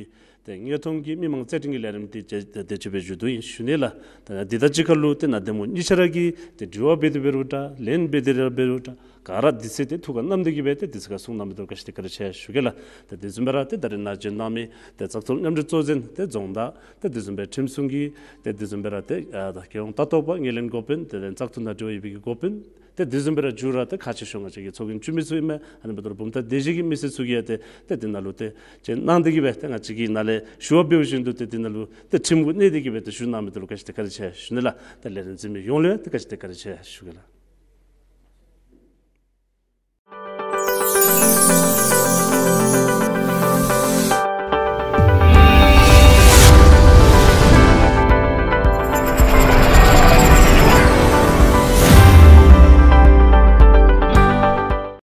ཏེ་དངོས་མཐོང་གི་མི་མང་རྩེད་འགྲན་གྱི་ལས་རིམ་འདི་ཏེ་ཏེ་ཏེ་ཅིག་སྦེ་མཇུག་བསྡུ་ཡི་ཟེར་ཞུ་ནི་ལགས། ད་འདི་དང་གཅིག་ཁར་ལུ་ཏེ་ནཱ་གདམ་ངོ་གཉིས་ཆ་ར་གིས་ཏེ་དྲི་བ་འབད་དེ་འབད་རུང་འདྲ་ལན་འབད་དེ་ར་འབད་རུང་འདྲ་ག་ར་དུས་ཚོད་འདི་ཐུགས་ཁར་བསྣམས་ཏེ་གི་སྦེ་ཏེ་དུས་ཚོད་ཁར་གསུང་གནང་མི་འདི་ལུ་བཀའ་དྲིན་ཆེ་བཀའ་དྲིན་ཆེ་ཞུ་གེ་ལགས། ཏེ་དེ་བཟུམ་སྦེ་ར་ཏེ་ད་རེས་ནཱ་བྱོན་གནང་མི་ཏེ་བཙག་འཐུ་མཉམ་འབྲེལ་གཙོ་འཛིན་ཏེ་རྫོང་བདག་ཏེ་དེ་བཟུམ་སྦེ་ཁྲིམས་སྲུང་གི་ཏེ་དེ་བཟུམ་སྦེ་ར་ཏེ་ཨ་ད་རྒྱལ་ཡོངས་ལྟ་རྟོག་པ་ངོས་ལེན་འགོ་དཔོན་ཏེ་བཙག་འཐུ་ནང་འབྲེལ་བ་ཡོད་པའི་གི་འགོ་དཔོན་ཏེ་དེ་བཟུམ་སྦེ་ར་མཇུག་ར་ཏེ་ཁག་ཆེ་ཤོས་ང་བཅས་ཀྱི་ཚོགས་རྒྱན་འཐུས་མི་ཚུ་ཨིན་མས། ཨ་ནི་འབདཝ་ད་ར་བུམ་ཐང་སྡེ་བཞི་གི་མི་སེར་ཚུ་གིས་ཡང་ཏེ་ཏེ་འདི་ནང་ལུ་ཏེ་བྱོན་གནང་སྟེ་གི་སྦེ་ཏེ་ང་བཅས་ཀྱིས་ནཱ་ལས་ཞུ་བ་འབདཝ་བཞིན་དུ་ཏེ་འདི་ནང་ལུ་ཏེ་ཁྲིམས་གུ་གནས་ཏེ་གི་སྦེ་ཏེ་ཞུ་གནང་མི་འདི་ལུ་བཀའ་དྲིན་ཆེ་བཀའ་དྲིན་ཆེ་ཞུ་ནི་ལགས། ཏེ་ལས་རིམ་གཟིགས་མི་ཡོངས་ལུ་ཡང་ཏེ་བཀའ་དྲིན་ཆེ་བཀའ་དྲིན་ཆེ་ཞུ་གེ་ལགས།